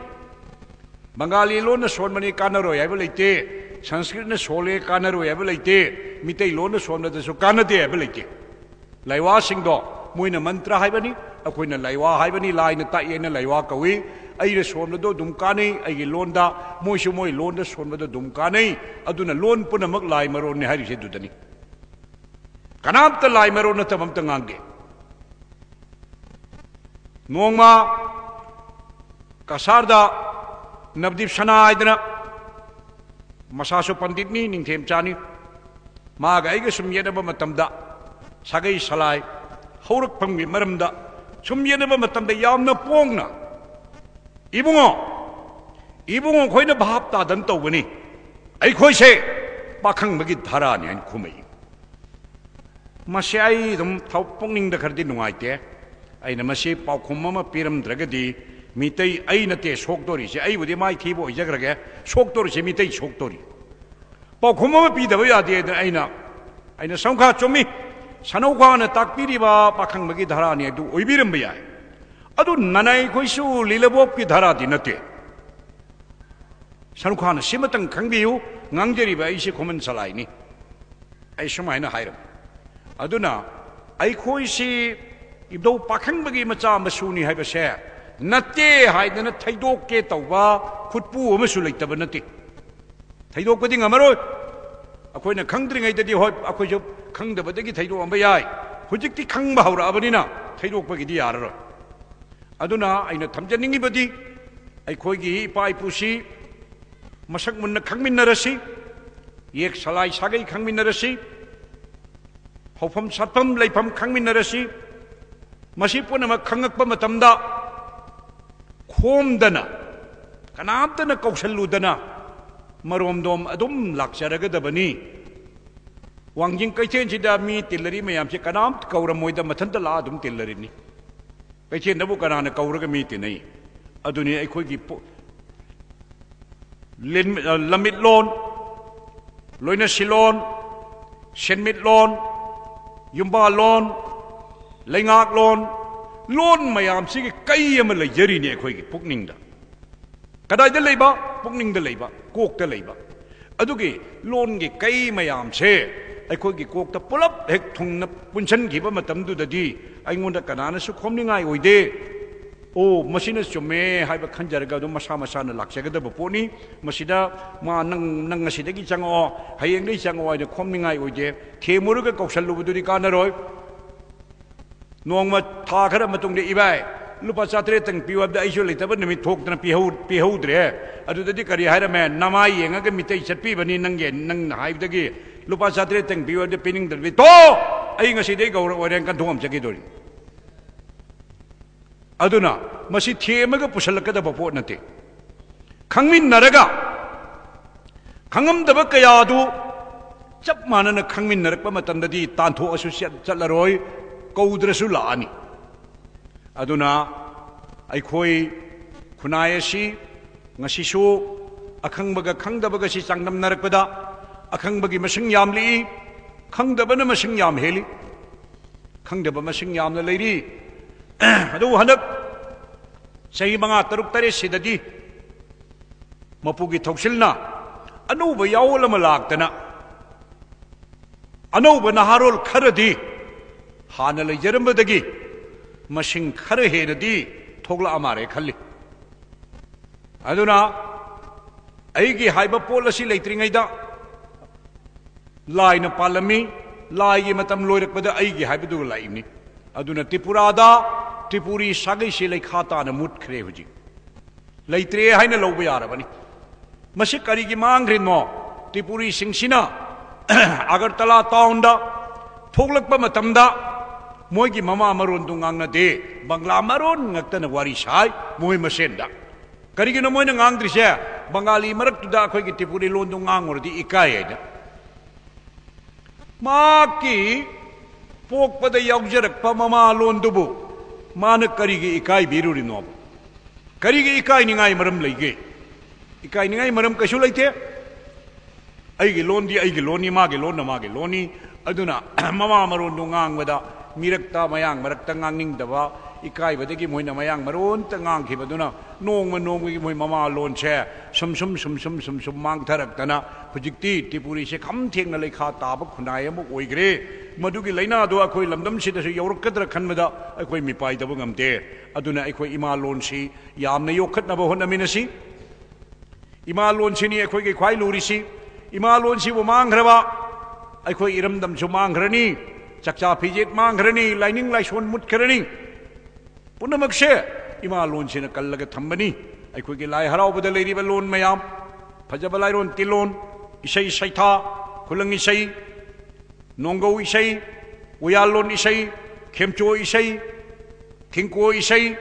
ꯕꯪꯒꯥꯂꯤ ꯂꯣꯟꯅ ꯁꯣꯟꯕꯅꯤ ꯀꯥꯟꯅꯔꯣꯏ ꯍꯥꯏꯕ ꯂꯩꯇꯦ, ꯁꯪꯁꯀ꯭ꯔꯤꯠꯅ ꯁꯣꯜꯂꯦ ꯀꯥꯟꯅꯔꯣꯏ ꯍꯥꯏꯕ ꯂꯩꯇꯦ, ꯃꯤꯇꯩꯂꯣꯟꯅ ꯁꯣꯟꯕꯗꯁꯨ ꯀꯥꯟꯅꯗꯦ ꯍꯥꯏꯕ ꯂꯩꯇꯦ꯫ ꯂꯥꯏꯋꯥꯁꯤꯡꯗꯣ ꯃꯣꯏꯅ ꯃꯟꯇ꯭ꯔ ꯍꯥꯏꯕꯅꯤ, ꯑꯩꯈꯣꯏꯅ ꯂꯥꯏꯋꯥ ꯍꯥꯏꯕꯅꯤ, ꯂꯥꯏꯅ ꯇꯥꯛꯑꯦꯅ ꯂꯥꯏꯋꯥ ꯀꯧꯏ꯫ ꯑꯩꯅ ꯁꯣꯟꯕꯗꯣ ꯑꯗꯨꯝ ꯀꯥꯟꯅꯩ, ꯑꯩꯒꯤ ꯂꯣꯟꯗ, ꯃꯣꯏꯁꯨ ꯃꯣꯏ ꯂꯣꯟꯗ ꯁꯣꯟꯕꯗꯣ ꯑꯗꯨꯝ ꯀꯥꯟꯅꯩ꯫ ꯑꯗꯨꯅ ꯂꯣꯟ ꯄꯨꯝꯅꯃꯛ ꯂꯥꯏ ꯃꯔꯣꯟꯅꯤ ꯍꯥꯏꯔꯤꯁꯦ ꯑꯗꯨꯗꯅꯤ꯫ ꯀꯅꯥꯝꯇ ꯂꯥꯏ ꯃꯔꯣꯟ ꯅꯠꯇꯕ ꯑꯝꯇ ꯉꯥꯡꯗꯦ꯫ ꯅꯣꯡꯃ ꯀꯁꯥꯔꯗ ꯅꯕꯗꯤꯞ ꯁꯅꯥ ꯍꯥꯏꯗꯅ, ꯃꯁꯥꯁꯨ ꯄꯟꯗꯤꯠꯅꯤ, ꯅꯤꯡꯊꯦꯝꯆꯥꯅꯤ, ꯃꯥꯒ ꯑꯩꯒ ꯁꯨꯝ ꯌꯦꯠꯅꯕ ꯃꯇꯝꯗ ꯁꯥꯒꯩ ꯁꯂꯥꯏ ꯍꯧꯔꯛꯐꯝꯒꯤ ꯃꯔꯝꯗ ꯁꯨꯝ ꯌꯦꯠꯅꯕ ꯃꯇꯝꯗ ꯌꯥꯝꯅ ꯄꯣꯡꯅ, "ꯏꯕꯨꯡꯉꯣ, ꯏꯕꯨꯡꯉꯣ, ꯑꯩꯈꯣꯏꯅ ꯚꯥꯞ ꯇꯥꯗꯅ ꯇꯧꯕꯅꯤ, ꯑꯩꯈꯣꯏꯁꯦ ꯄꯥꯈꯪꯕꯒꯤ ꯙꯔꯥꯅꯤ" ꯍꯥꯏꯅ ꯈꯨꯝꯃꯛꯏ꯫ ꯃꯁꯤ ꯑꯩ ꯑꯗꯨꯝ ꯊꯧ-, ꯄꯨꯛꯅꯤꯡꯗ ꯈꯔꯗꯤ ꯅꯨꯡꯉꯥꯏꯇꯦ꯫ ꯑꯩꯅ ꯃꯁꯤ ꯄꯥꯎꯈꯨꯝ ꯑꯃ ꯄꯤꯔꯝꯗ꯭ꯔꯒꯗꯤ ꯃꯤꯇꯩ ꯑꯩ ꯅꯠꯇꯦ ꯁꯣꯛꯇꯣꯔꯤꯁꯦ, ꯑꯩꯕꯨꯗꯤ ꯃꯥꯏꯊꯤꯕ ꯑꯣꯏꯖꯈ꯭ꯔꯒꯦ, ꯁꯣꯛꯇꯣꯔꯤꯁꯦ ꯃꯤꯇꯩ ꯁꯣꯛꯇꯣꯔꯤ꯫ ꯄꯥꯎꯈꯨꯝ ꯑꯃ ꯄꯤꯗꯕ ꯌꯥꯗꯦ꯫ ꯑꯗꯨꯅ ꯑꯩꯅ, ꯑꯩꯅ ꯁꯅꯧꯈꯥ ꯆꯨꯝꯃꯤ, ꯁꯅꯧꯈꯥꯅ ꯇꯥꯛꯄꯤꯔꯤꯕ ꯄꯥꯈꯪꯕꯒꯤ ꯙꯔꯥꯅꯤ ꯑꯗꯨ ꯑꯣꯏꯕꯤꯔꯝꯕ ꯌꯥꯏ꯫ ꯑꯗꯨ ꯅꯅꯥꯏ ꯑꯩꯈꯣꯏꯁꯨ ꯂꯤꯂꯕꯣꯞꯀꯤ ꯙꯔꯥꯗꯤ ꯅꯠꯇꯦ꯫ ꯁꯅꯨꯈꯥꯅ ꯁꯤꯃꯇꯪ ꯈꯪꯕꯤꯌꯨ, ꯉꯥꯡꯖꯔꯤꯕ ꯑꯩꯁꯦ ꯈꯨꯃꯟ ꯁꯂꯥꯏꯅꯤ꯫ ꯑꯩ ꯁꯨꯃꯥꯏꯅ ꯍꯥꯏꯔꯝꯃꯤ꯫ ꯑꯗꯨꯅ ꯑꯩꯈꯣꯏꯁꯤ ꯏꯙꯧ ꯄꯥꯈꯪꯕꯒꯤ ꯃꯆꯥ ꯃꯁꯨꯅꯤ ꯍꯥꯏꯕꯁꯦ ꯅꯠꯇꯦ ꯍꯥꯏꯗꯅ ꯊꯩꯗꯣꯛꯀꯦ ꯇꯧꯕ ꯈꯨꯠꯄꯨ ꯑꯃꯁꯨ ꯂꯩꯇꯕ ꯅꯠꯇꯦ꯫ ꯊꯩꯗꯣꯛꯄꯗꯤ ꯉꯝꯃꯔꯣꯏ꯫ ꯑꯩꯈꯣꯏꯅ ꯈꯪꯗ꯭ꯔꯤꯉꯩꯗꯗꯤ, ꯍꯣꯏ, ꯑꯩꯈꯣꯏꯁꯨ ꯈꯪꯗꯕꯗꯒꯤ ꯊꯩꯗꯣꯛꯑꯝꯕ ꯌꯥꯏ꯫ ꯍꯧꯖꯤꯛꯇꯤ ꯈꯪꯕ ꯍꯧꯔꯛꯑꯕꯅꯤꯅ ꯊꯩꯗꯣꯛꯄꯒꯤꯗꯤ ꯌꯥꯔꯔꯣꯏ꯫ ꯑꯗꯨꯅ ꯑꯩꯅ ꯊꯝꯖꯅꯤꯡꯉꯤꯕꯗꯤ, ꯑꯩꯈꯣꯏꯒꯤ ꯏꯄꯥ ꯏꯄꯨꯁꯤ ꯃꯁꯛ ꯃꯨꯟꯅ ꯈꯪꯃꯤꯟꯅꯔꯁꯤ, ꯌꯦꯛ ꯁꯂꯥꯏ ꯁꯥꯒꯩ ꯈꯪꯃꯤꯟꯅꯔꯁꯤ, ꯍꯧꯐꯝ ꯁꯥꯠꯐꯝ ꯂꯩꯐꯝ ꯈꯪꯃꯤꯟꯅꯔꯁꯤ꯫ ꯃꯁꯤ ꯄꯨꯝꯅꯃꯛ ꯈꯪꯉꯛꯄ ꯃꯇꯝꯗ ꯈꯣꯝꯗꯅ, ꯀꯅꯥꯝꯇꯅ ꯀꯧꯁꯜꯂꯨꯗꯅ ꯃꯔꯣꯝꯗꯣꯝ ꯑꯗꯨꯝ ꯂꯥꯛꯆꯔꯒꯗꯕꯅꯤ꯫ ꯋꯥꯡꯖꯤꯡ ꯀꯩꯊꯦꯜꯁꯤꯗ ꯃꯤ ꯇꯤꯜꯂꯔꯤ ꯃꯌꯥꯝꯁꯦ ꯀꯅꯥꯝ ꯀꯧꯔꯝꯃꯣꯏꯗ, ꯃꯊꯟꯇ ꯂꯥꯛꯑ ꯑꯗꯨꯝ ꯇꯤꯜꯂꯔꯤꯅꯤ꯫ ꯀꯩꯊꯦꯜꯗꯕꯨ ꯀꯅꯥꯅ ꯀꯧꯔꯒ ꯃꯤ ꯇꯤꯟꯅꯩ? ꯑꯗꯨꯅꯤ ꯑꯩꯈꯣꯏꯒꯤ ꯄꯣ-, ꯂꯤꯟ-, ꯑ, ꯂꯝꯃꯤꯠꯂꯣꯟ, ꯂꯣꯏꯅꯁꯤꯂꯣꯟ, ꯁꯦꯟꯃꯤꯠꯂꯣꯟ, ꯌꯨꯝꯕꯥꯜꯂꯣꯟ, ꯂꯩꯉꯥꯛꯂꯣꯟ, ꯂꯣꯟ ꯃꯌꯥꯝꯁꯤꯒꯤ ꯀꯩ ꯑꯃ ꯂꯩꯖꯔꯤꯅꯦ ꯑꯩꯈꯣꯏꯒꯤ ꯄꯨꯛꯅꯤꯡꯗ꯫ ꯀꯗꯥꯏꯗ ꯂꯩꯕ? ꯄꯨꯛꯅꯤꯡꯗ ꯂꯩꯕ, ꯀꯣꯛꯇ ꯂꯩꯕ꯫ ꯑꯗꯨꯒꯤ ꯂꯣꯟꯒꯤ ꯀꯩ ꯃꯌꯥꯝꯁꯦ ꯑꯩꯈꯣꯏꯒꯤ ꯀꯣꯛꯇ ꯄꯨꯂꯞ ꯍꯦꯛ ꯊꯨꯡꯅ ꯄꯨꯟꯁꯤꯟꯈꯤꯕ ꯃꯇꯝꯗꯨꯗꯗꯤ ꯑꯩꯉꯣꯟꯗ ꯀꯅꯥꯅꯁꯨ ꯈꯣꯝꯅꯤꯡꯉꯥꯏ ꯑꯣꯏꯗꯦ꯫ ꯑꯣ, ꯃꯁꯤꯅ ꯆꯨꯝꯃꯦ ꯍꯥꯏꯕ ꯈꯟꯖꯔꯒ ꯑꯗꯨꯝ ꯃꯁꯥ ꯃꯁꯥꯅ ꯂꯥꯛꯆꯒꯗꯕ ꯄꯣꯠꯅꯤ꯫ ꯃꯁꯤꯗ ꯃꯥ, "ꯅꯪ, ꯅꯪ ꯉꯁꯤꯗꯒꯤ ꯆꯪꯉꯛꯑꯣ, ꯍꯌꯦꯡꯗꯒꯤ ꯆꯪꯉꯛꯑꯣ" ꯍꯥꯏꯅ ꯈꯣꯝꯅꯤꯡꯉꯥꯏ ꯑꯣꯏꯗꯦ꯫ ꯊꯦꯝꯃꯨꯔꯒ ꯀꯧꯁꯜꯂꯨꯕꯗꯨꯗꯤ ꯀꯥꯟꯅꯔꯣꯏ꯫ ꯅꯣꯡꯃ ꯊꯥ ꯈꯔ ꯃꯇꯨꯡꯗ, "ꯏꯕꯥꯏ, ꯂꯨꯄꯥ ꯆꯥꯇ꯭ꯔꯦꯠꯇꯪ ꯄꯤꯌꯨ" ꯍꯥꯏꯕꯗ ꯑꯩꯁꯨ ꯂꯩꯇꯕ ꯅꯨꯃꯤꯠ ꯊꯣꯛꯇꯅ ꯄꯤꯍꯧ-, ꯄꯤꯍꯧꯗ꯭ꯔꯦ꯫ ꯑꯗꯨꯗꯗꯤ ꯀꯔꯤ ꯍꯥꯏꯔꯝꯃꯦ? "ꯅꯃꯥꯏ ꯌꯦꯡꯉꯒ ꯃꯤꯇꯩ ꯆꯠꯄꯤꯕꯅꯤ ꯅꯪꯒꯤ, ꯅꯪꯅ ꯍꯥꯏꯕꯗꯒꯤ ꯂꯨꯄꯥ ꯆꯥꯇ꯭ꯔꯦꯠꯇꯪ ꯄꯤꯌꯨ ꯍꯥꯏꯕꯗ ꯄꯤꯅꯤꯡꯗ꯭ꯔꯕꯤ, ꯇꯣ! ꯑꯩ ꯉꯁꯤꯗꯩ ꯒꯧꯔ ꯑꯣꯏꯔꯦꯅ ꯀꯟꯊꯣꯛꯑꯝ ꯆꯠꯈꯤꯗꯣꯏꯅꯤ"꯫ ꯑꯗꯨꯅ ꯃꯁꯤ ꯊꯦꯝꯃꯒ ꯄꯨꯁꯜꯂꯛꯀꯗꯕ ꯄꯣꯠ ꯅꯠꯇꯦ꯫ ꯈꯪꯃꯤꯟꯅꯔꯒ, ꯈꯪꯉꯝꯗꯕ ꯀꯌꯥ ꯑꯗꯨ ꯆꯞ ꯃꯥꯟꯅꯅ ꯈꯪꯃꯤꯟꯅꯔꯛꯄ ꯃꯇꯝꯗꯗꯤ ꯇꯥꯟꯊꯣꯛꯑꯁꯨ ꯆꯠ-, ꯆꯠꯂꯔꯣꯏ, ꯀꯧꯗ꯭ꯔꯁꯨ ꯂꯥꯛꯑꯅꯤ꯫ ꯑꯗꯨꯅ ꯑꯩꯈꯣꯏ ꯈꯨꯟꯅꯥꯏ ꯑꯁꯤ ꯉꯁꯤꯁꯨ ꯑꯈꯪꯕꯒ ꯈꯪꯗꯕꯒꯁꯤ ꯆꯥꯡꯗꯝꯅꯔꯛꯄꯗ ꯑꯈꯪꯕꯒꯤ ꯃꯁꯤꯡ ꯌꯥꯝꯂꯛꯏ, ꯈꯪꯗꯕꯅ ꯃꯁꯤꯡ ꯌꯥꯝ ꯍꯦꯜꯂꯤ꯫ ꯈꯪꯗꯕ ꯃꯁꯤꯡ ꯌꯥꯝꯅ ꯂꯩꯔꯤ꯫ ꯑꯗꯨꯕꯨ ꯍꯟꯗꯛ ꯆꯍꯤ ꯃꯉꯥ, ꯇꯔꯨꯛ, ꯇꯔꯦꯠꯁꯤꯗꯗꯤ ꯃꯄꯨꯒꯤ ꯊꯧꯁꯤꯜꯅ ꯑꯅꯧꯕ ꯌꯥꯑꯣꯜ ꯑꯃ ꯂꯥꯛꯇꯅ, ꯑꯅꯧꯕ ꯅꯍꯥꯔꯣꯜ ꯈꯔꯗꯤ ꯍꯥꯟꯅ ꯂꯩꯖꯔꯝꯕꯗꯒꯤ ꯃꯁꯤꯡ ꯈꯔ ꯍꯦꯟꯅꯗꯤ ꯊꯣꯛꯂꯛꯑ ꯃꯥꯜꯂꯦ ꯈꯜꯂꯤ꯫ ꯑꯗꯨꯅ ꯑꯩꯒꯤ ꯍꯥꯏꯕ ꯄꯣꯠ ꯑꯁꯤ ꯂꯩꯇ꯭ꯔꯤꯉꯩꯗ ꯂꯥꯏꯅ ꯄꯥꯜꯂꯝꯃꯤ꯫ ꯂꯥꯏꯒꯤ ꯃꯇꯝ ꯂꯣꯏꯔꯛꯄꯗ ꯑꯩꯒꯤ ꯍꯥꯏꯕꯗꯨꯒ ꯂꯥꯛꯏꯕꯅꯤ꯫ ꯑꯗꯨꯅ ꯇ꯭ꯔꯤꯄꯨꯔꯥꯗ ꯇ꯭ꯔꯤꯄꯨꯔꯤ ꯁꯥꯒꯩꯁꯤ ꯂꯩꯈꯥ ꯇꯥꯅ ꯃꯨꯠꯈ꯭ꯔꯦ ꯍꯧꯖꯤꯛ꯫ ꯂꯩꯇ꯭ꯔꯦ ꯍꯥꯏꯅ ꯂꯧꯕ ꯌꯥꯔꯕꯅꯤ꯫ ꯃꯁꯤ ꯀꯔꯤꯒꯤ ꯃꯥꯡꯈ꯭ꯔꯤꯅꯣ? ꯇ꯭ꯔꯤꯄꯨꯔꯤꯁꯤꯡꯁꯤꯅ ꯑꯒꯔꯇꯂꯥ ꯇꯥꯎꯟꯗ ꯊꯣꯛꯂꯛꯄ ꯃꯇꯝꯗ ꯃꯣꯏꯒꯤ ꯃꯃꯥ ꯃꯔꯣꯟꯗꯨ ꯉꯥꯡꯅꯗꯦ, ꯕꯪꯒ꯭ꯂꯥ ꯃꯔꯣꯟ ꯉꯛꯇꯅ ꯋꯥꯔꯤ ꯁꯥꯏ ꯃꯣꯏ ꯃꯁꯦꯟꯗ꯫ ꯀꯔꯤꯒꯤꯅꯣ ꯃꯣꯏꯅ ꯉꯥꯡꯗ꯭ꯔꯤꯁꯦ? ꯕꯪꯒꯥꯂꯤ ꯃꯔꯛꯇꯨꯗ ꯑꯩꯈꯣꯏꯒꯤ ꯇ꯭ꯔꯤꯄꯨꯔꯤ ꯂꯣꯟꯗꯨ ꯉꯥꯡꯉꯨꯔꯗꯤ ꯏꯀꯥꯏ ꯍꯥꯏꯅ꯫ ꯃꯍꯥꯛꯀꯤ ꯄꯣꯛꯄꯗ ꯌꯥꯎꯖꯔꯛꯄ ꯃꯃꯥ ꯂꯣꯟꯗꯨꯕꯨ ꯃꯥꯅ ꯀꯔꯤꯒꯤ ꯏꯀꯥꯏꯕꯤꯔꯨꯔꯤꯅꯣꯕ? ꯀꯔꯤꯒꯤ ꯏꯀꯥꯏꯅꯤꯡꯉꯥꯏ ꯃꯔꯝ ꯂꯩꯒꯦ? ꯏꯀꯥꯏꯅꯤꯡꯉꯥꯏ ꯃꯔꯝ ꯀꯩꯁꯨ ꯂꯩꯇꯦ꯫ ꯑꯩꯒꯤ ꯂꯣꯟꯗꯤ ꯑꯩꯒꯤ ꯂꯣꯟꯅꯤ, ꯃꯥꯒꯤ ꯂꯣꯟꯅ ꯃꯥꯒꯤ ꯂꯣꯟꯅꯤ꯫ ꯑꯗꯨꯅ ꯃꯃꯥ ꯃꯔꯣꯟꯗꯨ ꯉꯥꯡꯕꯗ ꯃꯤꯔꯛꯇ, ꯃꯌꯥꯡ ꯃꯔꯛꯇ ꯉꯥꯡꯅꯤꯡꯗꯕ, ꯏꯀꯥꯏꯕꯗꯒꯤ ꯃꯣꯏꯅ ꯃꯌꯥꯡ ꯃꯔꯣꯟꯇ ꯉꯥꯡꯈꯤꯕꯗꯨꯅ ꯅꯣꯡꯃ ꯅꯣꯡꯃꯒꯤ ꯃꯣꯏ ꯃꯃꯥ ꯂꯣꯟꯁꯦ ꯁꯨꯝ ꯁꯨꯝ ꯁꯨꯝ ꯁꯨꯝ ꯁꯨꯝ ꯁꯨꯝ ꯃꯥꯡꯊꯔꯛꯇꯅ ꯍꯧꯖꯤꯛꯇꯤ ꯇ꯭ꯔꯤꯄꯨꯔꯤꯁꯦ ꯈꯝ ꯊꯦꯡꯅ ꯂꯩꯈꯥ ꯇꯥꯕ ꯈꯨꯟꯅꯥꯏ ꯑꯃ ꯑꯣꯏꯈ꯭ꯔꯦ꯫ ꯃꯗꯨꯒꯤ ꯂꯥꯏꯅꯥꯗꯣ ꯑꯩꯈꯣꯏ ꯂꯝꯗꯝꯁꯤꯗꯁꯨ ꯌꯧꯔꯛꯀꯗ꯭ꯔꯥ ꯈꯟꯕꯗ ꯑꯩꯈꯣꯏ ꯃꯤꯄꯥꯏꯗꯕ ꯉꯝꯗꯦ꯫ ꯑꯗꯨꯅ ꯑꯩꯈꯣꯏ ꯏꯃꯥ ꯂꯣꯟꯁꯤ ꯌꯥꯝꯅ ꯌꯣꯛꯈꯠꯅꯕ ꯍꯣꯠꯅꯃꯤꯟꯅꯁꯤ꯫ ꯏꯃꯥ ꯂꯣꯟꯁꯤꯅꯤ ꯑꯩꯈꯣꯏꯒꯤ ꯈ꯭ꯋꯥꯏ ꯂꯨꯔꯤꯁꯤ꯫ ꯏꯃꯥ ꯂꯣꯟꯁꯤꯕꯨ ꯃꯥꯡꯈ꯭ꯔꯕ ꯑꯩꯈꯣꯏ ꯏꯔꯝꯗꯝꯁꯨ ꯃꯥꯡꯈ꯭ꯔꯅꯤ, ꯆꯥꯛꯆꯥ ꯐꯤꯖꯦꯠ ꯃꯥꯡꯈ꯭ꯔꯅꯤ, ꯂꯥꯏꯅꯤꯡ ꯂꯥꯏꯁꯣꯟ ꯃꯨꯠꯈ꯭ꯔꯅꯤ꯫ ꯄꯨꯝꯅꯃꯛꯁꯦ ꯏꯃꯥ ꯂꯣꯟꯁꯤꯅ ꯀꯜꯂꯒ ꯊꯝꯕꯅꯤ꯫ ꯑꯩꯈꯣꯏꯒꯤ ꯂꯥꯏ ꯍꯔꯥꯎꯕꯗ ꯂꯩꯔꯤꯕ ꯂꯣꯟ ꯃꯌꯥꯝ, ꯐꯖꯕ ꯂꯥꯏꯔꯣꯟ ꯇꯤꯜꯂꯣꯟ, ꯏꯁꯩ ꯁꯩꯊꯥ, ꯈꯨꯂꯪ ꯏꯁꯩ, ꯅꯣꯡꯒꯧ ꯏꯁꯩ, ꯎꯌꯥꯜꯂꯣꯟ ꯏꯁꯩ, ꯈꯦꯝꯆꯣ ꯏꯁꯩ, ꯊꯤꯡꯀꯣ ꯏꯁꯩ,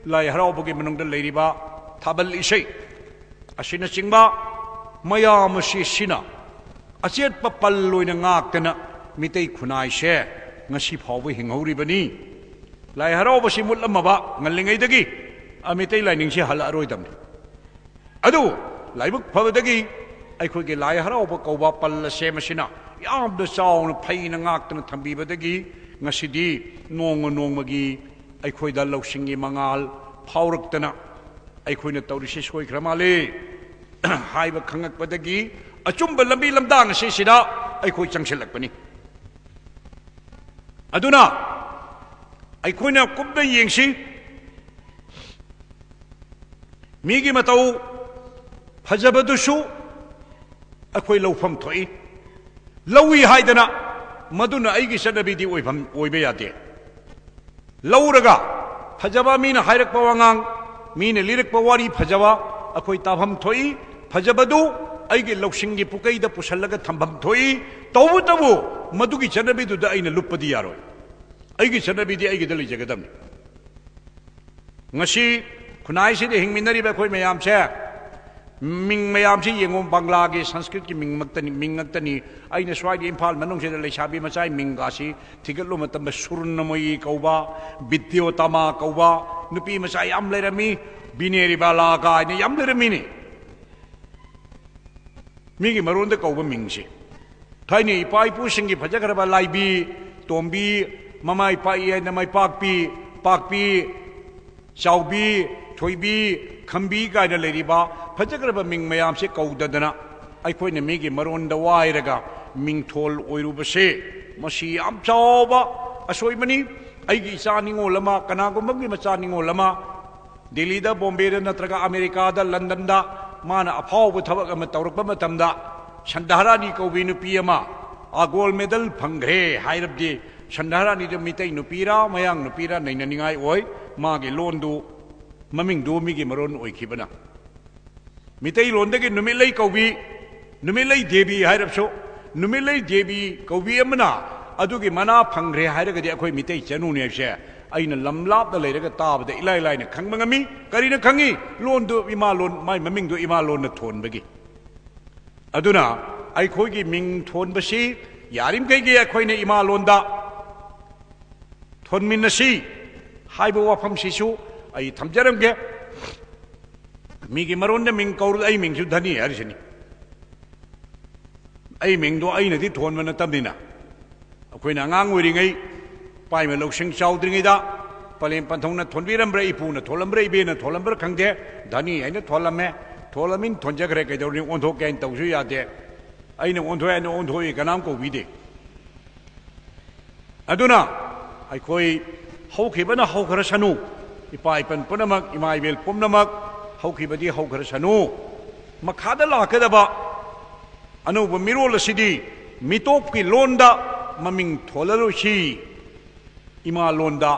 ꯂꯥꯏ ꯍꯔꯥꯎꯕꯒꯤ ꯃꯅꯨꯡꯗ ꯂꯩꯔꯤꯕ ꯊꯥꯕꯜ ꯏꯁꯩ ꯑꯁꯤꯅꯆꯤꯡꯕ ꯃꯌꯥꯝ ꯑꯁꯤ ꯁꯤꯅ ꯑꯆꯦꯠꯄ ꯄꯜ ꯑꯣꯏꯅ ꯉꯥꯛꯇꯅ ꯃꯤꯇꯩ ꯈꯨꯟꯅꯥꯏꯁꯦ ꯉꯁꯤ ꯐꯥꯎꯕ ꯍꯤꯡꯍꯧꯔꯤꯕꯅꯤ꯫ ꯂꯥꯏ ꯍꯔꯥꯎꯕꯁꯤ ꯃꯨꯠꯂꯝꯃꯕ ꯉꯜꯂꯤꯉꯩꯗꯒꯤ ꯃꯤꯇꯩ ꯂꯥꯏꯅꯤꯡꯁꯤ ꯍꯜꯂꯛꯑꯔꯣꯏꯗꯕꯅꯤ꯫ ꯑꯗꯨ ꯂꯥꯏꯕꯛ ꯐꯕꯗꯒꯤ ꯑꯩꯈꯣꯏꯒꯤ ꯂꯥꯏ ꯍꯔꯥꯎꯕ ꯀꯧꯕ ꯄꯜ ꯑꯁꯦ ꯃꯁꯤꯅ ꯌꯥꯝꯅ ꯆꯥꯎꯅ ꯐꯩꯅ ꯉꯥꯛꯇꯨꯅ ꯊꯝꯕꯤꯕꯗꯒꯤ ꯉꯁꯤꯗꯤ ꯅꯣꯡꯃ ꯅꯣꯡꯃꯒꯤ ꯑꯩꯈꯣꯏꯗ ꯂꯧꯁꯤꯡꯒꯤ ꯃꯉꯥꯜ ꯐꯥꯎꯔꯛꯇꯅ ꯑꯩꯈꯣꯏꯅ ꯇꯧꯔꯤꯁꯤ ꯁꯣꯏꯈ꯭ꯔ ꯃꯥꯜꯂꯦ ꯍꯥꯏꯕ ꯈꯪꯉꯛꯄꯗꯒꯤ ꯑꯆꯨꯝꯕ ꯂꯝꯕꯤ ꯂꯝꯗꯥꯡ ꯑꯁꯤꯁꯤꯗ ꯑꯩꯈꯣꯏ ꯆꯪꯁꯤꯜꯂꯛꯄꯅꯤ꯫ ꯑꯗꯨꯅ ꯑꯩꯈꯣꯏꯅ ꯀꯨꯞꯅ ꯌꯦꯡꯁꯤ꯫ ꯃꯤꯒꯤ ꯃꯇꯧ ꯐꯖꯕꯗꯨꯁꯨ ꯑꯩꯈꯣꯏ ꯂꯧꯐꯝ ꯊꯣꯛꯏ꯫ ꯂꯧꯏ ꯍꯥꯏꯗꯅ ꯃꯗꯨꯅ ꯑꯩꯒꯤ ꯆꯠꯅꯕꯤꯗꯤ ꯑꯣꯏꯐꯝ, ꯑꯣꯏꯕ ꯌꯥꯗꯦ꯫ ꯂꯧꯔꯒ ꯐꯖꯕ ꯃꯤꯅ ꯍꯥꯏꯔꯛꯄ ꯋꯥꯉꯥꯡ, ꯃꯤꯅ ꯂꯤꯔꯛꯄ ꯋꯥꯔꯤ ꯐꯖꯕ ꯑꯩꯈꯣꯏ ꯇꯥꯐꯝ ꯊꯣꯛꯏ꯫ ꯐꯖꯕꯗꯨ ꯑꯩꯒꯤ ꯂꯧꯁꯤꯡꯒꯤ ꯄꯨꯀꯩꯗ ꯄꯨꯁꯜꯂꯒ ꯊꯝꯐꯝ ꯊꯣꯛꯏ꯫ ꯇꯧꯕꯇꯕꯨ ꯃꯗꯨꯒꯤ ꯆꯠꯅꯕꯤꯗꯨꯗ ꯑꯩꯅ ꯂꯨꯞꯄꯗꯤ ꯌꯥꯔꯣꯏ꯫ ꯑꯩꯒꯤ ꯆꯠꯅꯕꯤꯗꯤ ꯑꯩꯒꯤꯗ ꯂꯩꯖꯒꯗꯕꯅꯤ꯫ ꯉꯁꯤ ꯈꯨꯟꯅꯥꯏꯁꯤꯗ ꯍꯤꯡꯃꯤꯟꯅꯔꯤꯕ ꯑꯩꯈꯣꯏ ꯃꯌꯥꯝꯁꯦ, ꯃꯤꯡ ꯃꯌꯥꯝꯁꯤ ꯌꯦꯡꯉꯨ, ꯕꯪꯒ꯭ꯂꯥꯒꯤ, ꯁꯪꯁꯀ꯭ꯔꯤꯠꯀꯤ ꯃꯤꯡ ꯉꯛꯇꯅꯤ, ꯃꯤꯡ ꯉꯛꯇꯅꯤ꯫ ꯑꯩꯅ ꯁ꯭ꯋꯥꯏꯗ ꯏꯝꯐꯥꯜ ꯃꯅꯨꯡꯁꯤꯗ ꯂꯩꯁꯥꯕꯤ ꯃꯆꯥꯒꯤ ꯃꯤꯡꯒꯥꯁꯤ ꯊꯤꯒꯠꯂꯨ ꯃꯇꯝꯗ ꯁꯨꯔꯅꯃꯌꯤ ꯀꯧꯕ, ꯕꯤꯗ꯭ꯌꯣꯇꯃꯥ ꯀꯧꯕ ꯅꯨꯄꯤ ꯃꯆꯥ ꯌꯥꯝ ꯂꯩꯔꯝꯃꯤ, ꯕꯤꯅꯦꯔꯤꯕꯥꯂꯥ ꯀꯥꯏꯅ ꯌꯥꯝ ꯂꯩꯔꯝꯃꯤꯅꯤ꯫ ꯃꯤꯒꯤ ꯃꯔꯣꯟꯗ ꯀꯧꯕ ꯃꯤꯡꯁꯦ꯫ ꯊꯥꯏꯅ ꯏꯄꯥ ꯏꯄꯨꯁꯤꯡꯒꯤ ꯐꯖꯈ꯭ꯔꯕ ꯂꯥꯏꯕꯤ, ꯇꯣꯝꯕꯤ, ꯃꯃꯥꯏ ꯄꯥꯛꯏ ꯍꯥꯏꯅ ꯃꯥꯏ ꯄꯥꯛꯄꯤ, ꯄꯥꯛꯄꯤ, ꯆꯥꯎꯕꯤ, ꯊꯣꯏꯕꯤ, ꯈꯝꯕꯤ ꯀꯥꯏꯅ ꯂꯩꯔꯤꯕ ꯐꯖꯈ꯭ꯔꯕ ꯃꯤꯡ ꯃꯌꯥꯝꯁꯦ ꯀꯧꯗꯗꯅ ꯑꯩꯈꯣꯏꯅ ꯃꯤꯒꯤ ꯃꯔꯣꯟꯗ ꯋꯥꯏꯔꯒ ꯃꯤꯡꯊꯣꯜ ꯑꯣꯏꯔꯨꯕꯁꯦ, ꯃꯁꯤ ꯌꯥꯝ ꯆꯥꯎꯕ ꯑꯁꯣꯏꯕꯅꯤ꯫ ꯑꯩꯒꯤ ꯏꯆꯥ ꯅꯤꯉꯣꯜ ꯑꯃ, ꯀꯅꯥꯒꯨꯝꯕ ꯑꯃꯒꯤ ꯃꯆꯥ ꯅꯤꯉꯣꯜ ꯑꯃ ꯗꯤꯜꯂꯤꯗ, ꯕꯣꯝꯕꯦꯗ ꯅꯠꯇ꯭ꯔꯒ ꯑꯃꯦꯔꯤꯀꯥꯗ, ꯂꯟꯗꯟꯗ ꯃꯥꯅ ꯑꯐꯥꯎꯕ ꯊꯕꯛ ꯑꯃ ꯇꯧꯔꯛꯄ ꯃꯇꯝꯗ, ꯁꯟꯙꯥꯔꯥꯅꯤ ꯀꯧꯕꯤ ꯅꯨꯄꯤ ꯑꯃ, "ꯑꯥ, ꯒꯣꯜ ꯃꯦꯗꯜ ꯐꯪꯈ꯭ꯔꯦ" ꯍꯥꯏꯔꯕꯗꯤ, ꯁꯟꯙꯥꯔꯥꯅꯤꯗꯨ ꯃꯤꯇꯩ ꯅꯨꯄꯤꯔꯥ ꯃꯌꯥꯡ ꯅꯨꯄꯤꯔꯥ ꯅꯩꯅꯅꯤꯡꯉꯥꯏ ꯑꯣꯏ꯫ ꯃꯥꯒꯤ ꯂꯣꯟꯗꯨ, ꯃꯃꯤꯡꯗꯨ ꯃꯤꯒꯤ ꯃꯔꯣꯟ ꯑꯣꯏꯈꯤꯕꯅ꯫ ꯃꯤꯇꯩꯂꯣꯟꯗꯒꯤ ꯅꯨꯃꯤꯠꯂꯩ ꯀꯧꯕꯤ, ꯅꯨꯃꯤꯠꯂꯩ ꯗꯦꯕꯤ ꯍꯥꯏꯔꯕꯁꯨ, ꯅꯨꯃꯤꯠꯂꯩ ꯗꯦꯕꯤ ꯀꯧꯕꯤ ꯑꯃꯅ ꯑꯗꯨꯒꯤ ꯃꯅꯥ ꯐꯪꯈ꯭ꯔꯦ ꯍꯥꯏꯔꯒꯗꯤ ꯑꯩꯈꯣꯏ ꯃꯤꯇꯩ ꯆꯅꯨꯅꯤ ꯍꯥꯏꯕꯁꯦ ꯑꯩꯅ ꯂꯝ ꯂꯥꯞꯅ ꯂꯩꯔꯒ ꯇꯥꯕꯗ ꯏꯂꯥꯏ ꯂꯥꯏꯅ ꯈꯪꯕ ꯉꯝꯃꯤ꯫ ꯀꯔꯤꯅ ꯈꯪꯉꯤ? ꯂꯣꯟꯗꯨ ꯏꯃꯥ ꯂꯣꯟ, ꯃꯥꯏ ꯃꯃꯤꯡꯗꯨ ꯏꯃꯥ ꯂꯣꯟꯅ ꯊꯣꯟꯕꯒꯤ꯫ ꯑꯗꯨꯅ ꯑꯩꯈꯣꯏꯒꯤ ꯃꯤꯡ ꯊꯣꯟꯕꯁꯤ ꯌꯥꯔꯤꯃꯈꯩꯒꯤ ꯑꯩꯈꯣꯏꯅ ꯏꯃꯥ ꯂꯣꯟꯗ ꯊꯣꯟꯃꯤꯟꯅꯁꯤ ꯍꯥꯏꯕ ꯋꯥꯐꯝꯁꯤꯁꯨ ꯑꯩ ꯊꯝꯖꯔꯝꯒꯦ꯫ ꯃꯤꯒꯤ ꯃꯔꯣꯟꯗ ꯃꯤꯡ ꯀꯧꯔ-, ꯑꯩ ꯃꯤꯡꯁꯨ ꯙꯅꯤ ꯍꯥꯏꯔꯤꯁꯤꯅꯤ꯫ ꯑꯩ ꯃꯤꯡꯗꯣ ꯑꯩꯅꯗꯤ ꯊꯣꯟꯕ ꯅꯠꯇꯕꯅꯤꯅ, ꯑꯩꯈꯣꯏꯅ ꯑꯉꯥꯡ ꯑꯣꯏꯔꯤꯉꯩ ꯏꯄꯥꯏꯃ ꯂꯧꯁꯤꯡ ꯆꯥꯎꯗ꯭ꯔꯤꯉꯩꯗ ꯄꯂꯦꯝ ꯄꯟꯊꯧꯅ ꯊꯣꯟꯕꯤꯔꯝꯕ꯭ꯔꯥ, ꯏꯄꯨꯅ ꯊꯣꯜꯂꯝꯕ꯭ꯔꯥ, ꯏꯕꯦꯅ ꯊꯣꯜꯂꯝꯕ꯭ꯔꯥ ꯈꯪꯗꯦ, ꯙꯅꯤ ꯍꯥꯏꯅ ꯊꯣꯜꯂꯝꯃꯦ꯫ ꯊꯣꯜꯂꯝꯃꯤꯅ ꯊꯣꯟꯖꯈ꯭ꯔꯦ, ꯀꯩꯗꯧꯔꯨꯅꯤ? ꯑꯣꯟꯊꯣꯛꯀꯦ ꯍꯥꯏꯅ ꯇꯧꯁꯨ ꯌꯥꯗꯦ꯫ ꯑꯩꯅ ꯑꯣꯟꯊꯣꯛꯑꯦ ꯍꯥꯏꯅ ꯑꯣꯟꯊꯣꯛꯏ, ꯀꯅꯥꯝ ꯀꯧꯕꯤꯗꯦ꯫ ꯑꯗꯨꯅ ꯑꯩꯈꯣꯏ ꯍꯧꯈꯤꯕꯅ ꯍꯧꯈ꯭ꯔꯁꯅꯨ, ꯏꯄꯥ ꯏꯄꯟ ꯄꯨꯝꯅꯃꯛ, ꯏꯃꯥ ꯏꯕꯦꯜ ꯄꯨꯝꯅꯃꯛ, ꯍꯧꯈꯤꯕꯗꯤ ꯍꯧꯈ꯭ꯔꯁꯅꯨ, ꯃꯈꯥꯗ ꯂꯥꯛꯀꯗꯕ ꯑꯅꯧꯕ ꯃꯤꯔꯣꯜ ꯑꯁꯤꯗꯤ ꯃꯤꯇꯣꯞꯀꯤ ꯂꯣꯟꯗ ꯃꯃꯤꯡ ꯊꯣꯜꯂꯔꯣꯏꯁꯤ꯫ ꯏꯃꯥ ꯂꯣꯟꯗ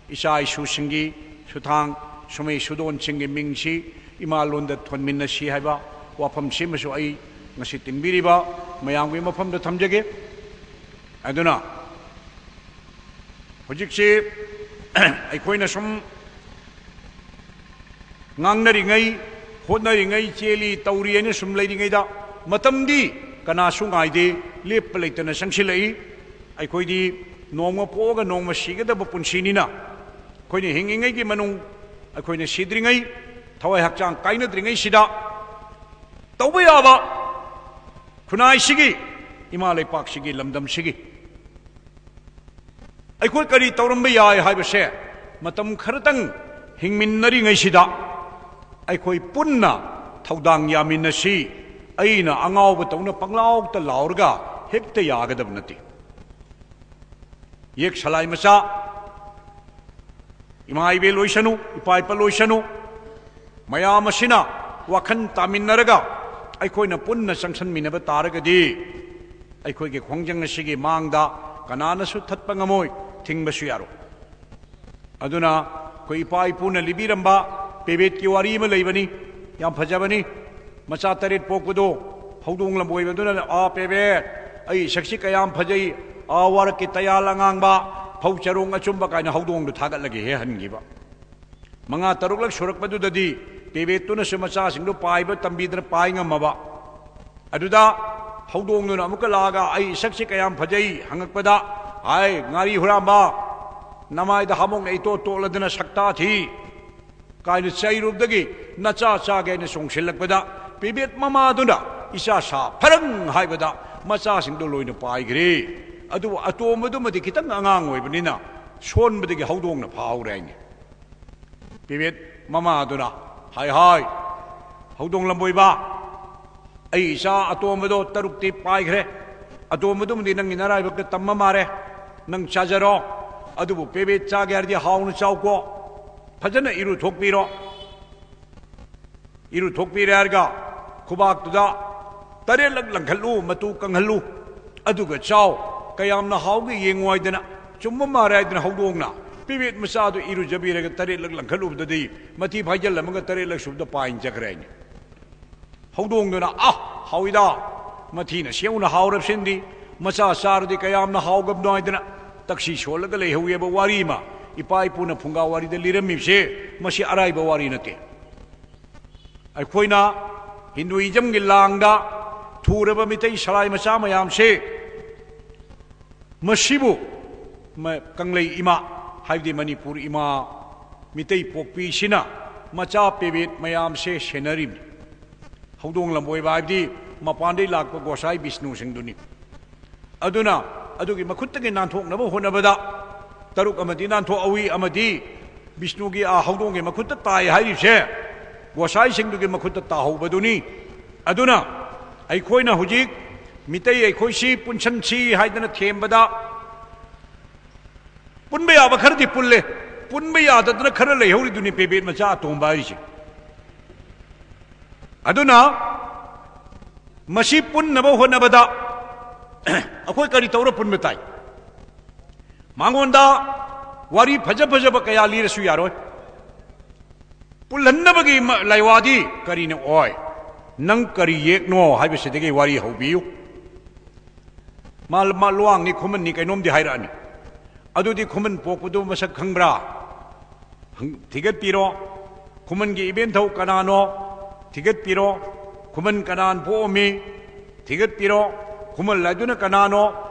ꯏꯆꯥ ꯏꯁꯨꯁꯤꯡꯒꯤ ꯁꯨꯊꯥꯡ ꯁꯨꯃꯩ ꯁꯨꯗꯣꯟꯁꯤꯡꯒꯤ ꯃꯤꯡꯁꯤ ꯏꯃꯥ ꯂꯣꯟꯗ ꯊꯣꯟꯃꯤꯟꯅꯁꯤ ꯍꯥꯏꯕ ꯋꯥꯐꯝꯁꯤꯃꯁꯨ ꯑꯩ ꯉꯁꯤ ꯇꯤꯟꯕꯤꯔꯤꯕ ꯃꯌꯥꯝꯒꯤ ꯃꯐꯝꯗ ꯊꯝꯖꯒꯦ꯫ ꯑꯗꯨꯅ ꯍꯧꯖꯤꯛꯁꯤ ꯑꯩꯈꯣꯏꯅ ꯁꯨꯝ ꯉꯥꯡꯅꯔꯤꯉꯩ, ꯍꯣꯠꯅꯔꯤꯉꯩ, ꯆꯦꯜꯂꯤ ꯇꯧꯔꯤ ꯍꯥꯏꯅ ꯁꯨꯝ ꯂꯩꯔꯤꯉꯩꯗ ꯃꯇꯝꯗꯤ ꯀꯅꯥꯁꯨ ꯉꯥꯏꯗꯦ, ꯂꯦꯞꯄ ꯂꯩꯇꯅ ꯆꯪꯁꯤꯜꯂꯛꯏ꯫ ꯑꯩꯈꯣꯏꯗꯤ ꯅꯣꯡꯃ ꯄꯣꯛꯑꯒ ꯅꯣꯡꯃ ꯁꯤꯒꯗꯕ ꯄꯨꯟꯁꯤꯅꯤꯅ, ꯑꯩꯈꯣꯏꯅ ꯍꯤꯡꯉꯤꯉꯩꯒꯤ ꯃꯅꯨꯡ, ꯑꯩꯈꯣꯏꯅ ꯁꯤꯗ꯭ꯔꯤꯉꯩ, ꯊꯋꯥꯏ ꯍꯛꯆꯥꯡ ꯀꯥꯏꯅꯗ꯭ꯔꯤꯉꯩꯁꯤꯗ ꯇꯧꯕ ꯌꯥꯕ ꯈꯨꯟꯅꯥꯏꯁꯤꯒꯤ, ꯏꯃꯥ ꯂꯩꯄꯥꯛꯁꯤꯒꯤ, ꯂꯝꯗꯝꯁꯤꯒꯤ ꯑꯩꯈꯣꯏ ꯀꯔꯤ ꯇꯧꯔꯝꯕ ꯌꯥꯏ ꯍꯥꯏꯕꯁꯦ ꯃꯇꯝ ꯈꯔꯇꯪ ꯍꯤꯡꯃꯤꯟꯅꯔꯤꯉꯩꯁꯤꯗ ꯑꯩꯈꯣꯏ ꯄꯨꯟꯅ ꯊꯧꯗꯥꯡ ꯌꯥꯃꯤꯟꯅꯁꯤ꯫ ꯑꯩꯅ ꯑꯉꯥꯎꯕ ꯇꯧꯅ ꯄꯪꯂꯥꯎꯇ ꯂꯥꯎꯔꯒ ꯍꯦꯛꯇ ꯌꯥꯒꯗꯕ ꯅꯠꯇꯦ꯫ ꯌꯦꯛ ꯁꯂꯥꯏ ꯃꯆꯥ, ꯏꯃꯥ ꯏꯕꯦꯜ ꯑꯣꯏꯁꯅꯨ, ꯏꯄꯥ ꯏꯄꯜ ꯑꯣꯏꯁꯅꯨ, ꯃꯌꯥꯝ ꯑꯁꯤꯅ ꯋꯥꯈꯜ ꯇꯥꯃꯤꯟꯅꯔꯒ ꯑꯩꯈꯣꯏꯅ ꯄꯨꯟꯅ ꯆꯪꯁꯟꯃꯤꯟꯅꯕ ꯇꯥꯔꯒꯗꯤ ꯑꯩꯈꯣꯏꯒꯤ ꯈꯣꯡꯖꯪ ꯑꯁꯤꯒꯤ ꯃꯥꯡꯗ ꯀꯅꯥꯅꯁꯨ ꯊꯠꯄ ꯉꯝꯃꯣꯏ, ꯊꯤꯡꯕꯁꯨ ꯌꯥꯔꯣꯏ꯫ ꯑꯗꯨꯅ ꯑꯩꯈꯣꯏ ꯏꯄꯥ ꯏꯄꯨꯅ ꯂꯤꯕꯤꯔꯝꯕ ꯄꯦꯕꯦꯠꯀꯤ ꯋꯥꯔꯤ ꯑꯃ ꯂꯩꯕꯅꯤ, ꯌꯥꯝ ꯐꯖꯕꯅꯤ꯫ ꯃꯆꯥ ꯇꯔꯦꯠ ꯄꯣꯛꯄꯗꯣ ꯍꯧꯗꯣꯡ ꯂꯝꯕꯣꯏꯕꯗꯨꯅ, "ꯑꯥ ꯄꯦꯕꯦꯠ, ꯑꯩ ꯁꯛꯁꯤ ꯀꯌꯥꯝ ꯐꯖꯩ, ꯑꯥ ꯋꯥꯔꯛꯀꯤ ꯇꯌꯥꯜ ꯑꯉꯥꯡꯕ, ꯐꯧ ꯆꯔꯣꯡ ꯑꯆꯨꯝꯕ" ꯀꯥꯏꯅ ꯍꯧꯗꯣꯡꯗꯨ ꯊꯥꯒꯠꯂꯒ ꯍꯦꯛ ꯍꯟꯈꯤꯕ꯫ ꯃꯉꯥ ꯇꯔꯨꯛꯂꯛ ꯁꯨꯔꯛꯄꯗꯨꯗꯗꯤ ꯄꯦꯕꯦꯠꯇꯨꯅꯁꯨ ꯃꯆꯥꯁꯤꯡꯗꯨ ꯄꯥꯏꯕ ꯇꯝꯕꯤꯗꯅ ꯄꯥꯏ ꯉꯝꯃꯕ꯫ ꯑꯗꯨꯗ ꯍꯧꯗꯣꯡꯗꯨꯅ ꯑꯃꯨꯛꯀ ꯂꯥꯛꯑꯒ, "ꯑꯩ ꯏꯁꯛꯁꯤ ꯀꯌꯥꯝ ꯐꯖꯩ" ꯍꯪꯉꯛꯄꯗ, "ꯍꯥꯏ, ꯉꯥꯔꯤ ꯍꯨꯔꯥꯟꯕ, ꯅꯃꯥꯏꯗ ꯍꯥꯃꯣꯡꯅ ꯏꯇꯣꯠ ꯇꯣꯠꯂꯗꯅ ꯁꯛꯇꯥ ꯊꯤ" ꯀꯥꯏꯅ ꯆꯩꯔꯨꯕꯗꯒꯤ ꯅꯆꯥ ꯆꯥꯒꯦ ꯍꯥꯏꯅ ꯆꯣꯡꯁꯤꯜꯂꯛꯄꯗ, ꯄꯦꯕꯦꯠ ꯃꯃꯥꯗꯨꯅ ꯏꯆꯥ ꯁꯥ ꯐꯔꯪ ꯍꯥꯏꯕꯗ ꯃꯆꯥꯁꯤꯡꯗꯣ ꯂꯣꯏꯅ ꯄꯥꯏꯈ꯭ꯔꯦ꯫ ꯑꯗꯨꯕꯨ ꯑꯇꯣꯝꯕꯗꯨꯃꯗꯤ ꯈꯤꯇꯪ ꯑꯉꯥꯡ ꯑꯣꯏꯕꯅꯤꯅ ꯁꯣꯟꯕꯗꯒꯤ ꯍꯧꯗꯣꯡꯅ ꯐꯥꯍꯧꯔꯦ ꯍꯥꯏꯅꯤ꯫ ꯄꯦꯕꯦꯠ ꯃꯃꯥꯗꯨꯅ, "ꯍꯥꯏ ꯍꯥꯏ, ꯍꯧꯗꯣꯡ ꯂꯝꯕꯣꯏꯕ, ꯑꯩ ꯏꯆꯥ ꯑꯇꯣꯝꯕꯗꯣ ꯇꯔꯨꯛꯇꯤ ꯄꯥꯏꯈ꯭ꯔꯦ꯫ ꯑꯇꯣꯝꯕꯗꯨꯃꯗꯤ ꯅꯪꯒꯤ ꯅꯔꯥꯏꯕꯛꯇ ꯇꯝꯃ ꯃꯥꯔꯦ꯫ ꯅꯪ ꯆꯥꯖꯔꯣ꯫ ꯑꯗꯨꯕꯨ ꯄꯦꯕꯦꯠ ꯆꯥꯒꯦ ꯍꯥꯏꯔꯗꯤ ꯍꯥꯎꯅ ꯆꯥꯎꯀꯣ꯫ ꯐꯖꯅ ꯏꯔꯨ ꯊꯣꯛꯄꯤꯔꯣ"꯫ ꯏꯔꯨꯊꯣꯛꯄꯤꯔꯦ ꯍꯥꯏꯔꯒ ꯈꯨꯕꯥꯛꯇꯨꯗ ꯇꯔꯦꯠꯂꯛ ꯂꯪꯈꯠꯂꯨ, ꯃꯇꯨ ꯀꯪꯍꯜꯂꯨ, ꯑꯗꯨꯒ ꯆꯥꯎ, ꯀꯌꯥꯝꯅ ꯍꯥꯎꯒꯦ ꯌꯦꯡꯉꯨ ꯍꯥꯏꯗꯅ, ꯆꯨꯝꯕ ꯃꯥꯜꯂꯦ ꯍꯥꯏꯗꯅ ꯍꯧꯗꯣꯡꯅ ꯄꯦꯕꯦꯠ ꯃꯆꯥꯗꯨ ꯏꯔꯨꯖꯕꯤꯔꯒ ꯇꯔꯦꯠꯂꯛ ꯂꯪꯈꯠꯂꯨꯕꯗꯗꯤ ꯃꯊꯤ ꯐꯥꯏꯖꯤꯜꯂꯝꯃꯒ ꯇꯔꯦꯠꯂꯛ ꯁꯨꯕꯗ ꯄꯥꯏꯅ ꯆꯠꯈ꯭ꯔꯦ ꯍꯥꯏꯅꯤ꯫ ꯍꯧꯗꯣꯡꯗꯨꯅ, "ꯑ, ꯍꯥꯎꯏꯗ, ꯃꯊꯤꯅ ꯁꯦꯡꯅ ꯍꯥꯎꯔꯕꯁꯤꯅꯗꯤ, ꯃꯆꯥ ꯆꯥꯔꯗꯤ ꯀꯌꯥꯝꯅ ꯍꯥꯎꯒꯕꯅꯣ" ꯍꯥꯏꯗꯅ ꯇꯛꯁꯤ ꯁꯣꯜꯂꯒ ꯂꯩꯍꯧꯋꯦꯕ꯫ ꯋꯥꯔꯤ ꯑꯃ ꯏꯄꯥ ꯏꯄꯨꯅ ꯐꯨꯡꯒꯥ ꯋꯥꯔꯤꯗ ꯂꯤꯔꯝꯃꯤꯕꯁꯦ, ꯃꯁꯤ ꯑꯔꯥꯏꯕ ꯋꯥꯔꯤ ꯅꯠꯇꯦ꯫ ꯑꯩꯈꯣꯏꯅ ꯍꯤꯟꯗꯨꯏꯖꯝꯒꯤ ꯂꯥꯡꯗ ꯊꯨꯔꯕ ꯃꯤꯇꯩ ꯁꯂꯥꯏ ꯃꯆꯥ ꯃꯌꯥꯝꯁꯦ, ꯃꯁꯤꯕꯨ ꯃ-, ꯀꯪꯂꯩ ꯏꯃꯥ, ꯍꯥꯏꯕꯗꯤ ꯃꯅꯤꯄꯨꯔ ꯏꯃꯥ ꯃꯤꯇꯩ ꯄꯣꯛꯄꯤꯁꯤꯅ ꯃꯆꯥ ꯄꯦꯕꯦꯠ ꯃꯌꯥꯝꯁꯦ ꯁꯦꯟꯅꯔꯤꯕꯅꯤ꯫ ꯍꯧꯗꯣꯡ ꯂꯝꯕꯣꯏꯕ ꯍꯥꯏꯕꯗꯤ ꯃꯄꯥꯟꯗꯩ ꯂꯥꯛꯄ ꯒꯣꯁꯥꯏ ꯕꯤꯁꯅꯨꯁꯤꯡꯗꯨꯅꯤ꯫ ꯑꯗꯨꯅ ꯑꯗꯨꯒꯤ ꯃꯈꯨꯠꯇꯒꯤ ꯅꯥꯟꯊꯣꯛꯅꯕ ꯍꯣꯠꯅꯕꯗ ꯇꯔꯨꯛ ꯑꯃꯗꯤ ꯅꯥꯟꯊꯣꯛꯍꯧꯏ, ꯑꯃꯗꯤ ꯕꯤꯁꯅꯨꯒꯤ, ꯑꯥ, ꯍꯧꯗꯣꯡꯒꯤ ꯃꯈꯨꯠꯇ ꯇꯥꯏ ꯍꯥꯏꯔꯤꯕꯁꯦ ꯒꯣꯁꯥꯏꯁꯤꯡꯗꯨꯒꯤ ꯃꯈꯨꯠꯇ ꯇꯥꯍꯧꯕꯗꯨꯅꯤ꯫ ꯑꯗꯨꯅ ꯑꯩꯈꯣꯏꯅ ꯍꯧꯖꯤꯛ ꯃꯤꯇꯩ ꯑꯩꯈꯣꯏꯁꯤ ꯄꯨꯟꯁꯟꯁꯤ ꯍꯥꯏꯗꯅ ꯊꯦꯝꯕꯗ ꯄꯨꯟꯕ ꯌꯥꯕ ꯈꯔꯗꯤ ꯄꯨꯜꯂꯦ, ꯄꯨꯟꯕ ꯌꯥꯗꯗꯅ ꯈꯔ ꯂꯩꯍꯧꯔꯤꯗꯨꯅꯤ ꯄꯦꯕꯦꯠ ꯃꯆꯥ ꯑꯇꯣꯝꯕ ꯍꯥꯏꯔꯤꯁꯦ꯫ ꯑꯗꯨꯅ ꯃꯁꯤ ꯄꯨꯟꯅꯕ ꯍꯣꯠꯅꯕꯗ ꯑꯩꯈꯣꯏ ꯀꯔꯤ ꯇꯧꯔ ꯄꯨꯟꯕ ꯇꯥꯏ? ꯃꯉꯣꯟꯗ ꯋꯥꯔꯤ ꯐꯖ ꯐꯖꯕ ꯀꯌꯥ ꯂꯤꯔꯁꯨ ꯌꯥꯔꯣꯏ꯫ ꯄꯨꯜꯍꯟꯅꯕꯒꯤ ꯃ-, ꯂꯥꯏꯋꯥꯗꯤ ꯀꯔꯤꯅꯣ ꯑꯣꯏ? ꯅꯪ ꯀꯔꯤ ꯌꯦꯛꯅꯣ ꯍꯥꯏꯕꯁꯤꯗꯒꯤ ꯋꯥꯔꯤ ꯍꯧꯕꯤꯌꯨ꯫ ꯃꯥ, ꯃꯥ ꯂꯨꯋꯥꯡꯅꯤ, ꯈꯨꯃꯟꯅꯤ, ꯀꯩꯅꯣꯝꯗꯤ ꯍꯥꯏꯔꯛꯑꯅꯤ꯫ ꯑꯗꯨꯗꯤ ꯈꯨꯃꯟ ꯄꯣꯛꯄꯗꯨ ꯃꯁꯛ ꯈꯪꯕ꯭ꯔꯥ? ꯍꯪ-, ꯊꯤꯒꯠꯄꯤꯔꯣ꯫ ꯈꯨꯃꯟꯒꯤ ꯏꯕꯦꯟꯊꯧ ꯀꯅꯥꯅꯣ? ꯊꯤꯒꯠꯄꯤꯔꯣ꯫ ꯈꯨꯃꯟ ꯀꯅꯥꯅ ꯄꯣꯛꯑꯝꯃꯤ? ꯊꯤꯒꯠꯄꯤꯔꯣ꯫ ꯈꯨꯃꯟ ꯂꯥꯏꯗꯨꯅ ꯀꯅꯥꯅꯣ?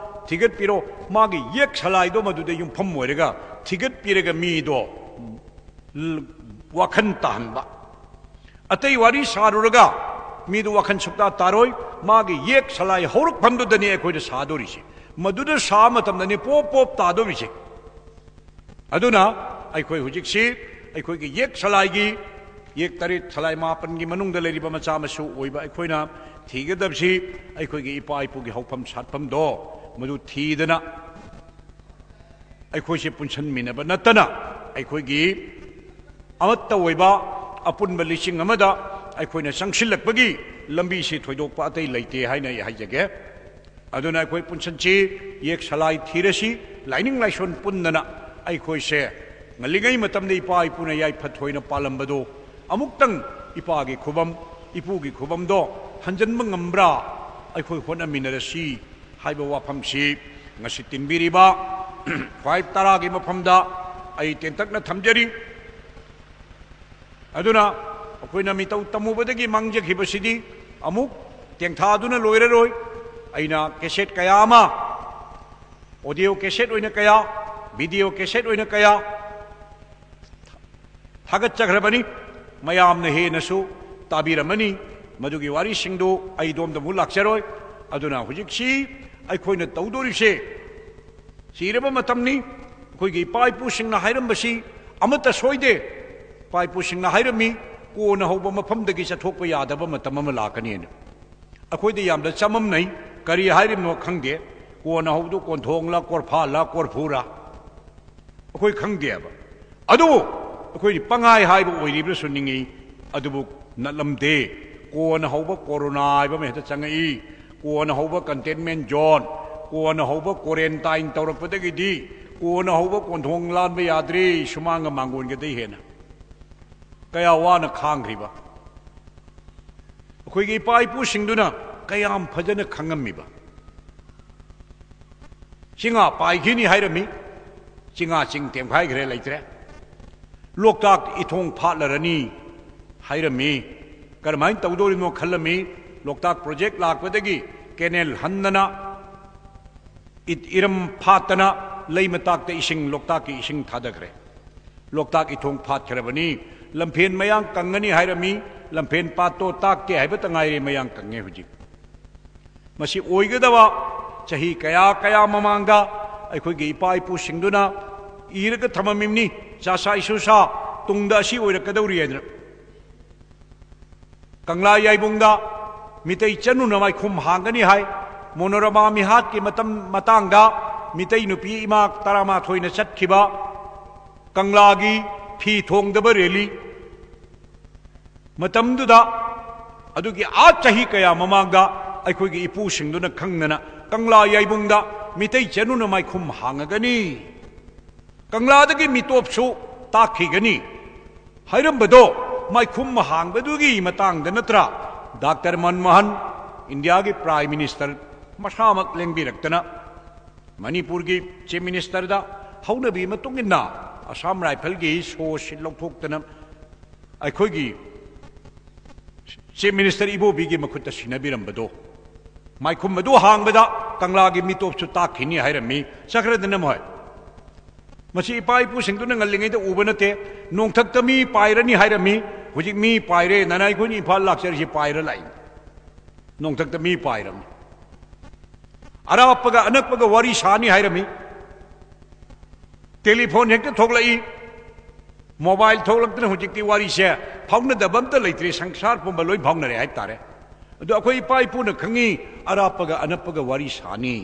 ꯊꯤꯒꯠꯄꯤꯔꯣ꯫ ꯃꯥꯒꯤ ꯌꯦꯛ ꯁꯂꯥꯏꯗꯣ ꯃꯗꯨꯗ ꯌꯨꯝꯐꯝ ꯑꯣꯏꯔꯒ ꯊꯤꯒꯠꯄꯤꯔꯒ ꯃꯤꯗꯣ ꯋꯥꯈꯜ ꯇꯥꯍꯟꯕ꯫ ꯑꯇꯩ ꯋꯥꯔꯤ ꯁꯥꯔꯨꯔꯒ ꯃꯤꯗꯨ ꯋꯥꯈꯜ ꯁꯨꯛꯇꯥ ꯇꯥꯔꯣꯏ꯫ ꯃꯥꯒꯤ ꯌꯦꯛ ꯁꯂꯥꯏ ꯍꯧꯔꯛꯐꯝꯗꯨꯗꯅꯤ ꯑꯩꯈꯣꯏꯅ ꯁꯥꯗꯣꯔꯤꯁꯦ꯫ ꯃꯗꯨꯗ ꯁꯥꯕ ꯃꯇꯝꯗꯅꯤ ꯄꯣꯞ ꯄꯣꯞ ꯇꯥꯗꯣꯔꯤꯁꯦ꯫ ꯑꯗꯨꯅ ꯑꯩꯈꯣꯏ ꯍꯧꯖꯤꯛꯁꯤ ꯑꯩꯈꯣꯏꯒꯤ ꯌꯦꯛ ꯁꯂꯥꯏꯒꯤ, ꯌꯦꯛ ꯇꯔꯦꯠ ꯁꯂꯥꯏ ꯃꯥꯄꯟꯒꯤ ꯃꯅꯨꯡꯗ ꯂꯩꯔꯤꯕ ꯃꯆꯥ ꯃꯁꯨ ꯑꯣꯏꯕ ꯑꯩꯈꯣꯏꯅ ꯊꯤꯒꯗꯕꯁꯤ ꯑꯩꯈꯣꯏꯒꯤ ꯏꯄꯥ ꯏꯄꯨꯒꯤ ꯍꯧꯐꯝ ꯁꯥꯠꯐꯝꯗꯣ ꯃꯗꯨ ꯊꯤꯗꯅ ꯑꯩꯈꯣꯏꯁꯦ ꯄꯨꯟꯁꯟꯃꯤꯟꯅꯕ ꯅꯠꯇꯅ ꯑꯩꯈꯣꯏꯒꯤ ꯑꯃꯠꯇ ꯑꯣꯏꯕ ꯑꯄꯨꯟꯕ ꯂꯤꯁꯤꯡ ꯑꯃꯗ ꯑꯩꯈꯣꯏꯅ ꯆꯪꯁꯤꯜꯂꯛꯄꯒꯤ ꯂꯝꯕꯤꯁꯤ ꯊꯣꯏꯗꯣꯛꯄ ꯑꯇꯩ ꯂꯩꯇꯦ ꯍꯥꯏꯅ ꯑꯩ ꯍꯥꯏꯖꯒꯦ꯫ ꯑꯗꯨꯅ ꯑꯩꯈꯣꯏ ꯄꯨꯟꯁꯤꯟꯁꯤ, ꯌꯦꯛ ꯁꯂꯥꯏ ꯊꯤꯔꯁꯤ, ꯂꯥꯏꯅꯤꯡ ꯂꯥꯏꯁꯣꯟ ꯄꯨꯟꯗꯅ ꯑꯩꯈꯣꯏꯁꯦ ꯉꯜꯂꯤꯉꯩ ꯃꯇꯝꯗ ꯏꯄꯥ ꯏꯄꯨꯅ ꯌꯥꯏꯐ ꯊꯣꯏꯅ ꯄꯥꯜꯂꯝꯕꯗꯣ ꯑꯃꯨꯛꯇꯪ ꯏꯄꯥꯒꯤ ꯈꯨꯕꯝ, ꯏꯄꯨꯒꯤ ꯈꯨꯕꯝꯗꯣ ꯍꯟꯖꯤꯟꯕ ꯉꯝꯕ꯭ꯔꯥ ꯑꯩꯈꯣꯏ ꯍꯣꯠꯅꯃꯤꯟꯅꯔꯁꯤ ꯍꯥꯏꯕ ꯋꯥꯐꯝꯁꯤ ꯉꯁꯤ ꯇꯤꯟꯕꯤꯔꯤꯕ ꯈ꯭ꯋꯥꯏ ꯇꯔꯥꯒꯤ ꯃꯐꯝꯗ ꯑꯩ ꯇꯦꯟꯇꯛꯅ ꯊꯝꯖꯔꯤ꯫ ꯑꯗꯨꯅ ꯑꯩꯈꯣꯏꯅ ꯃꯤꯇꯧ ꯇꯝꯃꯨꯕꯗꯒꯤ ꯃꯥꯡꯖꯈꯤꯕꯁꯤꯗꯤ ꯑꯃꯨꯛ ꯇꯦꯡꯊꯥꯗꯨꯅ ꯂꯣꯏꯔꯔꯣꯏ꯫ ꯑꯩꯅ ꯀꯦꯁꯦꯠ ꯀꯌꯥ ꯑꯃ, ꯑꯣꯗꯤꯑꯣ ꯀꯦꯁꯦꯠ ꯑꯣꯏꯅ ꯀꯌꯥ, ꯚꯤꯗꯤꯑꯣ ꯀꯦꯁꯦꯠ ꯑꯣꯏꯅ ꯀꯌꯥ ꯊꯥꯒꯠꯆꯈ꯭ꯔꯕꯅꯤ꯫ ꯃꯌꯥꯝꯅ ꯍꯦꯟꯅꯁꯨ ꯇꯥꯕꯤꯔꯝꯃꯅꯤ꯫ ꯃꯗꯨꯒꯤ ꯋꯥꯔꯤꯁꯤꯡꯗꯨ ꯑꯩ ꯑꯗꯣꯝꯗ ꯑꯃꯨꯛ ꯂꯥꯛꯆꯔꯣꯏ꯫ ꯑꯗꯨꯅ ꯍꯧꯖꯤꯛꯁꯤ ꯑꯩꯈꯣꯏꯅ ꯇꯧꯗꯣꯔꯤꯁꯦ ꯆꯤꯔꯕ ꯃꯇꯝꯅꯤ꯫ ꯑꯩꯈꯣꯏꯒꯤ ꯏꯄꯥ ꯏꯄꯨꯁꯤꯡꯅ ꯍꯥꯏꯔꯝꯕꯁꯤ ꯑꯃꯠꯇ ꯁꯣꯏꯗꯦ꯫ ꯏꯄꯥ ꯏꯄꯨꯁꯤꯡꯅ ꯍꯥꯏꯔꯝꯃꯤ, "ꯀꯣꯟꯅ ꯍꯧꯕ ꯃꯐꯝꯗꯒꯤ ꯆꯠꯊꯣꯛꯄ ꯌꯥꯗꯕ ꯃꯇꯝ ꯑꯃ ꯂꯥꯛꯀꯅꯤꯅ"꯫ ꯑꯩꯈꯣꯏꯗ ꯌꯥꯝꯅ ꯆꯃꯝꯅꯩ꯫ ꯀꯔꯤ ꯍꯥꯏꯔꯤꯕꯅꯣ ꯈꯪꯗꯦ꯫ ꯀꯣꯟꯅ ꯍꯧꯕꯗꯨ ꯀꯣꯟꯊꯣꯡꯂ, ꯀꯣꯔꯐꯥꯜꯂ, ꯀꯣꯔꯐꯨꯔ? ꯑꯩꯈꯣꯏ ꯈꯪꯗꯦꯕ꯫ ꯑꯗꯨꯕꯨ ꯑꯩꯈꯣꯏꯗꯤ ꯄꯪꯍꯥꯏ ꯍꯥꯏꯕ ꯑꯣꯏꯔꯤꯕ꯭ꯔꯥꯁꯨ ꯅꯤꯡꯏ꯫ ꯑꯗꯨꯕꯨ ꯅꯠꯂꯝꯗꯦ꯫ ꯀꯣꯟꯅ ꯍꯧꯕ ꯀꯣꯔꯣꯅꯥ ꯍꯥꯏꯕ ꯑꯃ ꯍꯦꯛꯇ ꯆꯪꯉꯛꯏ꯫ ꯀꯣꯟꯅ ꯍꯧꯕ containment zone, ꯀꯣꯟꯅ ꯍꯧꯕ quarantine ꯇꯧꯔꯛꯄꯗꯒꯤꯗꯤ ꯀꯣꯟꯅ ꯍꯧꯕ ꯀꯣꯟꯊꯣꯡ ꯂꯥꯟꯕ ꯌꯥꯗ꯭ꯔꯦ, ꯁꯨꯃꯥꯡꯒ ꯃꯥꯡꯒꯣꯟꯒꯗꯩ ꯍꯦꯟꯅ꯫ ꯀꯌꯥ ꯋꯥꯅ ꯈꯥꯡꯈ꯭ꯔꯤꯕ꯫ ꯑꯩꯈꯣꯏꯒꯤ ꯏꯄꯥ ꯏꯄꯨꯁꯤꯡꯗꯨꯅ ꯀꯌꯥꯝ ꯐꯖꯅ ꯈꯪꯉꯝꯃꯤꯕ꯫ ꯆꯤꯡꯉꯥ ꯄꯥꯏꯈꯤꯅꯤ ꯍꯥꯏꯔꯝꯃꯤ, ꯆꯤꯡꯉꯥ ꯆꯤꯡ ꯇꯦꯝꯈꯥꯏꯈ꯭ꯔꯦ, ꯂꯩꯇ꯭ꯔꯦ꯫ ꯂꯣꯛꯇꯥꯛ ꯏꯊꯣꯡ ꯐꯥꯠꯂꯔꯅꯤ ꯍꯥꯏꯔꯝꯃꯤ꯫ ꯀꯔꯝꯍꯥꯏꯅ ꯇꯧꯗꯣꯔꯤꯅꯣ ꯈꯜꯂꯝꯃꯤ꯫ ꯂꯣꯛꯇꯥꯛ project ꯂꯥꯛꯄꯗꯒꯤ canal ꯍꯟꯗꯅ, ꯏꯠ-, ꯏꯔꯝ ꯐꯥꯠꯇꯅ ꯂꯩ ꯃꯇꯥꯛꯇ ꯏꯁꯤꯡ, ꯂꯣꯛꯇꯥꯛꯀꯤ ꯏꯁꯤꯡ ꯊꯥꯗꯈ꯭ꯔꯦ꯫ ꯂꯣꯛꯇꯥꯛ ꯏꯊꯣꯡ ꯐꯥꯠꯈ꯭ꯔꯕꯅꯤ꯫ ꯂꯝꯐꯦꯟ ꯃꯌꯥꯡ ꯀꯪꯒꯅꯤ ꯍꯥꯏꯔꯝꯃꯤ, ꯂꯝꯐꯦꯟ ꯄꯥꯠꯇꯣ ꯇꯥꯛꯇꯦ ꯍꯥꯏꯕꯇ ꯉꯥꯏꯔꯦ, ꯃꯌꯥꯡ ꯀꯪꯉꯦ ꯍꯧꯖꯤꯛ꯫ ꯃꯁꯤ ꯑꯣꯏꯒꯗꯕ ꯆꯍꯤ ꯀꯌꯥ ꯀꯌꯥ ꯃꯃꯥꯡꯗ ꯑꯩꯈꯣꯏꯒꯤ ꯏꯄꯥ ꯏꯄꯨꯁꯤꯡꯗꯨꯅ ꯏꯔꯒ ꯊꯝꯃꯝꯃꯤꯕꯅꯤ, ꯆꯥꯁꯥ ꯏꯁꯨꯁꯥ ꯇꯨꯡꯗ ꯑꯁꯤ ꯑꯣꯏꯔꯛꯀꯗꯧꯔꯤ ꯍꯥꯏꯗꯅ꯫ ꯀꯪꯂꯥ ꯌꯥꯏꯕꯨꯡꯗ ꯃꯤꯇꯩ ꯆꯅꯨꯅ ꯃꯥꯏꯈꯨꯝ ꯍꯥꯡꯒꯅꯤ ꯍꯥꯏ꯫ ꯃꯣꯅꯣꯔꯃꯥ ꯃꯤꯍꯥꯠꯀꯤ ꯃꯇꯝ, ꯃꯇꯥꯡꯗ ꯃꯤꯇꯩ ꯅꯨꯄꯤ ꯏꯃꯥ ꯇꯔꯥꯃꯥꯊꯣꯏꯅ ꯆꯠꯈꯤꯕ ꯀꯪꯂꯥꯒꯤ ꯐꯤ ꯊꯣꯡꯗꯕ rally꯫ ꯃꯇꯝꯗꯨꯗ, ꯑꯗꯨꯒꯤ ꯑꯥ ꯆꯍꯤ ꯀꯌꯥ ꯃꯃꯥꯡꯗ, ꯑꯩꯈꯣꯏꯒꯤ ꯏꯄꯨꯁꯤꯡꯗꯨꯅ ꯈꯪꯗꯅ ꯀꯪꯂꯥ ꯌꯥꯏꯕꯨꯡꯗ ꯃꯤꯇꯩ ꯆꯅꯨꯅ ꯃꯥꯏꯈꯨꯝ ꯍꯥꯡꯉꯒꯅꯤ, ꯀꯪꯂꯥꯗꯒꯤ ꯃꯤꯇꯣꯞꯁꯨ ꯇꯥꯛꯈꯤꯒꯅꯤ ꯍꯥꯏꯔꯝꯕꯗꯣ, ꯃꯥꯏꯈꯨꯝ ꯍꯥꯡꯕꯗꯨꯒꯤ ꯃꯇꯥꯡꯗ ꯅꯠꯇ꯭ꯔꯥ ꯗꯥꯛꯇꯔ ꯃꯟꯃꯣꯍꯟ, ꯏꯟꯗꯤꯌꯥꯒꯤ ꯄ꯭ꯔꯥꯏꯝ ꯃꯤꯅꯤꯁꯇꯔ ꯃꯁꯥꯃꯛ ꯂꯦꯡꯕꯤꯔꯛꯇꯅ, ꯃꯅꯤꯄꯨꯔꯒꯤ ꯆꯤꯐ ꯃꯤꯅꯤꯁꯇꯔꯗ ꯍꯧꯅꯕꯤ ꯃꯇꯨꯡ ꯏꯟꯅ ꯑꯁꯥꯝ ꯔꯥꯏꯐꯜꯒꯤ ꯁꯣꯁꯤ ꯂꯧꯊꯣꯛꯇꯅ ꯑꯩꯈꯣꯏꯒꯤ ꯆꯤꯐ ꯃꯤꯅꯤꯁꯇꯔ ꯏꯕꯣꯕꯤꯒꯤ ꯃꯈꯨꯠꯇ ꯁꯤꯟꯅꯕꯤꯔꯝꯕꯗꯣ, ꯃꯥꯏꯈꯨꯝ ꯑꯗꯨ ꯍꯥꯡꯕꯗ ꯀꯪꯂꯥꯒꯤ ꯃꯤꯇꯣꯞꯁꯨ ꯇꯥꯛꯈꯤꯅꯤ ꯍꯥꯏꯔꯝꯃꯤ꯫ ꯆꯠꯈ꯭ꯔꯗꯅ ꯃꯣꯏ꯫ ꯃꯁꯤ ꯏꯄꯥ ꯏꯄꯨꯁꯤꯡꯗꯨꯅ ꯉꯜꯂꯤꯉꯩꯗ ꯎꯕ ꯅꯠꯇꯦ꯫ ꯅꯣꯡꯊꯛꯇ ꯃꯤ ꯄꯥꯏꯔꯅꯤ ꯍꯥꯏꯔꯝꯃꯤ, ꯍꯧꯖꯤꯛ ꯃꯤ ꯄꯥꯏꯔꯦ꯫ ꯅꯅꯥꯏ ꯑꯩꯈꯣꯏꯅ ꯏꯝꯐꯥꯜ ꯂꯥꯛꯆꯔꯤꯁꯤ ꯄꯥꯏꯔ ꯂꯥꯛꯏ꯫ ꯅꯣꯡꯊꯛꯇ ꯃꯤ ꯄꯥꯏꯔꯝꯃꯤ꯫ ꯑꯔꯥꯞꯄꯒ ꯑꯅꯛꯄꯒ ꯋꯥꯔꯤ ꯁꯥꯅꯤ ꯍꯥꯏꯔꯝꯃꯤ꯫ ꯇꯦꯂꯤꯐꯣꯟ ꯍꯦꯛꯇ ꯊꯣꯛꯂꯛꯏ꯫ ꯃꯣꯕꯥꯏꯜ ꯊꯣꯛꯂꯛꯇꯅ ꯍꯧꯖꯤꯛꯇꯤ ꯋꯥꯔꯤꯁꯦ ꯐꯥꯎꯅꯗꯕ ꯑꯝꯇ ꯂꯩꯇ꯭ꯔꯦ, ꯁꯪꯁꯥꯔ ꯄꯨꯝꯕ ꯂꯣꯏ ꯐꯥꯎꯅꯔꯦ ꯍꯥꯏꯕ ꯇꯥꯔꯦ꯫ ꯑꯗꯣ ꯑꯩꯈꯣꯏ ꯏꯄꯥ ꯏꯄꯨꯅ ꯈꯪꯉꯤ, ꯑꯔꯥꯞꯄꯒ ꯑꯅꯛꯄꯒ ꯋꯥꯔꯤ ꯁꯥꯅꯤ꯫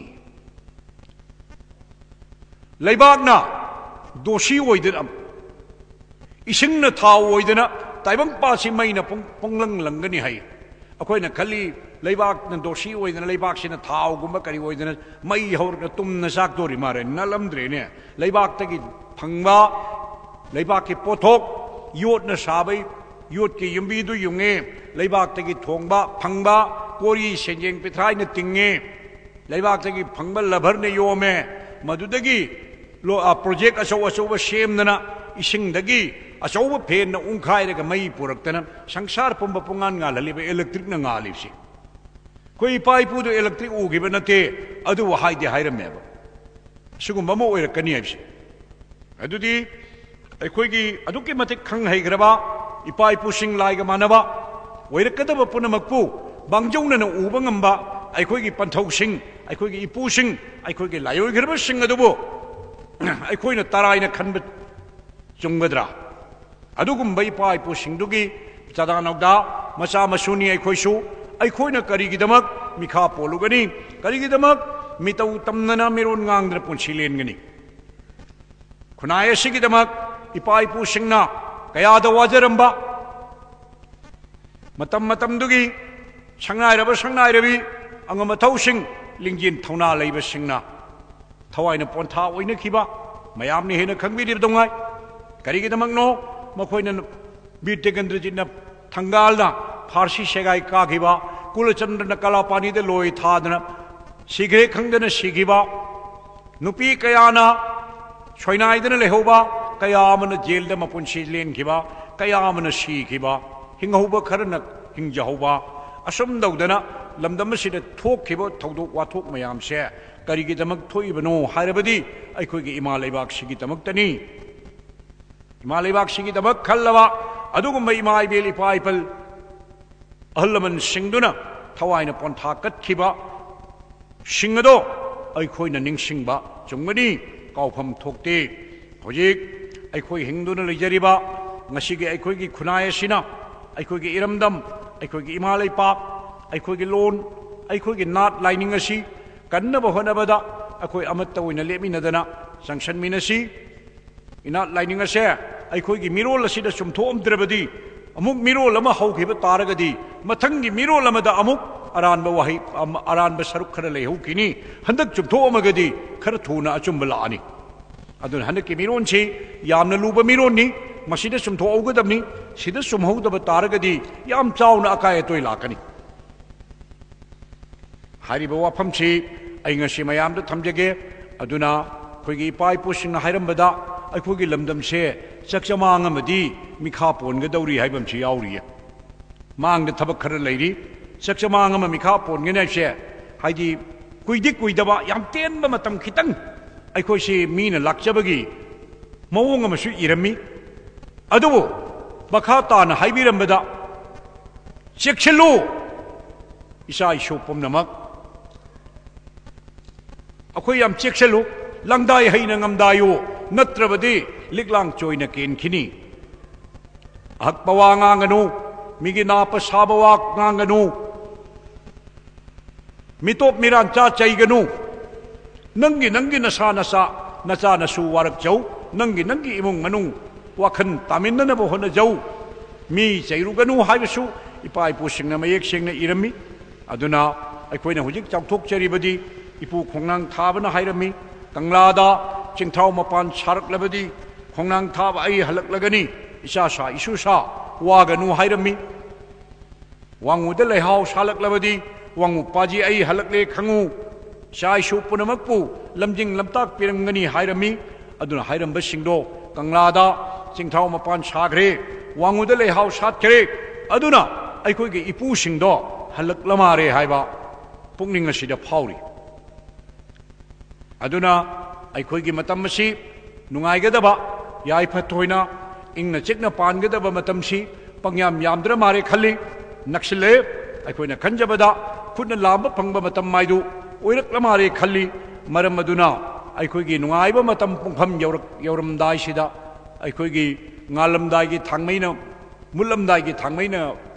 ꯂꯩꯕꯥꯛꯅ ꯗꯣꯁꯤ ꯑꯣꯏꯗꯅ, ꯏꯁꯤꯡꯅ ꯊꯥꯎ ꯑꯣꯏꯗꯅ, ꯇꯥꯏꯕꯪꯄꯥꯁꯤ ꯃꯩꯅ ꯄꯨꯡ-, ꯄꯨꯡꯂꯪ ꯂꯪꯒꯅꯤ ꯍꯥꯏ꯫ ꯑꯩꯈꯣꯏꯅ ꯈꯜꯂꯤ, ꯂꯩꯕꯥꯛꯅ ꯗꯣꯁꯤ ꯑꯣꯏꯗꯅ, ꯂꯩꯕꯥꯛꯁꯤꯅ ꯊꯥꯎꯒꯨꯝꯕ ꯀꯔꯤ ꯑꯣꯏꯗꯅ ꯃꯩ ꯍꯧꯔꯒ ꯇꯨꯝꯅ ꯆꯥꯛꯇꯣꯔꯤ ꯃꯥꯜꯂꯦ꯫ ꯅꯠꯂꯝꯗ꯭ꯔꯦꯅꯦ꯫ ꯂꯩꯕꯥꯛꯇꯒꯤ ꯐꯪꯕ, ꯂꯩꯕꯥꯛꯀꯤ ꯄꯣꯠꯊꯣꯛ, ꯌꯣꯠꯅ ꯁꯥꯕ ꯌꯣꯠꯀꯤ ꯌꯨꯝꯕꯤꯗꯨ ꯌꯨꯡꯉꯦ, ꯂꯩꯕꯥꯛꯇꯒꯤ ꯊꯣꯡꯕ, ꯐꯪꯕ ꯀꯣꯔꯤ, ꯁꯦꯟꯖꯦꯡ, ꯄꯤꯊ꯭ꯔꯥꯏꯅ ꯇꯤꯡꯉꯦ, ꯂꯩꯕꯥꯛꯇꯒꯤ ꯐꯪꯕ ꯂꯕꯔꯅ ꯌꯣꯝꯃꯦ, ꯃꯗꯨꯗꯒꯤ ꯂꯣ-, ꯑ, ꯄ꯭ꯔꯣꯖꯦꯛ ꯑꯆꯧ ꯑꯆꯧꯕ ꯁꯦꯝꯗꯅ, ꯏꯁꯤꯡꯗꯒꯤ ꯑꯆꯧꯕ ꯐꯦꯟꯅ ꯎꯪꯈꯥꯏꯔꯒ ꯃꯩ ꯄꯨꯔꯛꯇꯅ ꯁꯪꯁꯥꯔ ꯄꯨꯝꯕ ꯄꯨꯡꯉꯥꯟ ꯉꯥꯜꯍꯜꯂꯤꯕ ꯏꯂꯦꯛꯇ꯭ꯔꯤꯛꯅ ꯉꯥꯜꯂꯤꯕꯁꯤ꯫ ꯑꯩꯈꯣꯏ ꯏꯄꯥ ꯏꯄꯨꯗꯨ ꯏꯂꯦꯛꯇ꯭ꯔꯤꯛ ꯎꯈꯤꯕ ꯅꯠꯇꯦ, ꯑꯗꯨꯕꯨ ꯍꯥꯏꯗꯤ ꯍꯥꯏꯔꯝꯃꯦꯕ꯫ ꯁꯤꯒꯨꯝꯕ ꯑꯃ ꯑꯣꯏꯔꯛꯀꯅꯤ ꯍꯥꯏꯕꯁꯦ꯫ ꯑꯗꯨꯗꯤ ꯑꯩꯈꯣꯏꯒꯤ ꯑꯗꯨꯛꯀꯤ ꯃꯇꯤꯛ ꯈꯪ ꯍꯩꯈ꯭ꯔꯕ ꯏꯄꯥ ꯏꯄꯨꯁꯤꯡ ꯂꯥꯏꯒ ꯃꯥꯟꯅꯕ ꯑꯣꯏꯔꯛꯀꯗꯕ ꯄꯨꯝꯅꯃꯛꯄꯨ ꯃꯥꯡꯖꯧꯅꯅ ꯎꯕ ꯉꯝꯕ ꯑꯩꯈꯣꯏꯒꯤ ꯄꯟꯊꯧꯁꯤꯡ, ꯑꯩꯈꯣꯏꯒꯤ ꯏꯄꯨꯁꯤꯡ, ꯑꯩꯈꯣꯏꯒꯤ ꯂꯥꯏꯑꯣꯏꯈ꯭ꯔꯕꯁꯤꯡ ꯑꯗꯨꯕꯨ ꯑꯩꯈꯣꯏꯅ ꯇꯔꯥꯏꯅ ꯈꯟꯕ ꯆꯨꯝꯒꯗ꯭ꯔꯥ? ꯑꯗꯨꯒꯨꯝꯕ ꯏꯄꯥ ꯏꯄꯨꯁꯤꯡꯗꯨꯒꯤ ꯆꯥꯗꯥ ꯅꯧꯗꯥ ꯃꯆꯥ ꯃꯁꯨꯅꯤ ꯑꯩꯈꯣꯏꯁꯨ꯫ ꯑꯩꯈꯣꯏꯅ ꯀꯔꯤꯒꯤꯗꯃꯛ ꯃꯤꯈꯥ ꯄꯣꯜꯂꯨꯒꯅꯤ? ꯀꯔꯤꯒꯤꯗꯃꯛ ꯃꯤꯇꯧ ꯇꯝꯗꯅ ꯃꯤꯔꯣꯟ ꯉꯥꯡꯗꯅ ꯄꯨꯟꯁꯤ ꯂꯦꯟꯒꯅꯤ? ꯈꯨꯟꯅꯥꯏ ꯑꯁꯤꯒꯤꯗꯃꯛ ꯏꯄꯥ ꯏꯄꯨꯁꯤꯡꯅ ꯀꯌꯥꯗ ꯋꯥꯖꯔꯝꯕ, ꯃꯇꯝ ꯃꯇꯝꯗꯨꯒꯤ ꯁꯪꯅꯥꯏꯔꯕ ꯁꯪꯅꯥꯏꯔꯕꯤ, ꯑꯉꯝ ꯑꯊꯧꯁꯤꯡ, ꯂꯤꯡꯖꯦꯜ ꯊꯧꯅꯥ ꯂꯩꯕꯁꯤꯡꯅ ꯊꯋꯥꯏꯅ ꯄꯣꯟꯊꯥ ꯑꯣꯏꯅꯈꯤꯕ ꯃꯌꯥꯝꯅ ꯍꯦꯟꯅ ꯈꯪꯕꯤꯔꯤꯕꯗꯧꯉꯥꯏ꯫ ꯀꯔꯤꯒꯤꯗꯃꯛꯅꯣ? ꯃꯈꯣꯏꯅ, ꯕꯤꯔ ꯇꯤꯀꯦꯟꯗ꯭ꯔꯖꯤꯠꯅ ꯊꯪꯒꯥꯜꯅ ꯐꯥꯔꯁꯤ ꯁꯦꯒꯥꯏ ꯀꯥꯈꯤꯕ, ꯀꯨꯂꯆꯟꯗ꯭ꯔꯅ ꯀꯂꯥꯄꯥꯅꯤꯗ ꯂꯣꯏ ꯊꯥꯗꯅ ꯁꯤꯈ꯭ꯔꯦ ꯈꯪꯗꯅ ꯁꯤꯈꯤꯕ, ꯅꯨꯄꯤ ꯀꯌꯥꯅ ꯁꯣꯏꯅꯥꯏꯗꯅ ꯂꯩꯍꯧꯕ, ꯀꯌꯥ ꯑꯃꯅ ꯖꯦꯜꯗ ꯃꯄꯨꯟꯁꯤ ꯂꯦꯟꯈꯤꯕ, ꯀꯌꯥ ꯑꯃꯅ ꯁꯤꯈꯤꯕ, ꯍꯤꯡꯍꯧꯕ ꯈꯔꯅ ꯍꯤꯡꯖꯍꯧꯕ, ꯑꯁꯨꯝ ꯇꯧꯗꯅ ꯂꯝꯗꯝ ꯑꯁꯤꯗ ꯊꯣꯛꯈꯤꯕ ꯊꯧꯗꯣꯛ ꯋꯥꯊꯣꯛ ꯃꯌꯥꯝꯁꯦ ꯀꯔꯤꯒꯤꯗꯃꯛ ꯊꯣꯛꯏꯕꯅꯣ ꯍꯥꯏꯔꯕꯗꯤ ꯑꯩꯈꯣꯏꯒꯤ ꯏꯃꯥ ꯂꯩꯕꯥꯛꯁꯤꯒꯤꯗꯃꯛꯇꯅꯤ꯫ ꯏꯃꯥ ꯂꯩꯕꯥꯛꯁꯤꯒꯤꯗꯃꯛ ꯈꯜꯂꯕ ꯑꯗꯨꯒꯨꯝꯕ ꯏꯃꯥ ꯏꯕꯦꯜ ꯏꯄꯥ ꯏꯄꯜ ꯑꯍꯜ ꯂꯃꯟꯁꯤꯡꯗꯨꯅ ꯊꯋꯥꯏꯅ ꯄꯣꯟꯊꯥ ꯀꯠꯈꯤꯕ ꯁꯤꯡ ꯑꯗꯣ ꯑꯩꯈꯣꯏꯅ ꯅꯤꯡꯁꯤꯡꯕ ꯆꯨꯝꯒꯅꯤ, ꯀꯥꯎꯐꯝ ꯊꯣꯛꯇꯦ꯫ ꯍꯧꯖꯤꯛ ꯑꯩꯈꯣꯏ ꯍꯤꯡꯗꯨꯅ ꯂꯩꯖꯔꯤꯕ ꯉꯁꯤꯒꯤ ꯑꯩꯈꯣꯏꯒꯤ ꯈꯨꯟꯅꯥꯏ ꯑꯁꯤꯅ ꯑꯩꯈꯣꯏꯒꯤ ꯏꯔꯝꯗꯝ, ꯑꯩꯈꯣꯏꯒꯤ ꯏꯃꯥ ꯂꯩꯄꯥꯛ, ꯑꯩꯈꯣꯏꯒꯤ ꯂꯣꯟ, ꯑꯩꯈꯣꯏꯒꯤ ꯅꯥꯠ ꯂꯥꯏꯅꯤꯡ ꯑꯁꯤ ꯀꯟꯅꯕ ꯍꯣꯠꯅꯕꯗ ꯑꯩꯈꯣꯏ ꯑꯃꯠꯇ ꯑꯣꯏꯅ ꯂꯦꯞꯃꯤꯟꯅꯗꯅ ꯆꯪꯁꯟꯃꯤꯟꯅꯁꯤ꯫ ꯏꯅꯥꯠ ꯂꯥꯏꯅꯤꯡ ꯑꯁꯦ ꯑꯩꯈꯣꯏꯒꯤ ꯃꯤꯔꯣꯜ ꯑꯁꯤꯗ ꯆꯨꯝꯊꯣꯛꯑꯝꯗ꯭ꯔꯕꯗꯤ, ꯑꯃꯨꯛ ꯃꯤꯔꯣꯜ ꯑꯃ ꯍꯧꯈꯤꯕ ꯇꯥꯔꯒꯗꯤ, ꯃꯊꯪꯒꯤ ꯃꯤꯔꯣꯜ ꯑꯃꯗ ꯑꯃꯨꯛ ꯑꯔꯥꯟꯕ ꯋꯥꯍꯩ, ꯑꯝ-, ꯑꯔꯥꯟꯕ ꯁꯔꯨꯛ ꯈꯔ ꯂꯩꯍꯧꯈꯤꯅꯤ꯫ ꯍꯟꯗꯛ ꯆꯨꯝꯊꯣꯛꯑꯝꯃꯒꯗꯤ ꯈꯔ ꯊꯨꯅ ꯑꯆꯨꯝꯕ ꯂꯥꯛꯑꯅꯤ꯫ ꯑꯗꯨꯅ ꯍꯟꯗꯛꯀꯤ ꯃꯤꯔꯣꯟꯁꯤ ꯌꯥꯝꯅ ꯂꯨꯕ ꯃꯤꯔꯣꯟꯅꯤ꯫ ꯃꯁꯤꯗ ꯆꯨꯝꯊꯣꯛꯍꯧꯒꯗꯕꯅꯤ꯫ ꯁꯤꯗ ꯆꯨꯝꯍꯧꯗꯕ ꯇꯥꯔꯒꯗꯤ ꯌꯥꯝ ꯆꯥꯎꯅ ꯑꯀꯥꯏ ꯑꯇꯣꯏ ꯂꯥꯛꯀꯅꯤ꯫ ꯍꯥꯏꯔꯤꯕ ꯋꯥꯐꯝꯁꯤ ꯑꯩ ꯉꯁꯤ ꯃꯌꯥꯝꯗ ꯊꯝꯖꯒꯦ꯫ ꯑꯗꯨꯅ ꯑꯩꯈꯣꯏꯒꯤ ꯏꯄꯥ ꯏꯄꯨꯁꯤꯡꯅ ꯍꯥꯏꯔꯝꯕꯗ, ꯑꯩꯈꯣꯏꯒꯤ ꯂꯝꯗꯝꯁꯦ ꯆꯥꯛ ꯆꯃꯥꯡ ꯑꯃꯗꯤ ꯃꯤꯈꯥ ꯄꯣꯟꯒꯗꯧꯔꯤ ꯍꯥꯏꯕ ꯑꯃꯁꯨ ꯌꯥꯎꯔꯤꯌꯦ꯫ ꯃꯥꯡꯗ ꯊꯕꯛ ꯈꯔ ꯂꯩꯔꯤ꯫ ꯆꯥꯛ ꯆꯃꯥꯡ ꯑꯃ ꯃꯤꯈꯥ ꯄꯣꯟꯒꯅꯤ ꯍꯥꯏꯁꯦ, ꯍꯥꯏꯗꯤ, ꯀꯨꯏꯗꯤ ꯀꯨꯏꯗꯕ, ꯌꯥꯝ ꯇꯦꯟꯕ ꯃꯇꯝ ꯈꯤꯇꯪ ꯑꯩꯈꯣꯏꯁꯤ ꯃꯤꯅ ꯂꯥꯛꯆꯕꯒꯤ ꯃꯑꯣꯡ ꯑꯃꯁꯨ ꯏꯔꯝꯃꯤ꯫ ꯑꯗꯨꯕꯨ ꯃꯈꯥ ꯇꯥꯅ ꯍꯥꯏꯕꯤꯔꯝꯕꯗ, ꯆꯦꯛꯁꯤꯜꯂꯨ, ꯏꯆꯥ ꯏꯁꯨ ꯄꯨꯝꯅꯃꯛ꯫ ꯑꯩꯈꯣꯏ ꯌꯥꯝ ꯆꯦꯛꯁꯤꯜꯂꯨ, ꯂꯪꯗꯥꯏ ꯍꯩꯅ ꯉꯝꯗꯥꯏꯌꯨ, ꯅꯠꯇ꯭ꯔꯕꯗꯤ ꯂꯤꯛꯂꯥꯡ ꯆꯣꯏꯅ ꯀꯦꯟꯈꯤꯅꯤ꯫ ꯑꯍꯛꯄ ꯋꯥ ꯉꯥꯡꯒꯅꯨ, ꯃꯤꯒꯤ ꯅꯥꯞꯄ ꯁꯥꯕ ꯋꯥ ꯉꯥꯡꯒꯅꯨ, ꯃꯤꯇꯣꯞ ꯃꯤꯔꯥꯟꯆꯥ ꯆꯩꯒꯅꯨ꯫ ꯅꯪꯒꯤ, ꯅꯪꯒꯤ ꯅꯁꯥ ꯅꯁꯥ, ꯅꯆꯥ ꯅꯁꯨ ꯋꯥꯔꯛꯆꯧ, ꯅꯪꯒꯤ, ꯅꯪꯒꯤ ꯏꯃꯨꯡ ꯃꯅꯨꯡ ꯋꯥꯈꯜ ꯇꯥꯃꯤꯟꯅꯅꯕ ꯍꯣꯠꯅꯖꯧ꯫ ꯃꯤ ꯆꯩꯔꯨꯒꯅꯨ ꯍꯥꯏꯕꯁꯨ ꯏꯄꯥ ꯏꯄꯨꯁꯤꯡꯅ ꯃꯌꯦꯛ ꯁꯦꯡꯅ ꯏꯔꯝꯃꯤ꯫ ꯑꯗꯨꯅ ꯑꯩꯈꯣꯏꯅ ꯍꯧꯖꯤꯛ ꯆꯥꯎꯊꯣꯛꯆꯔꯤꯕꯗꯤ ꯏꯄꯨ ꯈꯣꯡꯅꯥꯡ ꯊꯥꯕꯅ ꯍꯥꯏꯔꯝꯃꯤ, "ꯀꯪꯂꯥꯗ ꯆꯤꯡꯊ꯭ꯔꯥꯎ ꯃꯄꯥꯟ ꯁꯥꯔꯛꯂꯕꯗꯤ ꯈꯣꯡꯅꯥꯡ ꯊꯥꯕ ꯑꯩ ꯍꯜꯂꯛꯂꯒꯅꯤ, ꯏꯆꯥ ꯁꯥ ꯏꯁꯨ ꯁꯥ ꯋꯥꯒꯅꯨ" ꯍꯥꯏꯔꯝꯃꯤ꯫ "ꯋꯥꯡꯉꯨꯗ ꯂꯩꯍꯥꯎ ꯁꯥꯠꯂꯛꯂꯕꯗꯤ ꯋꯥꯡꯉꯨ ꯄꯥꯖꯤ ꯑꯩ ꯍꯜꯂꯛꯂꯦ ꯈꯪꯉꯨ, ꯏꯆꯥ ꯏꯁꯨ ꯄꯨꯝꯅꯃꯛꯄꯨ ꯂꯝꯖꯤꯡ ꯂꯝꯇꯥꯛꯄꯤꯔꯝꯒꯅꯤ" ꯍꯥꯏꯔꯝꯃꯤ꯫ ꯑꯗꯨꯅ ꯍꯥꯏꯔꯝꯕꯁꯤꯡꯗꯣ ꯀꯪꯂꯥꯗ ꯆꯤꯡꯊ꯭ꯔꯥꯎ ꯃꯄꯥꯟ ꯁꯥꯈ꯭ꯔꯦ, ꯋꯥꯡꯉꯨꯗ ꯂꯩꯍꯥꯎ ꯁꯥꯠꯈ꯭ꯔꯦ꯫ ꯑꯗꯨꯅ ꯑꯩꯈꯣꯏꯒꯤ ꯏꯄꯨꯁꯤꯡꯗꯣ ꯍꯜꯂꯛꯂ ꯃꯥꯜꯂꯦ ꯍꯥꯏꯕ ꯄꯨꯛꯅꯤꯡ ꯑꯁꯤꯗ ꯐꯥꯎꯔꯤ꯫ ꯑꯗꯨꯅ ꯑꯩꯈꯣꯏꯒꯤ ꯃꯇꯝ ꯑꯁꯤ ꯅꯨꯡꯉꯥꯏꯒꯗꯕ, ꯌꯥꯏꯐ ꯊꯣꯏꯅ ꯏꯪꯅ ꯆꯤꯛꯅ ꯄꯥꯟꯒꯗꯕ ꯃꯇꯝꯁꯤ ꯄꯪꯌꯥꯝ ꯌꯥꯝꯗ꯭ꯔ ꯃꯥꯜꯂꯦ ꯈꯜꯂꯤ꯫ ꯅꯛꯁꯤꯜꯂꯦ꯫ ꯑꯩꯈꯣꯏꯅ ꯈꯟꯖꯕꯗ ꯈꯨꯠꯅ ꯂꯥꯝꯕ ꯐꯪꯕ ꯃꯇꯝ ꯍꯥꯏꯗꯨ ꯑꯣꯏꯔꯛꯂ ꯃꯥꯜꯂꯦ ꯈꯜꯂꯤ꯫ ꯃꯔꯝ ꯑꯗꯨꯅ ꯑꯩꯈꯣꯏꯒꯤ ꯅꯨꯡꯉꯥꯏꯕ ꯃꯇꯝ ꯄꯨꯡꯐꯝ ꯌꯧꯔꯛ-, ꯌꯧꯔꯝꯗꯥꯏꯁꯤꯗ ꯑꯩꯈꯣꯏꯒꯤ ꯉꯥꯜꯂꯝꯗꯥꯏꯒꯤ ꯊꯥꯡꯃꯩꯅ, ꯃꯨꯠꯂꯝꯗꯥꯏꯒꯤ ꯊꯥꯡꯃꯩꯅ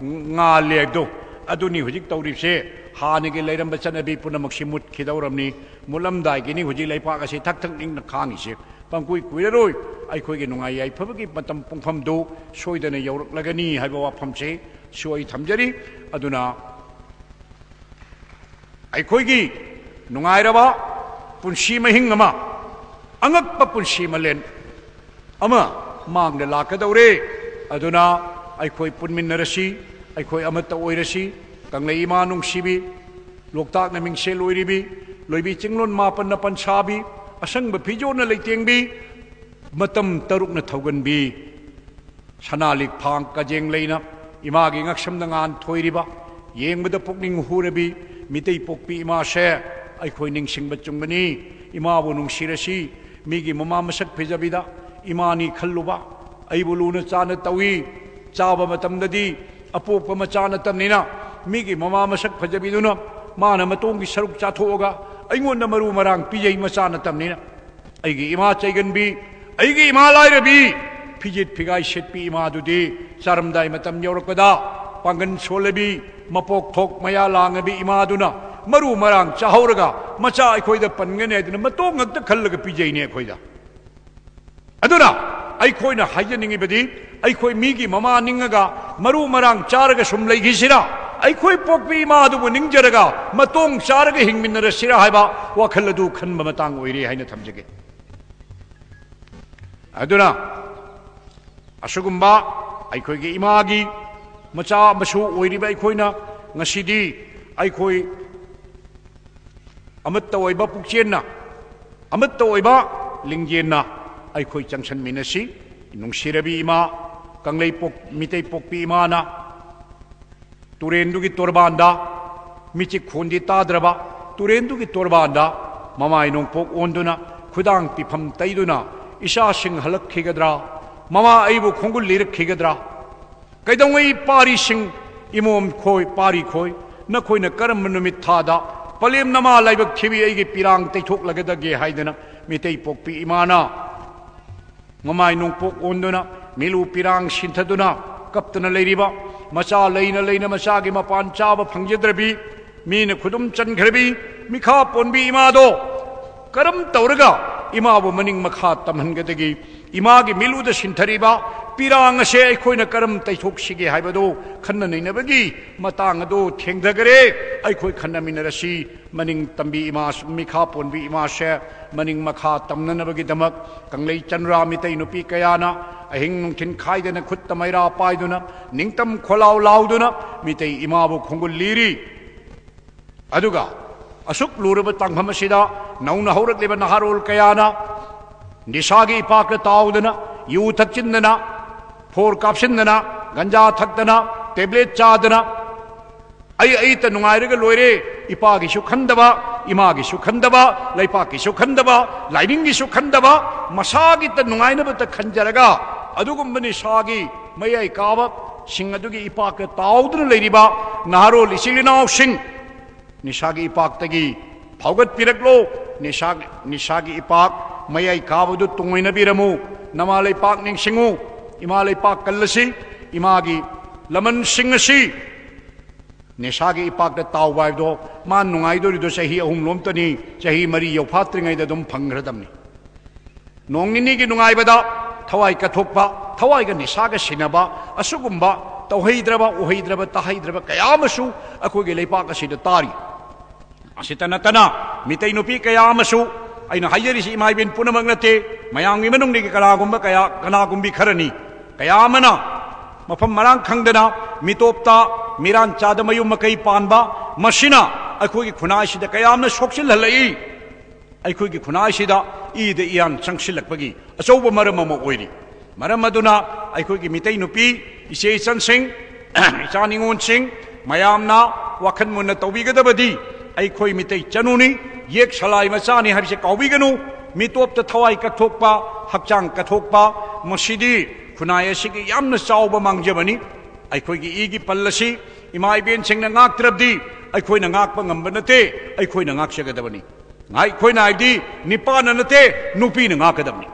ꯉꯥꯜꯂꯦ ꯍꯥꯏꯕꯗꯣ, ꯑꯗꯨꯅꯤ ꯍꯧꯖꯤꯛ ꯇꯧꯔꯤꯕꯁꯦ꯫ ꯍꯥꯟꯅꯒꯤ ꯂꯩꯔꯝꯕ ꯆꯠꯅꯕꯤ ꯄꯨꯝꯅꯃꯛꯁꯤ ꯃꯨꯠꯈꯤꯗꯧꯔꯕꯅꯤ꯫ ꯃꯨꯠꯂꯝꯗꯥꯏꯒꯤꯅꯤ ꯍꯧꯖꯤꯛ ꯂꯩꯄꯥꯛ ꯑꯁꯤ ꯊꯛ ꯊꯛ ꯅꯤꯛꯅ ꯈꯥꯡꯉꯤꯁꯦ꯫ ꯄꯪꯀꯨꯏ ꯀꯨꯏꯔꯔꯣꯏ ꯑꯩꯈꯣꯏꯒꯤ ꯅꯨꯡꯉꯥꯏ ꯌꯥꯏꯐꯕꯒꯤ ꯃꯇꯝ ꯄꯨꯡꯐꯝꯗꯨ ꯁꯣꯏꯗꯅ ꯌꯧꯔꯛꯂꯒꯅꯤ ꯍꯥꯏꯕ ꯋꯥꯐꯝꯁꯦ ꯁꯨ ꯑꯩ ꯊꯝꯖꯔꯤ꯫ ꯑꯗꯨꯅ ꯑꯩꯈꯣꯏꯒꯤ ꯅꯨꯡꯉꯥꯏꯔꯕ ꯄꯨꯟꯁꯤ ꯃꯍꯤꯡ ꯑꯃ, ꯑꯉꯛꯄ ꯄꯨꯟꯁꯤ ꯃꯂꯦꯟ ꯑꯃ ꯃꯥꯡꯗ ꯂꯥꯛꯀꯗꯧꯔꯦ꯫ ꯑꯗꯨꯅ ꯑꯩꯈꯣꯏ ꯄꯨꯟꯃꯤꯟꯅꯔꯁꯤ, ꯑꯩꯈꯣꯏ ꯑꯃꯠꯇ ꯑꯣꯏꯔꯁꯤ꯫ ꯀꯪꯂꯩ ꯏꯃꯥ ꯅꯨꯡꯁꯤꯕꯤ, ꯂꯣꯛꯇꯥꯛꯅ ꯃꯤꯡꯁꯦꯜ ꯑꯣꯏꯔꯤꯕꯤ, ꯂꯣꯏꯕꯤ ꯆꯤꯡꯂꯣꯟ ꯃꯥꯄꯟꯅ ꯄꯟꯁꯥꯕꯤ, ꯑꯁꯪꯕ ꯐꯤꯖꯣꯜꯅ ꯂꯩꯇꯦꯡꯕꯤ, ꯃꯇꯝ ꯇꯔꯨꯛꯅ ꯊꯧꯒꯟꯕꯤ, ꯁꯅꯥ ꯂꯤꯛꯐꯥꯡ ꯀꯖꯦꯡ ꯂꯩꯅ ꯏꯃꯥꯒꯤ ꯉꯛꯁꯝꯗ ꯉꯥꯟ ꯊꯣꯏꯔꯤꯕ, ꯌꯦꯡꯕꯗ ꯄꯨꯛꯅꯤꯡ ꯍꯨꯔꯕꯤ ꯃꯤꯇꯩ ꯄꯣꯛꯄꯤ ꯏꯃꯥꯁꯦ ꯑꯩꯈꯣꯏ ꯅꯤꯡꯁꯤꯡꯕ ꯆꯨꯝꯕꯅꯤ꯫ ꯏꯃꯥꯕꯨ ꯅꯨꯡꯁꯤꯔꯁꯤ꯫ ꯃꯤꯒꯤ ꯃꯃꯥ ꯃꯁꯛ ꯐꯖꯕꯤꯗ ꯏꯃꯥꯅꯤ ꯈꯜꯂꯨꯕ, ꯑꯩꯕꯨ ꯂꯨꯅ ꯆꯥꯅ ꯇꯧꯏ, ꯆꯥꯕ ꯃꯇꯝꯗꯗꯤ ꯑꯄꯣꯛꯄ ꯃꯆꯥ ꯅꯠꯇꯕꯅꯤꯅ ꯃꯤꯒꯤ ꯃꯃꯥ ꯃꯁꯛ ꯐꯖꯕꯤꯗꯨꯅ ꯃꯥꯅ ꯃꯇꯣꯡꯒꯤ ꯁꯔꯨꯛ ꯆꯥꯊꯣꯛꯑꯒ ꯑꯩꯉꯣꯟꯗ ꯃꯔꯨ ꯃꯔꯥꯡ ꯄꯤꯖꯩ ꯃꯆꯥ ꯅꯠꯇꯕꯅꯤꯅ꯫ ꯑꯩꯒꯤ ꯏꯃꯥ ꯆꯩꯒꯟꯕꯤ, ꯑꯩꯒꯤ ꯏꯃꯥ ꯂꯥꯏꯔꯕꯤ, ꯐꯤꯖꯦꯠ ꯐꯤꯒꯥꯏ ꯁꯦꯠꯄꯤ ꯏꯃꯥꯗꯨꯗꯤ ꯆꯥꯔꯝꯗꯥꯏ ꯃꯇꯝ ꯌꯧꯔꯛꯄꯗ ꯄꯥꯡꯒꯜ ꯁꯣꯜꯂꯕꯤ, ꯃꯄꯣꯛ ꯊꯣꯛ ꯃꯌꯥ ꯂꯥꯡꯉꯕꯤ ꯏꯃꯥꯗꯨꯅ ꯃꯔꯨ ꯃꯔꯥꯡ ꯆꯥꯍꯧꯔꯒ ꯃꯆꯥ ꯑꯩꯈꯣꯏꯗ ꯄꯟꯒꯅꯤ ꯍꯥꯏꯗꯨꯅ ꯃꯇꯣꯡ ꯉꯛꯇ ꯈꯜꯂꯒ ꯄꯤꯖꯩꯅꯦ ꯑꯩꯈꯣꯏꯗ꯫ ꯑꯗꯨꯅ ꯑꯩꯈꯣꯏꯅ ꯍꯥꯏꯖꯅꯤꯡꯉꯤꯕꯗꯤ, ꯑꯩꯈꯣꯏ ꯃꯤꯒꯤ ꯃꯃꯥ ꯅꯤꯡꯉꯒ ꯃꯔꯨ ꯃꯔꯥꯡ ꯆꯥꯔꯒ ꯁꯨꯝ ꯂꯩꯈꯤꯁꯤꯔꯥ? ꯑꯩꯈꯣꯏ ꯄꯣꯛꯄꯤ ꯏꯃꯥ ꯑꯗꯨꯕꯨ ꯅꯤꯡꯖꯔꯒ ꯃꯇꯣꯡ ꯆꯥꯔꯒ ꯍꯤꯡꯃꯤꯟꯅꯔꯁꯤꯔꯥ ꯍꯥꯏꯕ ꯋꯥꯈꯜ ꯑꯗꯨ ꯈꯟꯕ ꯃꯇꯥꯡ ꯑꯣꯏꯔꯦ ꯍꯥꯏꯅ ꯊꯝꯖꯒꯦ꯫ ꯑꯗꯨꯅ ꯑꯁꯤꯒꯨꯝꯕ ꯑꯩꯈꯣꯏꯒꯤ ꯏꯃꯥꯒꯤ ꯃꯆꯥ ꯃꯁꯨ ꯑꯣꯏꯔꯤꯕ ꯑꯩꯈꯣꯏꯅ ꯉꯁꯤꯗꯤ ꯑꯩꯈꯣꯏ ꯑꯃꯠꯇ ꯑꯣꯏꯕ ꯄꯨꯛꯆꯦꯟꯅ, ꯑꯃꯠꯇ ꯑꯣꯏꯕ ꯂꯤꯡꯖꯦꯟꯅ ꯑꯩꯈꯣꯏ ꯆꯪꯁꯟꯃꯤꯟꯅꯁꯤ꯫ ꯅꯨꯡꯁꯤꯔꯕꯤ ꯏꯃꯥ, ꯀꯪꯂꯩ ꯄꯣꯛ-, ꯃꯤꯇꯩ ꯄꯣꯛꯄꯤ ꯏꯃꯥꯅ ꯇꯨꯔꯦꯟꯗꯨꯒꯤ ꯇꯣꯔꯕꯥꯟꯗ, ꯃꯤꯆꯤꯛ ꯈꯣꯟꯗꯤ ꯇꯥꯗ꯭ꯔꯕ ꯇꯨꯔꯦꯟꯗꯨꯒꯤ ꯇꯣꯔꯕꯥꯟꯗ ꯃꯃꯥꯏ ꯅꯣꯡꯄꯣꯛ ꯑꯣꯟꯗꯨꯅ, ꯈꯨꯗꯥꯡ ꯄꯤꯐꯝ ꯇꯩꯗꯨꯅ, "ꯏꯆꯥꯁꯤꯡ ꯍꯜꯂꯛꯈꯤꯒꯗ꯭ꯔꯥ? ꯃꯃꯥ ꯑꯩꯕꯨ ꯈꯣꯡꯒꯨꯜ ꯂꯤꯔꯛꯈꯤꯒꯗ꯭ꯔꯥ? ꯀꯩꯗꯧꯉꯩ ꯄꯥꯔꯤꯁꯤꯡ, ꯏꯃꯣꯝ ꯈꯣꯏ, ꯄꯥꯔꯤ ꯈꯣꯏ, ꯅꯈꯣꯏꯅ ꯀꯔꯝꯕ ꯅꯨꯃꯤꯠ ꯊꯥꯗ ꯄꯂꯦꯝ ꯅꯃꯥ ꯂꯥꯏꯕꯛ ꯊꯤꯕꯤ ꯑꯩꯒꯤ ꯄꯤꯔꯥꯡ ꯇꯩꯊꯣꯛꯂꯒꯗꯒꯦ?" ꯍꯥꯏꯗꯅ ꯃꯤꯇꯩ ꯄꯣꯛꯄꯤ ꯏꯃꯥꯅ ꯃꯃꯥꯏ ꯅꯣꯡꯄꯣꯛ ꯑꯣꯟꯗꯨꯅ, ꯃꯤꯂꯨ ꯄꯤꯔꯥꯡ ꯁꯤꯟꯊꯗꯨꯅ ꯀꯞꯇꯨꯅ ꯂꯩꯔꯤꯕ, ꯃꯆꯥ ꯂꯩꯅ ꯂꯩꯅ ꯃꯆꯥꯒꯤ ꯃꯄꯥꯟ ꯆꯥꯕ ꯐꯪꯖꯗ꯭ꯔꯕꯤ, ꯃꯤꯅ ꯈꯨꯗꯨꯝ ꯆꯟꯈ꯭ꯔꯕꯤ ꯃꯤꯈꯥ ꯄꯣꯟꯕꯤ ꯏꯃꯥꯗꯣ ꯀꯔꯝ ꯇꯧꯔꯒ ꯏꯃꯥꯕꯨ ꯃꯅꯤꯡ ꯃꯈꯥ ꯇꯝꯍꯟꯒꯗꯒꯦ? ꯏꯃꯥꯒꯤ ꯃꯤꯠꯂꯨꯗ ꯁꯤꯟꯊꯔꯤꯕ ꯄꯤꯔꯥꯡ ꯑꯁꯦ ꯑꯩꯈꯣꯏꯅ ꯀꯔꯝ ꯇꯩꯊꯣꯛꯁꯤꯒꯦ ꯍꯥꯏꯕꯗꯨ ꯈꯟꯅ ꯅꯩꯅꯕꯒꯤ ꯃꯇꯥꯡ ꯑꯗꯨ ꯊꯦꯡꯊꯈꯔꯦ꯫ ꯑꯩꯈꯣꯏ ꯈꯟꯅꯃꯤꯟꯅꯔꯁꯤ꯫ ꯃꯅꯤꯡ ꯇꯝꯕꯤ ꯏꯃꯥ, ꯃꯤꯈꯥ ꯄꯣꯟꯕꯤ ꯏꯃꯥꯁꯦ ꯃꯅꯤꯡ ꯃꯈꯥ ꯇꯝꯅꯅꯕꯒꯤꯗꯃꯛ ꯀꯪꯂꯩ ꯆꯟꯔꯥ ꯃꯤꯇꯩ ꯅꯨꯄꯤ ꯀꯌꯥꯅ ꯑꯍꯤꯡ ꯅꯨꯡꯊꯤꯟ ꯈꯥꯏꯗꯅ ꯈꯨꯠꯇ ꯃꯩꯔꯥ ꯄꯥꯏꯗꯨꯅ, ꯅꯤꯡꯇꯝ ꯈꯣꯜꯂꯥꯎ ꯂꯥꯎꯗꯨꯅ ꯃꯤꯇꯩ ꯏꯃꯥꯕꯨ ꯈꯣꯡꯒꯨꯜ ꯂꯤꯔꯤ꯫ ꯑꯗꯨꯒ ꯑꯁꯨꯛ ꯂꯨꯔꯕ ꯇꯥꯡꯐꯝ ꯑꯁꯤꯗ ꯅꯧꯅ ꯍꯧꯔꯛꯂꯤꯕ ꯅꯍꯥꯔꯣꯜ ꯀꯌꯥꯅ ꯅꯤꯁꯥꯒꯤ ꯏꯄꯥꯛꯇ ꯇꯥꯎꯗꯅ, ꯌꯨ ꯊꯛꯆꯤꯟꯗꯅ, ꯐꯣꯔ ꯀꯥꯞꯁꯤꯟꯗꯅ, ꯒꯟꯖꯥ ꯊꯛꯇꯅ, ꯇꯦꯕ꯭ꯂꯦꯠ ꯆꯥꯗꯅ, ꯑꯩ ꯑꯩꯇ ꯅꯨꯡꯉꯥꯏꯔꯒ ꯂꯣꯏꯔꯦ꯫ ꯏꯄꯥꯒꯤꯁꯨ ꯈꯟꯗꯕ, ꯏꯃꯥꯒꯤꯁꯨ ꯈꯟꯗꯕ, ꯂꯩꯄꯥꯛꯀꯤꯁꯨ ꯈꯟꯗꯕ, ꯂꯥꯏꯅꯤꯡꯒꯤꯁꯨ ꯈꯟꯗꯕ, ꯃꯁꯥꯒꯤꯇ ꯅꯨꯡꯉꯥꯏꯅꯕꯇ ꯈꯟꯖꯔꯒ ꯑꯗꯨꯒꯨꯝꯕ ꯅꯤꯁꯥꯒꯤ ꯃꯌꯥꯏ ꯀꯥꯕꯁꯤꯡ ꯑꯗꯨꯒꯤ ꯏꯄꯥꯛꯇ ꯇꯥꯎꯗꯨꯅ ꯂꯩꯔꯤꯕ ꯅꯍꯥꯔꯣꯜ ꯏꯆꯤꯜ ꯏꯅꯥꯎꯁꯤꯡ, ꯅꯤꯁꯥꯒꯤ ꯏꯄꯥꯛꯇꯒꯤ ꯐꯥꯎꯒꯠꯄꯤꯔꯛꯂꯣ꯫ ꯅꯤꯁꯥ, ꯅꯤꯁꯥꯒꯤ ꯏꯄꯥꯛ ꯃꯌꯥꯏ ꯀꯥꯕꯗꯨ ꯇꯨꯡꯑꯣꯏꯅꯕꯤꯔꯝꯃꯨ꯫ ꯅꯃꯥ ꯂꯩꯄꯥꯛ ꯅꯤꯡꯁꯤꯡꯉꯨ꯫ ꯏꯃꯥ ꯂꯩꯄꯥꯛ ꯀꯜꯂꯁꯤ꯫ ꯏꯃꯥꯒꯤ ꯂꯃꯟꯁꯤꯡ ꯑꯁꯤ ꯅꯤꯁꯥꯒꯤ ꯏꯄꯥꯛꯇ ꯇꯥꯎꯕ ꯍꯥꯏꯕꯗꯣ ꯃꯥ ꯅꯨꯡꯉꯥꯏꯗꯣꯔꯤꯗꯣ ꯆꯍꯤ ꯑꯍꯨꯝ ꯂꯣꯝꯇꯅꯤ, ꯆꯍꯤ ꯃꯔꯤ ꯌꯧꯐꯥꯠꯇ꯭ꯔꯤꯉꯩꯗ ꯑꯗꯨꯝ ꯐꯪꯈ꯭ꯔꯗꯕꯅꯤ꯫ ꯅꯣꯡ ꯅꯤꯅꯤꯒꯤ ꯅꯨꯡꯉꯥꯏꯕꯗ ꯊꯋꯥꯏ ꯀꯠꯊꯣꯛꯄ, ꯊꯋꯥꯏꯒ ꯅꯤꯁꯥꯒ ꯁꯤꯟꯅꯕ, ꯑꯁꯤꯒꯨꯝꯕ ꯇꯧꯍꯩꯗ꯭ꯔꯕ, ꯎꯍꯩꯗ꯭ꯔꯕ, ꯇꯥꯍꯩꯗ꯭ꯔꯕ ꯀꯌꯥ ꯑꯃꯁꯨ ꯑꯩꯈꯣꯏꯒꯤ ꯂꯩꯕꯥꯛ ꯑꯁꯤꯗ ꯇꯥꯔꯤ꯫ ꯑꯁꯤꯇ ꯅꯠꯇꯅ ꯃꯤꯇꯩ ꯅꯨꯄꯤ ꯀꯌꯥ ꯑꯃꯁꯨ, ꯑꯩꯅ ꯍꯥꯏꯖꯔꯤꯁꯤ ꯏꯃꯥ ꯏꯕꯦꯟ ꯄꯨꯝꯅꯃꯛ ꯅꯠꯇꯦ, ꯃꯌꯥꯝꯒꯤ ꯃꯅꯨꯡꯗꯒꯤ ꯀꯅꯥꯒꯨꯝꯕ ꯀꯌꯥ, ꯀꯅꯥꯒꯨꯝꯕꯤ ꯈꯔꯅꯤ, ꯀꯌꯥ ꯑꯃꯅ ꯃꯐꯝ ꯃꯔꯥꯡ ꯈꯪꯗꯅ ꯃꯤꯇꯣꯞꯇ ꯃꯤꯔꯥꯟ ꯆꯥꯗ ꯃꯌꯨꯝ ꯃꯀꯩ ꯄꯥꯟꯕ, ꯃꯁꯤꯅ ꯑꯩꯈꯣꯏꯒꯤ ꯈꯨꯟꯅꯥꯏꯁꯤꯗ ꯀꯌꯥ ꯑꯃꯅ ꯁꯣꯛꯆꯤꯜꯍꯜꯂꯛꯏ꯫ ꯑꯩꯈꯣꯏꯒꯤ ꯈꯨꯟꯅꯥꯏꯁꯤꯗ ꯏꯗ ꯏꯌꯥꯟ ꯆꯪꯁꯤꯜꯂꯛꯄꯒꯤ ꯑꯆꯧꯕ ꯃꯔꯝ ꯑꯃ ꯑꯣꯏꯔꯤ꯫ ꯃꯔꯝ ꯑꯗꯨꯅ ꯑꯩꯈꯣꯏꯒꯤ ꯃꯤꯇꯩ ꯅꯨꯄꯤ ꯏꯆꯦ ꯏꯆꯟꯁꯤꯡ, ꯏꯆꯥ ꯅꯤꯉꯣꯜꯁꯤꯡ, ꯃꯌꯥꯝꯅ ꯋꯥꯈꯜ ꯃꯨꯟꯅ ꯇꯧꯕꯤꯒꯗꯕꯗꯤ, ꯑꯩꯈꯣꯏ ꯃꯤꯇꯩ ꯆꯅꯨꯅꯤ, ꯌꯦꯛ ꯁꯂꯥꯏ ꯃꯆꯥꯅꯤ ꯍꯥꯏꯕꯁꯦ ꯀꯥꯎꯕꯤꯒꯅꯨ꯫ ꯃꯤꯇꯣꯞꯇ ꯊꯋꯥꯏ ꯀꯠꯊꯣꯛꯄ, ꯍꯛꯆꯥꯡ ꯀꯠꯊꯣꯛꯄ, ꯃꯁꯤꯗꯤ ꯈꯨꯟꯅꯥꯏ ꯑꯁꯤꯒꯤ ꯌꯥꯝꯅ ꯆꯥꯎꯕ ꯃꯥꯡꯖꯕꯅꯤ꯫ ꯑꯩꯈꯣꯏꯒꯤ ꯏꯒꯤ ꯄꯜ ꯑꯁꯤ ꯏꯃꯥ ꯏꯕꯦꯟꯁꯤꯡꯅ ꯉꯥꯛꯇ꯭ꯔꯕꯗꯤ ꯑꯩꯈꯣꯏꯅ ꯉꯥꯛꯄ ꯉꯝꯕ ꯅꯠꯇꯦ, ꯑꯩꯈꯣꯏꯅ ꯉꯥꯛꯆꯒꯗꯕꯅꯤ꯫ ꯉꯥꯏ-, ꯑꯩꯈꯣꯏꯅ ꯍꯥꯏꯕꯗꯤ ꯅꯤꯄꯥꯅ ꯅꯠꯇꯦ, ꯅꯨꯄꯤꯅ ꯉꯥꯛꯀꯗꯕꯅꯤ꯫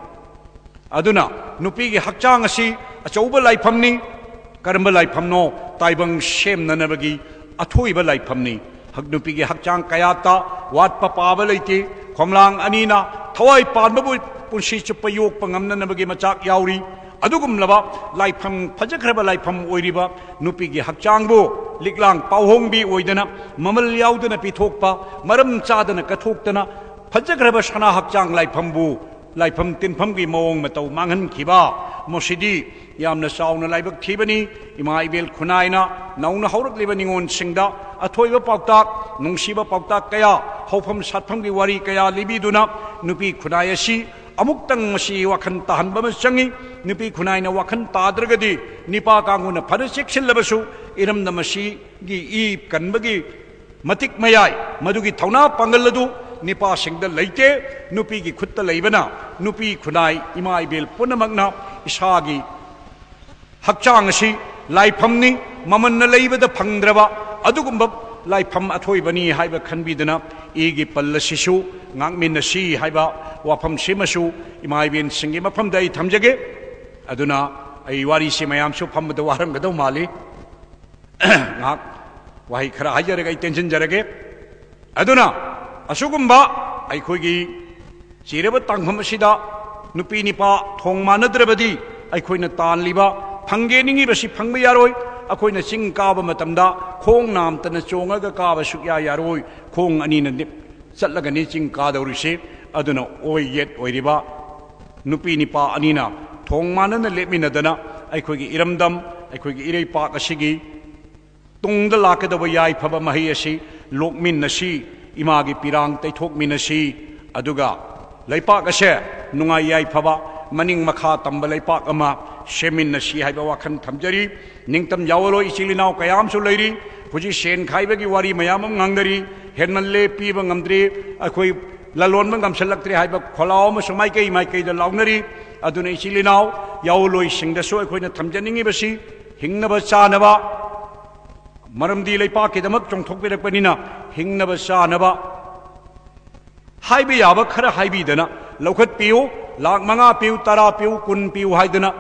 ꯑꯗꯨꯅ ꯅꯨꯄꯤꯒꯤ ꯍꯛꯆꯥꯡ ꯑꯁꯤ ꯑꯆꯧꯕ ꯂꯥꯏꯐꯝꯅꯤ꯫ ꯀꯔꯝꯕ ꯂꯥꯏꯐꯝꯅꯣ? ꯇꯥꯏꯕꯪ ꯁꯦꯝꯅꯅꯕꯒꯤ ꯑꯊꯣꯏꯕ ꯂꯥꯏꯐꯝꯅꯤ꯫ ꯍꯛ-, ꯅꯨꯄꯤꯒꯤ ꯍꯛꯆꯥꯡ ꯀꯌꯥꯠꯇ ꯋꯥꯠꯄ ꯄꯥꯕ ꯂꯩꯇꯦ꯫ ꯈꯣꯝꯂꯥꯡ ꯑꯅꯤꯅ ꯊꯋꯥꯏ ꯄꯥꯟꯕꯕꯨ ꯄꯨꯟꯁꯤ ꯆꯨꯞꯄ ꯌꯣꯛꯄ ꯉꯝꯅꯅꯕꯒꯤ ꯃꯆꯥꯛ ꯌꯥꯎꯔꯤ꯫ ꯑꯗꯨꯒꯨꯝꯂꯕ ꯂꯥꯏꯐꯝ, ꯐꯖꯈ꯭ꯔꯕ ꯂꯥꯏꯐꯝ ꯑꯣꯏꯔꯤꯕ ꯅꯨꯄꯤꯒꯤ ꯍꯛꯆꯥꯡꯕꯨ ꯂꯤꯛꯂꯥꯡ ꯄꯥꯎꯍꯣꯡꯕꯤ ꯑꯣꯏꯗꯅ, ꯃꯃꯜ ꯌꯥꯎꯗꯅ ꯄꯤꯊꯣꯛꯄ, ꯃꯔꯝ ꯆꯥꯗꯅ ꯀꯠꯊꯣꯛꯇꯅ, ꯐꯖꯈ꯭ꯔꯕ ꯁꯅꯥ ꯍꯛꯆꯥꯡ ꯂꯥꯏꯐꯝꯕꯨ ꯂꯥꯏꯐꯝ ꯇꯤꯟꯐꯝꯒꯤ ꯃꯑꯣꯡ ꯃꯇꯧ ꯃꯥꯡꯍꯟꯈꯤꯕ, ꯃꯁꯤꯗꯤ ꯌꯥꯝꯅ ꯆꯥꯎꯅ ꯂꯥꯏꯕꯛ ꯊꯤꯕꯅꯤ꯫ ꯏꯃꯥ ꯏꯕꯦꯜ ꯈꯨꯟꯅꯥꯏꯅ ꯅꯧꯅ ꯍꯧꯔꯛꯂꯤꯕ ꯅꯤꯉꯣꯜꯁꯤꯡꯗ ꯑꯊꯣꯏꯕ ꯄꯥꯎꯇꯥꯛ, ꯅꯨꯡꯁꯤꯕ ꯄꯥꯎꯇꯥꯛ ꯀꯌꯥ, ꯍꯧꯐꯝ ꯁꯥꯠꯐꯝꯒꯤ ꯋꯥꯔꯤ ꯀꯌꯥ ꯂꯤꯕꯤꯗꯨꯅ ꯅꯨꯄꯤ ꯈꯨꯟꯅꯥꯏ ꯑꯁꯤ ꯑꯃꯨꯛꯇꯪ ꯃꯁꯤ ꯋꯥꯈꯜ ꯇꯥꯍꯟꯕ ꯑꯃ ꯆꯪꯏ꯫ ꯅꯨꯄꯤ ꯈꯨꯟꯅꯥꯏꯅ ꯋꯥꯈꯜ ꯇꯥꯗ꯭ꯔꯒꯗꯤ ꯅꯤꯄꯥ ꯀꯥꯡꯕꯨꯅ ꯐꯅ ꯆꯦꯛꯁꯤꯜꯂꯕꯁꯨ ꯏꯔꯝꯗꯝ ꯑꯁꯤꯒꯤ ꯏ ꯀꯟꯕꯒꯤ ꯃꯇꯤꯛ ꯃꯌꯥꯏ, ꯃꯗꯨꯒꯤ ꯊꯧꯅꯥ ꯄꯥꯡꯒꯜ ꯑꯗꯨ ꯅꯤꯄꯥꯁꯤꯡꯗ ꯂꯩꯇꯦ꯫ ꯅꯨꯄꯤꯒꯤ ꯈꯨꯠꯇ ꯂꯩꯕꯅ ꯅꯨꯄꯤ ꯈꯨꯟꯅꯥꯏ ꯏꯃꯥ ꯏꯕꯦꯜ ꯄꯨꯝꯅꯃꯛꯅ ꯏꯁꯥꯒꯤ ꯍꯛꯆꯥꯡ ꯑꯁꯤ ꯂꯥꯏꯐꯝꯅꯤ, ꯃꯃꯟꯅ ꯂꯩꯕꯗ ꯐꯪꯗ꯭ꯔꯕ ꯑꯗꯨꯒꯨꯝꯕ ꯂꯥꯏꯐꯝ ꯑꯊꯣꯏꯕꯅꯤ ꯍꯥꯏꯕ ꯈꯟꯕꯤꯗꯨꯅ ꯏꯒꯤ ꯄꯜ ꯑꯁꯤꯁꯨ ꯉꯥꯛꯃꯤꯟꯅꯁꯤ ꯍꯥꯏꯕ ꯋꯥꯐꯝꯁꯤꯃꯁꯨ ꯏꯃꯥ ꯏꯕꯦꯟꯁꯤꯡꯒꯤ ꯃꯐꯝꯗ ꯑꯩ ꯊꯝꯖꯒꯦ꯫ ꯑꯗꯨꯅ ꯑꯩ ꯋꯥꯔꯤꯁꯤ ꯃꯌꯥꯝꯁꯨ ꯐꯝꯕꯗ ꯋꯥꯔꯝꯒꯗꯧ ꯃꯥꯜꯂꯤ꯫ ꯉꯥꯏꯍꯥꯛ ꯋꯥꯍꯩ ꯈꯔ ꯍꯥꯏꯖꯔꯒ ꯑꯩ ꯇꯦꯟꯁꯤꯟꯖꯔꯒꯦ꯫ ꯑꯗꯨꯅ ꯑꯁꯤꯒꯨꯝꯕ ꯑꯩꯈꯣꯏꯒꯤ ꯆꯤꯔꯕ ꯇꯥꯡꯐꯝ ꯑꯁꯤꯗ ꯅꯨꯄꯤ ꯅꯤꯄꯥ ꯊꯣꯡ ꯃꯥꯟꯅꯗ꯭ꯔꯕꯗꯤ ꯑꯩꯈꯣꯏꯅ ꯇꯥꯜꯂꯤꯕ ꯐꯪꯒꯦ ꯅꯤꯡꯉꯤꯕꯁꯤ ꯐꯪꯕ ꯌꯥꯔꯣꯏ꯫ ꯑꯩꯈꯣꯏꯅ ꯆꯤꯡ ꯀꯥꯕ ꯃꯇꯝꯗ ꯈꯣꯡ ꯅꯥꯝꯇꯅ ꯆꯣꯡꯉꯒ ꯀꯥꯕ ꯁꯨꯛꯌꯥ ꯌꯥꯔꯣꯏ꯫ ꯈꯣꯡ ꯑꯅꯤꯅ ꯅꯤꯞ-, ꯆꯠꯂꯒꯅꯤ ꯆꯤꯡ ꯀꯥꯗꯧꯔꯤꯁꯤ꯫ ꯑꯗꯨꯅ ꯑꯣꯏ ꯌꯦꯠ ꯑꯣꯏꯔꯤꯕ ꯅꯨꯄꯤ ꯅꯤꯄꯥ ꯑꯅꯤꯅ ꯊꯣꯡ ꯃꯥꯟꯅꯅ ꯂꯦꯞꯃꯤꯟꯅꯗꯅ ꯑꯩꯈꯣꯏꯒꯤ ꯏꯔꯝꯗꯝ, ꯑꯩꯈꯣꯏꯒꯤ ꯏꯔꯩꯄꯥꯛ ꯑꯁꯤꯒꯤ ꯇꯨꯡꯗ ꯂꯥꯛꯀꯗꯧꯕ ꯌꯥꯏꯐꯕ ꯃꯍꯩ ꯑꯁꯤ ꯂꯣꯛꯃꯤꯟꯅꯁꯤ, ꯏꯃꯥꯒꯤ ꯄꯤꯔꯥꯡ ꯇꯩꯊꯣꯛꯃꯤꯟꯅꯁꯤ, ꯑꯗꯨꯒ ꯂꯩꯄꯥꯛ ꯑꯁꯦ ꯅꯨꯡꯉꯥꯏ ꯌꯥꯏꯐꯕ, ꯃꯅꯤꯡ ꯃꯈꯥ ꯇꯝꯕ ꯂꯩꯄꯥꯛ ꯑꯃ ꯁꯦꯝꯃꯤꯟꯅꯁꯤ ꯍꯥꯏꯕ ꯋꯥꯈꯜ ꯊꯝꯖꯔꯤ꯫ ꯅꯤꯡꯇꯝ ꯌꯥꯑꯣꯜꯂꯣꯏ ꯏꯆꯤꯜ ꯏꯅꯥꯎ ꯀꯌꯥ ꯑꯃꯁꯨ ꯂꯩꯔꯤ꯫ ꯍꯧꯖꯤꯛ ꯁꯦꯟ ꯈꯥꯏꯕꯒꯤ ꯋꯥꯔꯤ ꯃꯌꯥꯝ ꯑꯃ ꯉꯥꯡꯅꯔꯤ꯫ ꯍꯦꯟꯃꯜꯂꯦ, ꯄꯤꯕ ꯉꯝꯗ꯭ꯔꯦ, ꯑꯩꯈꯣꯏ ꯂꯂꯣꯟꯕ ꯉꯝꯁꯤꯜꯂꯛꯇ꯭ꯔꯦ ꯍꯥꯏꯕ ꯈꯣꯜꯂꯥꯎ ꯑꯃꯁꯨ ꯃꯥꯏꯀꯩ ꯃꯥꯏꯀꯩꯗ ꯂꯥꯎꯅꯔꯤ꯫ ꯑꯗꯨꯅ ꯏꯆꯤꯜ ꯏꯅꯥꯎ ꯌꯥꯑꯣꯜꯂꯣꯏꯁꯤꯡꯗꯁꯨ ꯑꯩꯈꯣꯏꯅ ꯊꯝꯖꯅꯤꯡꯉꯤꯕꯁꯤ, ꯍꯤꯡꯅꯕ ꯆꯥꯅꯕ, ꯃꯔꯝꯗꯤ ꯂꯩꯄꯥꯛꯀꯤꯗꯃꯛ ꯆꯣꯡꯊꯣꯛꯄꯤꯔꯛꯄꯅꯤꯅ, ꯍꯤꯡꯅꯕ ꯆꯥꯅꯕ ꯍꯥꯏꯕ ꯌꯥꯕ ꯈꯔ ꯍꯥꯏꯕꯤꯗꯅ ꯂꯧꯈꯠꯄꯤꯌꯨ꯫ ꯂꯥꯛ ꯃꯉꯥ ꯄꯤꯌꯨ, ꯇꯔꯥ ꯄꯤꯌꯨ, ꯀꯨꯟ ꯄꯤꯌꯨ ꯍꯥꯏꯗꯅ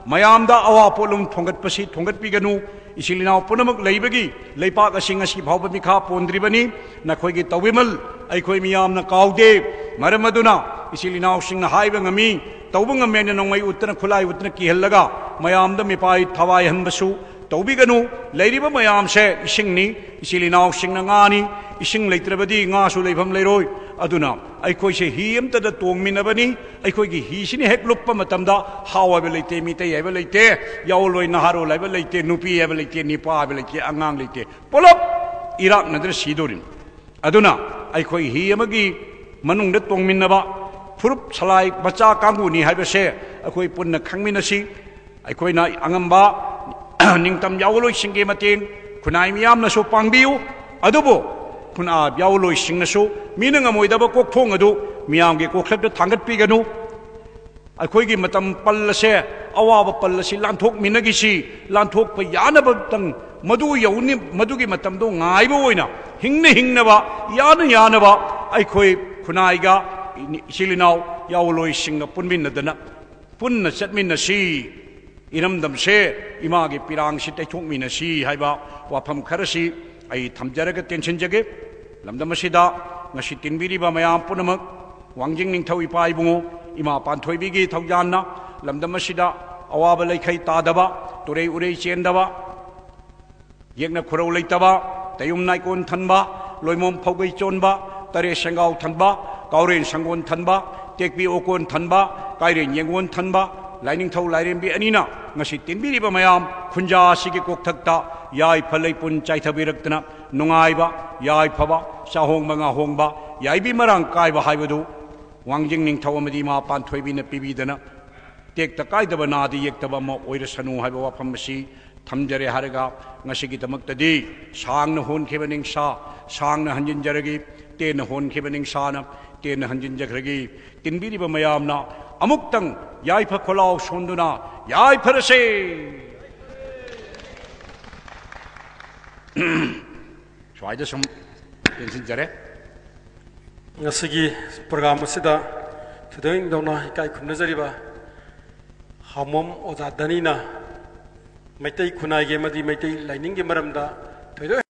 ꯃꯌꯥꯝꯗ ꯑꯋꯥ ꯄꯣꯠꯂꯨꯝ ꯊꯣꯡꯒꯠꯄꯁꯤ ꯊꯣꯡꯒꯠꯄꯤꯒꯅꯨ꯫ ꯏꯆꯤꯜ ꯏꯅꯥꯎ ꯄꯨꯝꯅꯃꯛ ꯂꯩꯕꯒꯤ ꯂꯩꯄꯥꯛ ꯑꯁꯤ ꯉꯁꯤ ꯐꯥꯎꯕ ꯃꯤꯈꯥ ꯄꯣꯟꯗ꯭ꯔꯤꯕꯅꯤ꯫ ꯅꯈꯣꯏꯒꯤ ꯇꯧꯕꯤꯃꯜ ꯑꯩꯈꯣꯏ ꯃꯤꯌꯥꯝꯅ ꯀꯥꯎꯗꯦ꯫ ꯃꯔꯝ ꯑꯗꯨꯅ ꯏꯆꯤꯜ ꯏꯅꯥꯎꯁꯤꯡꯅ ꯍꯥꯏꯕ ꯉꯝꯃꯤ, ꯇꯧꯕ ꯉꯝꯃꯦꯅ ꯅꯣꯡꯃꯩ ꯎꯠꯇꯅ, ꯈꯨꯠꯂꯥꯏ ꯎꯠꯇꯅ ꯀꯤꯍꯜꯂꯒ ꯃꯌꯥꯝꯗ ꯃꯤꯄꯥꯏ ꯊꯋꯥꯏꯍꯟꯕꯁꯨ ꯇꯧꯕꯤꯒꯅꯨ꯫ ꯂꯩꯔꯤꯕ ꯃꯌꯥꯝꯁꯦ ꯏꯁꯤꯡꯅꯤ꯫ ꯏꯆꯤꯜ ꯏꯅꯥꯎꯁꯤꯡꯅ ꯉꯥꯅꯤ꯫ ꯏꯁꯤꯡ ꯂꯩꯇ꯭ꯔꯕꯗꯤ ꯉꯥꯁꯨ ꯂꯩꯐꯝ ꯂꯩꯔꯣꯏ꯫ ꯑꯗꯨꯅ ꯑꯩꯈꯣꯏꯁꯦ ꯍꯤ ꯑꯃꯠꯇꯗ ꯇꯣꯡꯃꯤꯟꯅꯕꯅꯤ꯫ ꯑꯩꯈꯣꯏꯒꯤ ꯍꯤꯁꯤꯅ ꯍꯦꯛ ꯂꯨꯞꯄ ꯃꯇꯝꯗ ꯍꯥꯎ ꯍꯥꯏꯕ ꯂꯩꯇꯦ, ꯃꯤꯇꯩ ꯍꯥꯏꯕ ꯂꯩꯇꯦ, ꯌꯥꯑꯣꯜꯂꯣꯏ ꯅꯍꯥꯔꯣꯜ ꯍꯥꯏꯕ ꯂꯩꯇꯦ, ꯅꯨꯄꯤ ꯍꯥꯏꯕ ꯂꯩꯇꯦ, ꯅꯤꯄꯥ ꯍꯥꯏꯕ ꯂꯩꯇꯦ, ꯑꯉꯥꯡ ꯂꯩꯇꯦ꯫ ꯄꯨꯂꯞ ꯏꯔꯥꯛꯅꯗꯅ ꯁꯤꯗꯣꯔꯤꯅꯤ꯫ ꯑꯗꯨꯅ ꯑꯩꯈꯣꯏ ꯍꯤ ꯑꯃꯒꯤ ꯃꯅꯨꯡꯗ ꯇꯣꯡꯃꯤꯟꯅꯕ, ꯐꯨꯔꯨꯞ ꯁꯂꯥꯏ ꯃꯆꯥ ꯀꯥꯡꯕꯨꯅꯤ ꯍꯥꯏꯕꯁꯦ ꯑꯩꯈꯣꯏ ꯄꯨꯟꯅ ꯈꯪꯃꯤꯟꯅꯁꯤ꯫ ꯑꯩꯈꯣꯏꯅ ꯑꯉꯝꯕ ꯅꯤꯡꯇꯝ ꯌꯥꯑꯣꯜꯂꯣꯏꯁꯤꯡꯒꯤ ꯃꯇꯦꯡ ꯈꯨꯟꯅꯥꯏ ꯃꯤꯌꯥꯝꯅꯁꯨ ꯄꯥꯡꯕꯤꯌꯨ꯫ ꯑꯗꯨꯕꯨ ꯈꯨꯟꯅꯥꯏ ꯌꯥꯑꯣꯜꯂꯣꯏꯁꯤꯡꯅꯁꯨ ꯃꯤꯅ ꯉꯝꯃꯣꯏꯗꯕ ꯀꯣꯛꯊꯣꯡ ꯑꯗꯨ ꯃꯤꯌꯥꯝꯒꯤ ꯀꯣꯛꯊꯛꯇ ꯊꯥꯡꯒꯠꯄꯤꯒꯅꯨ꯫ ꯑꯩꯈꯣꯏꯒꯤ ꯃꯇꯝ ꯄꯜ ꯑꯁꯦ, ꯑꯋꯥꯕ ꯄꯜ ꯑꯁꯤ ꯂꯥꯟꯊꯣꯛꯃꯤꯟꯅꯈꯤꯁꯤ꯫ ꯂꯥꯟꯊꯣꯛꯄ ꯌꯥꯅꯕꯇꯪ, ꯃꯗꯨ ꯌꯧꯅꯤ, ꯃꯗꯨꯒꯤ ꯃꯇꯝꯗꯣ ꯉꯥꯏꯕ ꯑꯣꯏꯅ ꯍꯤꯡꯅ ꯍꯤꯡꯅꯕ, ꯌꯥꯅ ꯌꯥꯅꯕ ꯑꯩꯈꯣꯏ ꯈꯨꯟꯅꯥꯏꯒ ꯏꯆꯤꯜ ꯏꯅꯥꯎ ꯌꯥꯑꯣꯜꯂꯣꯏꯁꯤꯡꯒ ꯄꯨꯟꯃꯤꯟꯅꯗꯅ ꯄꯨꯟꯅ ꯆꯠꯃꯤꯟꯅꯁꯤ꯫ ꯏꯔꯝꯗꯝꯁꯦ, ꯏꯃꯥꯒꯤ ꯄꯤꯔꯥꯡꯁꯤ ꯇꯩꯊꯣꯛꯃꯤꯟꯅꯁꯤ ꯍꯥꯏꯕ ꯋꯥꯐꯝ ꯈꯔꯁꯤ ꯑꯩ ꯊꯝꯖꯔꯒ ꯇꯦꯟꯁꯤꯟꯖꯒꯦ꯫ ꯂꯝꯗꯝ ꯑꯁꯤꯗ ꯉꯁꯤ ꯇꯤꯟꯕꯤꯔꯤꯕ ꯃꯌꯥꯝ ꯄꯨꯝꯅꯃꯛ, ꯋꯥꯡꯖꯤꯡ ꯅꯤꯡꯊꯧ ꯏꯄꯥ ꯏꯕꯨꯡꯉꯣ ꯏꯃꯥ ꯄꯥꯟꯊꯣꯏꯕꯤꯒꯤ ꯊꯧꯖꯥꯟꯅ ꯂꯝꯗꯝ ꯑꯁꯤꯗ ꯑꯋꯥꯕ ꯂꯩꯈꯩ ꯇꯥꯗꯕ, ꯇꯨꯔꯩ ꯎꯔꯩ ꯆꯦꯟꯗꯕ, ꯌꯦꯛꯅ ꯈꯨꯔꯧ ꯂꯩꯇꯕ, ꯇꯌꯨꯝ ꯅꯥꯏꯀꯣꯟ ꯊꯟꯕ, ꯂꯣꯏꯃꯣꯝ ꯐꯧꯒꯩ ꯆꯣꯟꯕ, ꯇꯔꯦꯠ ꯁꯦꯡꯒꯥꯎ ꯊꯟꯕ, ꯀꯥꯎꯔꯦꯟ ꯁꯪꯒꯣꯟ ꯊꯟꯕ, ꯇꯦꯛꯄꯤ ꯑꯣꯀꯣꯟ ꯊꯟꯕ, ꯀꯥꯏꯔꯦꯟ ꯌꯦꯡꯒꯣꯟ ꯊꯟꯕ, ꯂꯥꯏꯅꯤꯡꯊꯧ ꯂꯥꯏꯔꯦꯝꯕꯤ ꯑꯅꯤꯅ ꯉꯁꯤ ꯇꯤꯟꯕꯤꯔꯤꯕ ꯃꯌꯥꯝ ꯈꯨꯟꯖꯥ ꯑꯁꯤꯒꯤ ꯀꯣꯛꯊꯛꯇ ꯌꯥꯏꯐ ꯂꯩꯄꯨꯟ ꯆꯥꯏꯊꯕꯤꯔꯛꯇꯅ ꯅꯨꯡꯉꯥꯏꯕ, ꯌꯥꯏꯐꯕ, ꯆꯥꯍꯣꯡꯕ ꯉꯥꯍꯣꯡꯕ, ꯌꯥꯏꯕꯤ ꯃꯔꯥꯡ ꯀꯥꯏꯕ ꯍꯥꯏꯕꯗꯨ ꯋꯥꯡꯖꯤꯡ ꯅꯤꯡꯊꯧ ꯑꯃꯗꯤ ꯏꯃꯥ ꯄꯥꯟꯊꯣꯏꯕꯤꯅ ꯄꯤꯕꯤꯗꯅ ꯇꯦꯛꯇ ꯀꯥꯏꯗꯕ ꯅꯥꯗ ꯌꯦꯛꯇꯕ ꯑꯃ ꯑꯣꯏꯔꯁꯅꯨ ꯍꯥꯏꯕ ꯋꯥꯐꯝ ꯑꯁꯤ ꯊꯝꯖꯔꯦ ꯍꯥꯏꯔꯒ, ꯉꯁꯤꯒꯤꯗꯃꯛꯇꯗꯤ ꯁꯥꯡꯅ ꯍꯣꯟꯈꯤꯕ ꯅꯤꯡꯁꯥ ꯁꯥꯡꯅ ꯍꯟꯖꯤꯟꯖꯔꯒꯦ, ꯇꯦꯟꯅ ꯍꯣꯟꯈꯤꯕ ꯅꯤꯡꯁꯥꯅ ꯇꯦꯟꯅ ꯍꯟꯖꯤꯟꯖꯈ꯭ꯔꯒꯦ꯫ ꯇꯤꯟꯕꯤꯔꯤꯕ ꯃꯌꯥꯝꯅ ꯑꯃꯨꯛꯇꯪ ꯌꯥꯏꯐ ꯈꯣꯜꯂꯥꯎ ꯁꯣꯟꯗꯨꯅ ꯌꯥꯏꯐꯔꯁꯦ꯫ ꯁ꯭ꯋꯥꯏꯗ ꯁꯨꯝ ꯇꯦꯟꯁꯤꯟꯖꯔꯦ꯫ ꯉꯁꯤꯒꯤ ꯄ꯭ꯔꯣꯒ꯭ꯔꯥꯝ ꯑꯁꯤꯗ ꯊꯣꯏꯗꯣꯛ ꯍꯦꯟꯗꯣꯛꯅ ꯏꯀꯥꯏ ꯈꯨꯝꯅꯖꯔꯤꯕ ꯍꯥꯃꯣꯝ ꯑꯣꯖꯥ ꯗꯅꯤꯅ ꯃꯩꯇꯩ ꯈꯨꯟꯅꯥꯏꯒꯤ ꯑꯃꯗꯤ ꯃꯩꯇꯩ ꯂꯥꯏꯅꯤꯡꯒꯤ ꯃꯔꯝꯗ ꯊꯣꯏꯗꯣꯛ